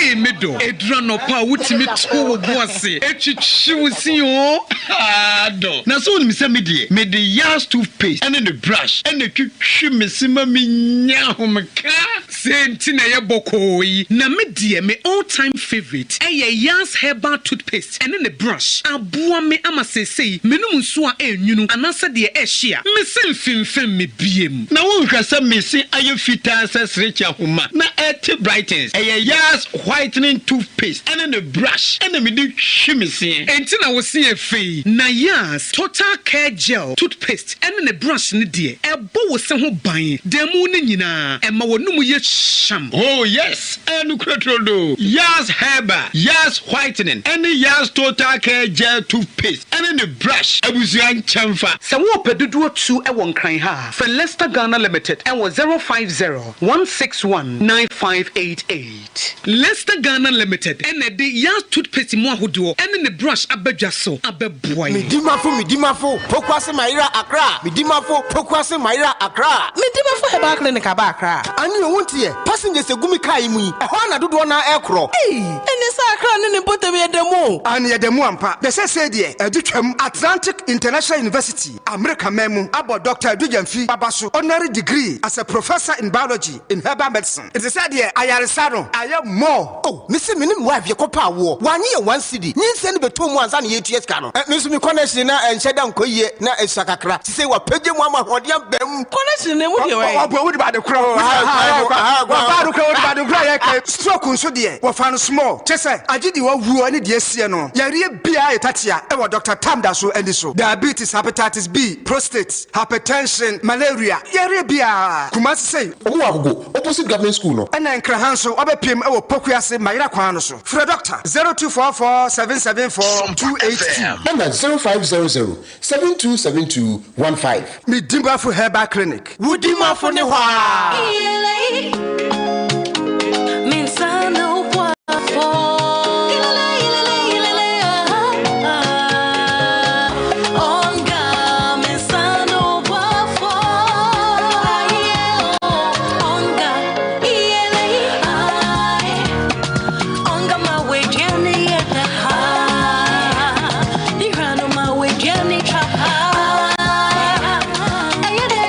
Ee me dɔ, ɛduru anɔpa a wotumi to wo bo ase twitwi wo se oo, haa dɔ. Na sɛ wonim sɛ me deɛ, mede Yas toothpaste ne ne brush na ɛtwitwi me se ma menya ahomeka. Sei nti na ɛyɛ bɔkɔɔ yi. Na me deɛ me all time favourite ɛyɛ Yas herbal toothpaste ɛne ne brush. Aboa me ama seesei menom nsuo a ɛnwunu anaasɛ deɛ ɛhye a, me se mfemfem me biem. Na wonhwɛ sɛ me se ayɛ fitaa sɛ serekye ahoma na ɛte brightens. Ɛyɛ Yas whitening toothpaste ɛne ne brush ɛna mede twi me seɛ. Enti na wo se yɛ fɛ yi. Na Yas total care gel toothpaste ɛne ne brush no deɛ, ɛbɔ wo se ho ban da mu no nyinaa, ɛma w'anomu yɛ hyam. Oh yes, ɛyɛ nokorɛ turodoo. Yas Herbal, Yas Whitening ɛne Yas Total Care Gel Toothpaste ɛne ne brush abusua nkyɛnfa. Sɛ worepɛ dodoɔ tu wɔ Nkran ha a, frɛ Lester Ghana Limited wɔ 050 161 9588. Lester Ghana Limited na ɛde Yas Toothpaste mu ahodoɔ ne ne brush aba dwa so abɛboa yɛn. Medimafo Medimafo Pokuase Mayera Accra Medimafo Pokuase Mayera Accra. Medimafo Herbal Clinic aba Accra. Ane o wonteɛ, passengers egu me car yi mu yi, ɛhɔ ara na dodoɔ no ara ɛrekorɔ. Ei! Ɛneɛ sɛ Accra ne ne mpɔtam yɛda mu o. Aane yɛda mu ampa, na seesei deɛ ɛde twam Atlantic International University. Amerika man mu abɔ Dɔkta Adu Gyamfi aba so honorary degree as a professor in biology in herbal medicine. Nti sɛ deɛ ayaresa no ayɛ more. Oh me se me ne me wife yɛkɔ pɛ awoɔ wanye yɛ one cedi nyinsɛn no bɛtɔ mu ansa na yɛtua sika no eh me nso me connection na ɛnhyɛ da nkɔ yie na ɛsua kakra sisei wapagya mu ama ahoɔden aba mu. Connection no emu deɛ wɛn? Ɔboa wode bade korɔ wɔfa ade korɔ wode bade korɔ yɛ kɛ stroke nso deɛ wɔfa no small kyɛ sɛ agye deɛ wawuo ne deɛ asie no yareɛ biara yɛ tatia wɔ Dɔkta Tam da so ani so. Diabetes, Hepatitis B, Prostate, Hypertension, Malaria, yareɛ biara. Kumasi sei. Ɔmo wɔ Agogo, opposite government school no. Ɛna Nkraha nso wabɛpiem wɔ Pokuase Mayera kwan no so. Frɛ Dɔkta, 0244 774 282. Ɛna 0500 7272 15. Medimafo Herbal Clinic, wo dimafo ne hɔ ara.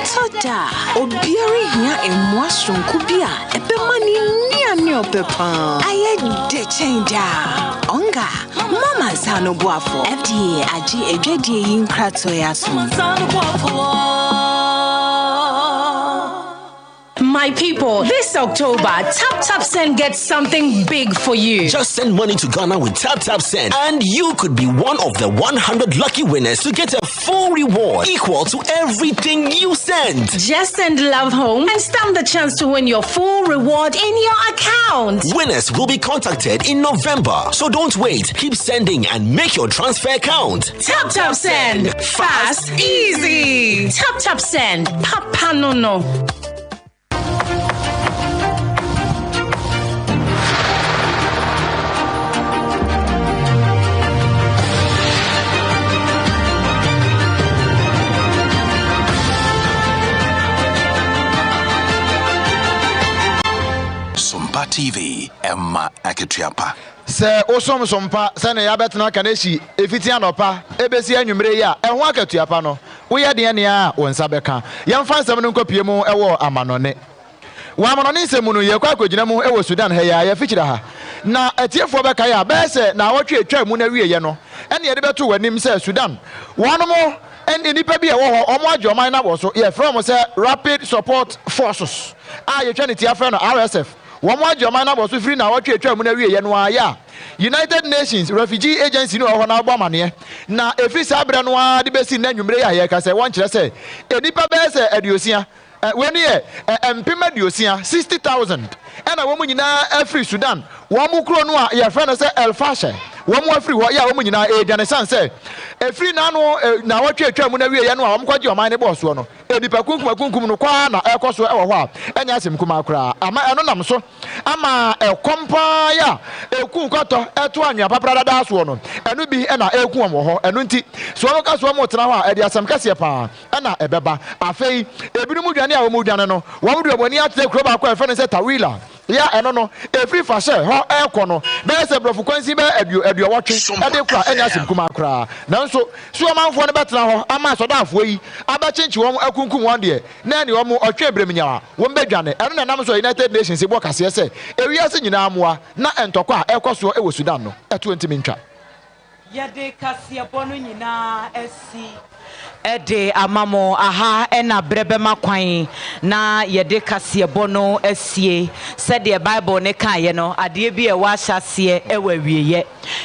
Ɛtɔ da a, obiara hia mmoa soronko bi a ɛbɛma ne nnuane a ɔpɛ paa ayɛ dɛ kyɛn daa. Ɔnga, mo amansan no boafo. FDA agye adwadie yi nkratoɔ yi atom. My people, this October, Tap Tap Send gets something big for you. Just send money to Ghana with Tap Tap Send, and you could be one of the 100 lucky winners to get a full reward equal to everything you send. Just send love home and stand the chance to win your full reward in your account. Winners will be contacted in November, so don't wait. Keep sending and make your transfer count. Tap Tap Send. Fast, easy. Tap Tap Send. Papa no no. Sompa TV, ɛma akatua pa. Sɛ wosom som pa sɛnea yɛabɛtena Kaneshie efiti anɔpa ebesi anwummere yi a, ɛho akatua pa no, woyɛ deɛ nea wo nsa bɛka. Yɛmfa nsɛm no nkɔpue mu wɔ amanɔne. Wɔ amanɔne nsɛm mu no, yɛrekɔ akɔgyina mu wɔ Sudan ha yi ara, yɛafikyire ha. Na atiefoɔ bɛkae a, bɛyɛ sɛ naawɔtwe a ɛtwaa mu no awieeɛ no, ɛna yɛde bɛtoo w'anim sɛ Sudan, wɔnom ne nnipa bi a ɛwɔ hɔ, wɔn agye ɔman no abɔ so, yɛfrɛ wɔn sɛ Rapid Support Forces a yɛtwa ne tia frɛ no RSF. Wɔagye ɔman no abɔ so firi nnawɔtwe a ɛtwaa mu no awieeɛ no ara yɛ a United Nations Refugee Agency no a ɛwɔ hɔ no abɔ amaneɛ, na ɛfiri saa berɛ no ara de bɛsi nnɛ anwummerɛ yi a yɛrekasa yi, wɔnkyerɛ sɛ nnipa bɛyɛ sɛ aduosia, wei no yɛ 60,000, 60,000, ɛna wɔn nyinaa afiri Sudan, wɔn kuro no a yɛfrɛ no sɛ El Fasher, wɔn afiri hɔ yɛ a wɔn nyinaa redwane ɛsiane sɛ ɛfiri n'ano nnawɔtwe a ɛtwaa mu no awieeɛ no a wɔkɔgye ɔman no bɔɔ soɔ no. Nnipa kunkumakunkum no kɔ ara na ɛrekɔ so wɔ hɔ a ɛnyɛ asɛm kumaa koraa. Ama ɛno nam so ama ɛkɔm pa ara yi a ɛku kɔtɔ to anwea papra dada soɔ no, ɛno bi na ɛreku wɔn wɔ hɔ. Ɛno nti, sɛ wɔka sɛ wɔretena hɔ a, ɛde asɛm kɛseɛ pa ara na ɛbɛba. Afei, ebinom dwane a wɔredwane no, wɔde wɔn ani akyerɛ kuro baako a wɔfrɛ no sɛ Tawila. Yɛ a ɛno no, ɛfiri Fahyɛ hɔ rekɔ no, bɛyɛ sɛ borɔfo kwansin bɛyɛ aduo, aduɔwɔtwe de rekɔ a, ɛnyɛ asɛm kumaa koraa. Nanso, so ɔmanfoɔ no bɛtena hɔ ama asɔdaafoɔ yi abɛkyenkye wɔn akunkum wɔn deɛ, na ɛne wɔn ɔtwe berɛmnyaw a, wɔbɛdwane? Ɛno na ɛnam so a United Nations bɔ kaseɛ sɛ ewiase nyinaa mmoa na ntɔkwa a ɛrekɔ soɔ wɔ Sudan no, ɛtoɔ ntumi ntwa. Yɛde kaseɛbɔ no nyinaa asi de ama mo. Aha na berɛ bɛma kwan na yɛde kaseɛbɔ no asie. Sɛdeɛ Bible no kaeɛ no, adeɛ bi a ɛwɔ ahyɛaseɛ wɔ awieeɛ.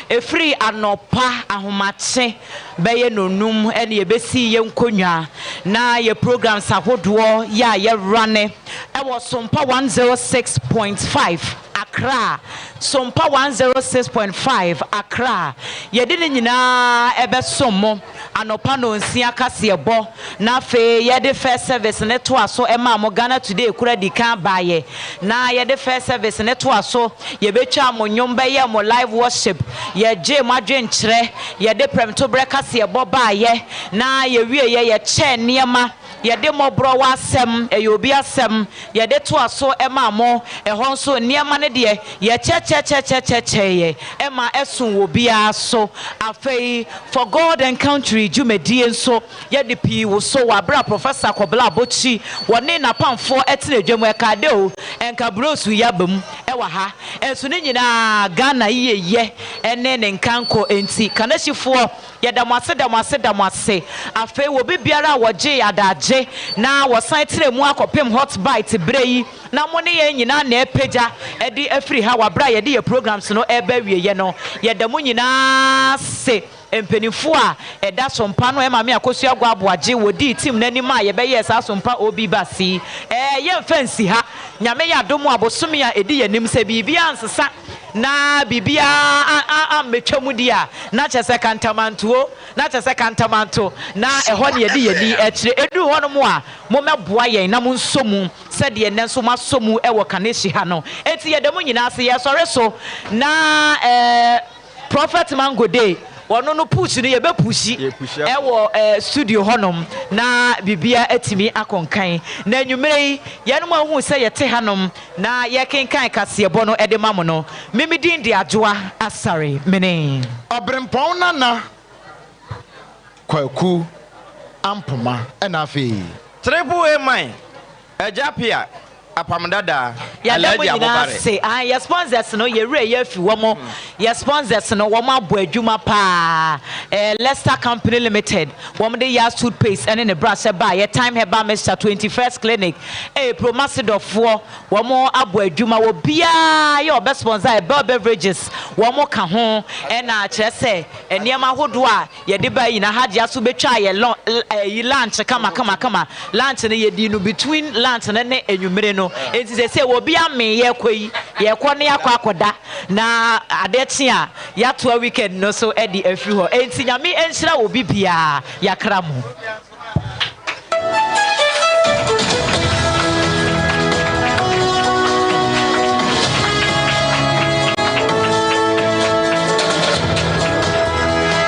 Ɛfiri anɔpa ahomakye bɛyɛ nnɔnnum na yɛbɛsii yɛn nkonnwa na yɛn programs ahodoɔ yɛ a yɛrane wɔ Sompa 106.5. Accra, Sompa 106.5 Accra, Yɛde ne nyinaa ɛbɛsom mo anɔpa nɔnsia kaseɛbɔ na afei yɛde first service no toa so maa mo Ghana Today kora di kan baeɛ na yɛde first service no toa so yɛbɛtwaa mo nnwom bɛyɛɛ mo live worship yɛgyee mo adwenkyerɛ yɛde prɛmtoberɛ kaseɛbɔ baeɛ na yɛwieɛ yɛkyɛɛ nneɛma Yɛde mmɔborɔwa asɛm, ɛyɛ obi asɛm, yɛde toa so maa mo. Ɛhɔ nso, nneɛma no deɛ, yɛkyɛkyɛkyɛkyɛkyɛeɛ ma ɛsoo wɔ obiara so. Afei, For God and Country dwumadie nso, yɛde pii woso wɔ aberɛ a Professor Kɔbla Abokyi, wɔne n'apamfoɔ tena dwa mu. Ɛkaa dɛ o, ɛnka Brose yi aba mu wɔ ha. Nso ne nyinaa, Ghana yieyɛ ne ne nkankɔ nti. Kanahyifoɔ. Yɛda mo ase, da mo ase, da mo ase. Afei wɔ obi biara a wɔgyee adagye na wɔsan tenaa mu akɔpem Hot Bite berɛ yi na mo ne yɛn nyinaa na ɛrepagya de afiri ha wɔ aberɛ a yɛde yɛn programs no reba awieɛ no, yɛda mo nyinaa ase. Mpanimfoɔ a ɛda Sompa no Maame Akosua Aguaboagye wɔdii team no anim a yɛbɛyɛɛ saa Sompa OB Bus yi. Ɛɛ yɛmfa nsi ha. Nyame yɛ adom a bosome a ɛdi yɛn anim sɛ biribiara nsesa na biribiara ammɛtwa mu deɛ a, na kyerɛ sɛ kantamantuo, na kyerɛ sɛ kantamanto, na ɛhɔ na yɛde yɛn ani kyerɛ. Ɛduru hɔnom a, mommɛboa yɛn na monsɔ mu sɛdeɛ nnɛ nso moasɔ mu wɔ Kaneshie ha no. Enti yɛda mo nyinaa ase. Yɛresɔre so na eh, Prophet Mango Day, ɔno no push no yɛbɛ pushi ɛwɔ eh, studio hɔnom na biribiara atumi akɔ nkan. Na anwummerɛ yi, yɛnom ahu sɛ yɛte hanom Na yɛkenkan kaseɛbɔ no de ma mo no, me me din de Adwoa Asare, me ne. Ɔberempɔn Nana Kwaku Ampoma ɛna afei. Triple A man, Agya Pia, Apam Dadaa, Yɛda mo Alhaji nyinaa Abobare. ase. Ae, yɛ sponsors no, yɛ werɛ yɛ afi wɔn. Yɛ sponsors no, wɔn abɔ adwuma paa. Ɛɛ Lester Company Limited, wɔn de Yas toothpaste ɛne ne brush baeɛ, Thyme Herbal Mixture, 21st Clinic, ɛɛ Promasidɔfoɔ, Wɔn abɔ adwuma wɔ biaa yɛ ɔbɛ sponsor Bell beverages wɔn ka ho ɛna kyerɛ sɛ nneɛma ahodoɔ a yɛde bae nyinaa Hajia so bɛtwaa yɛ lɔ ɛyi lunch kama kama kama lunch no yɛdii no between lunch no ne anwummere no enti seesei wɔ obi amee yɛkɔ yi yɛkɔ ne akɔ akɔda na adeɛ kye a yɛatoa weekend no so de afiri hɔ enti Nyame nhyira obi biaa yɛakra mo.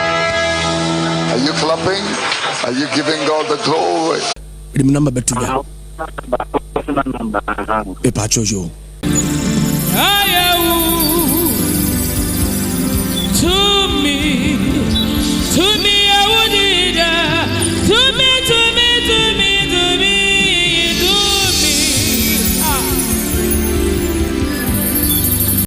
Are you clapping? Are you giving God the glory? Mede me number bɛto dwa. Mepatwo yo. To me.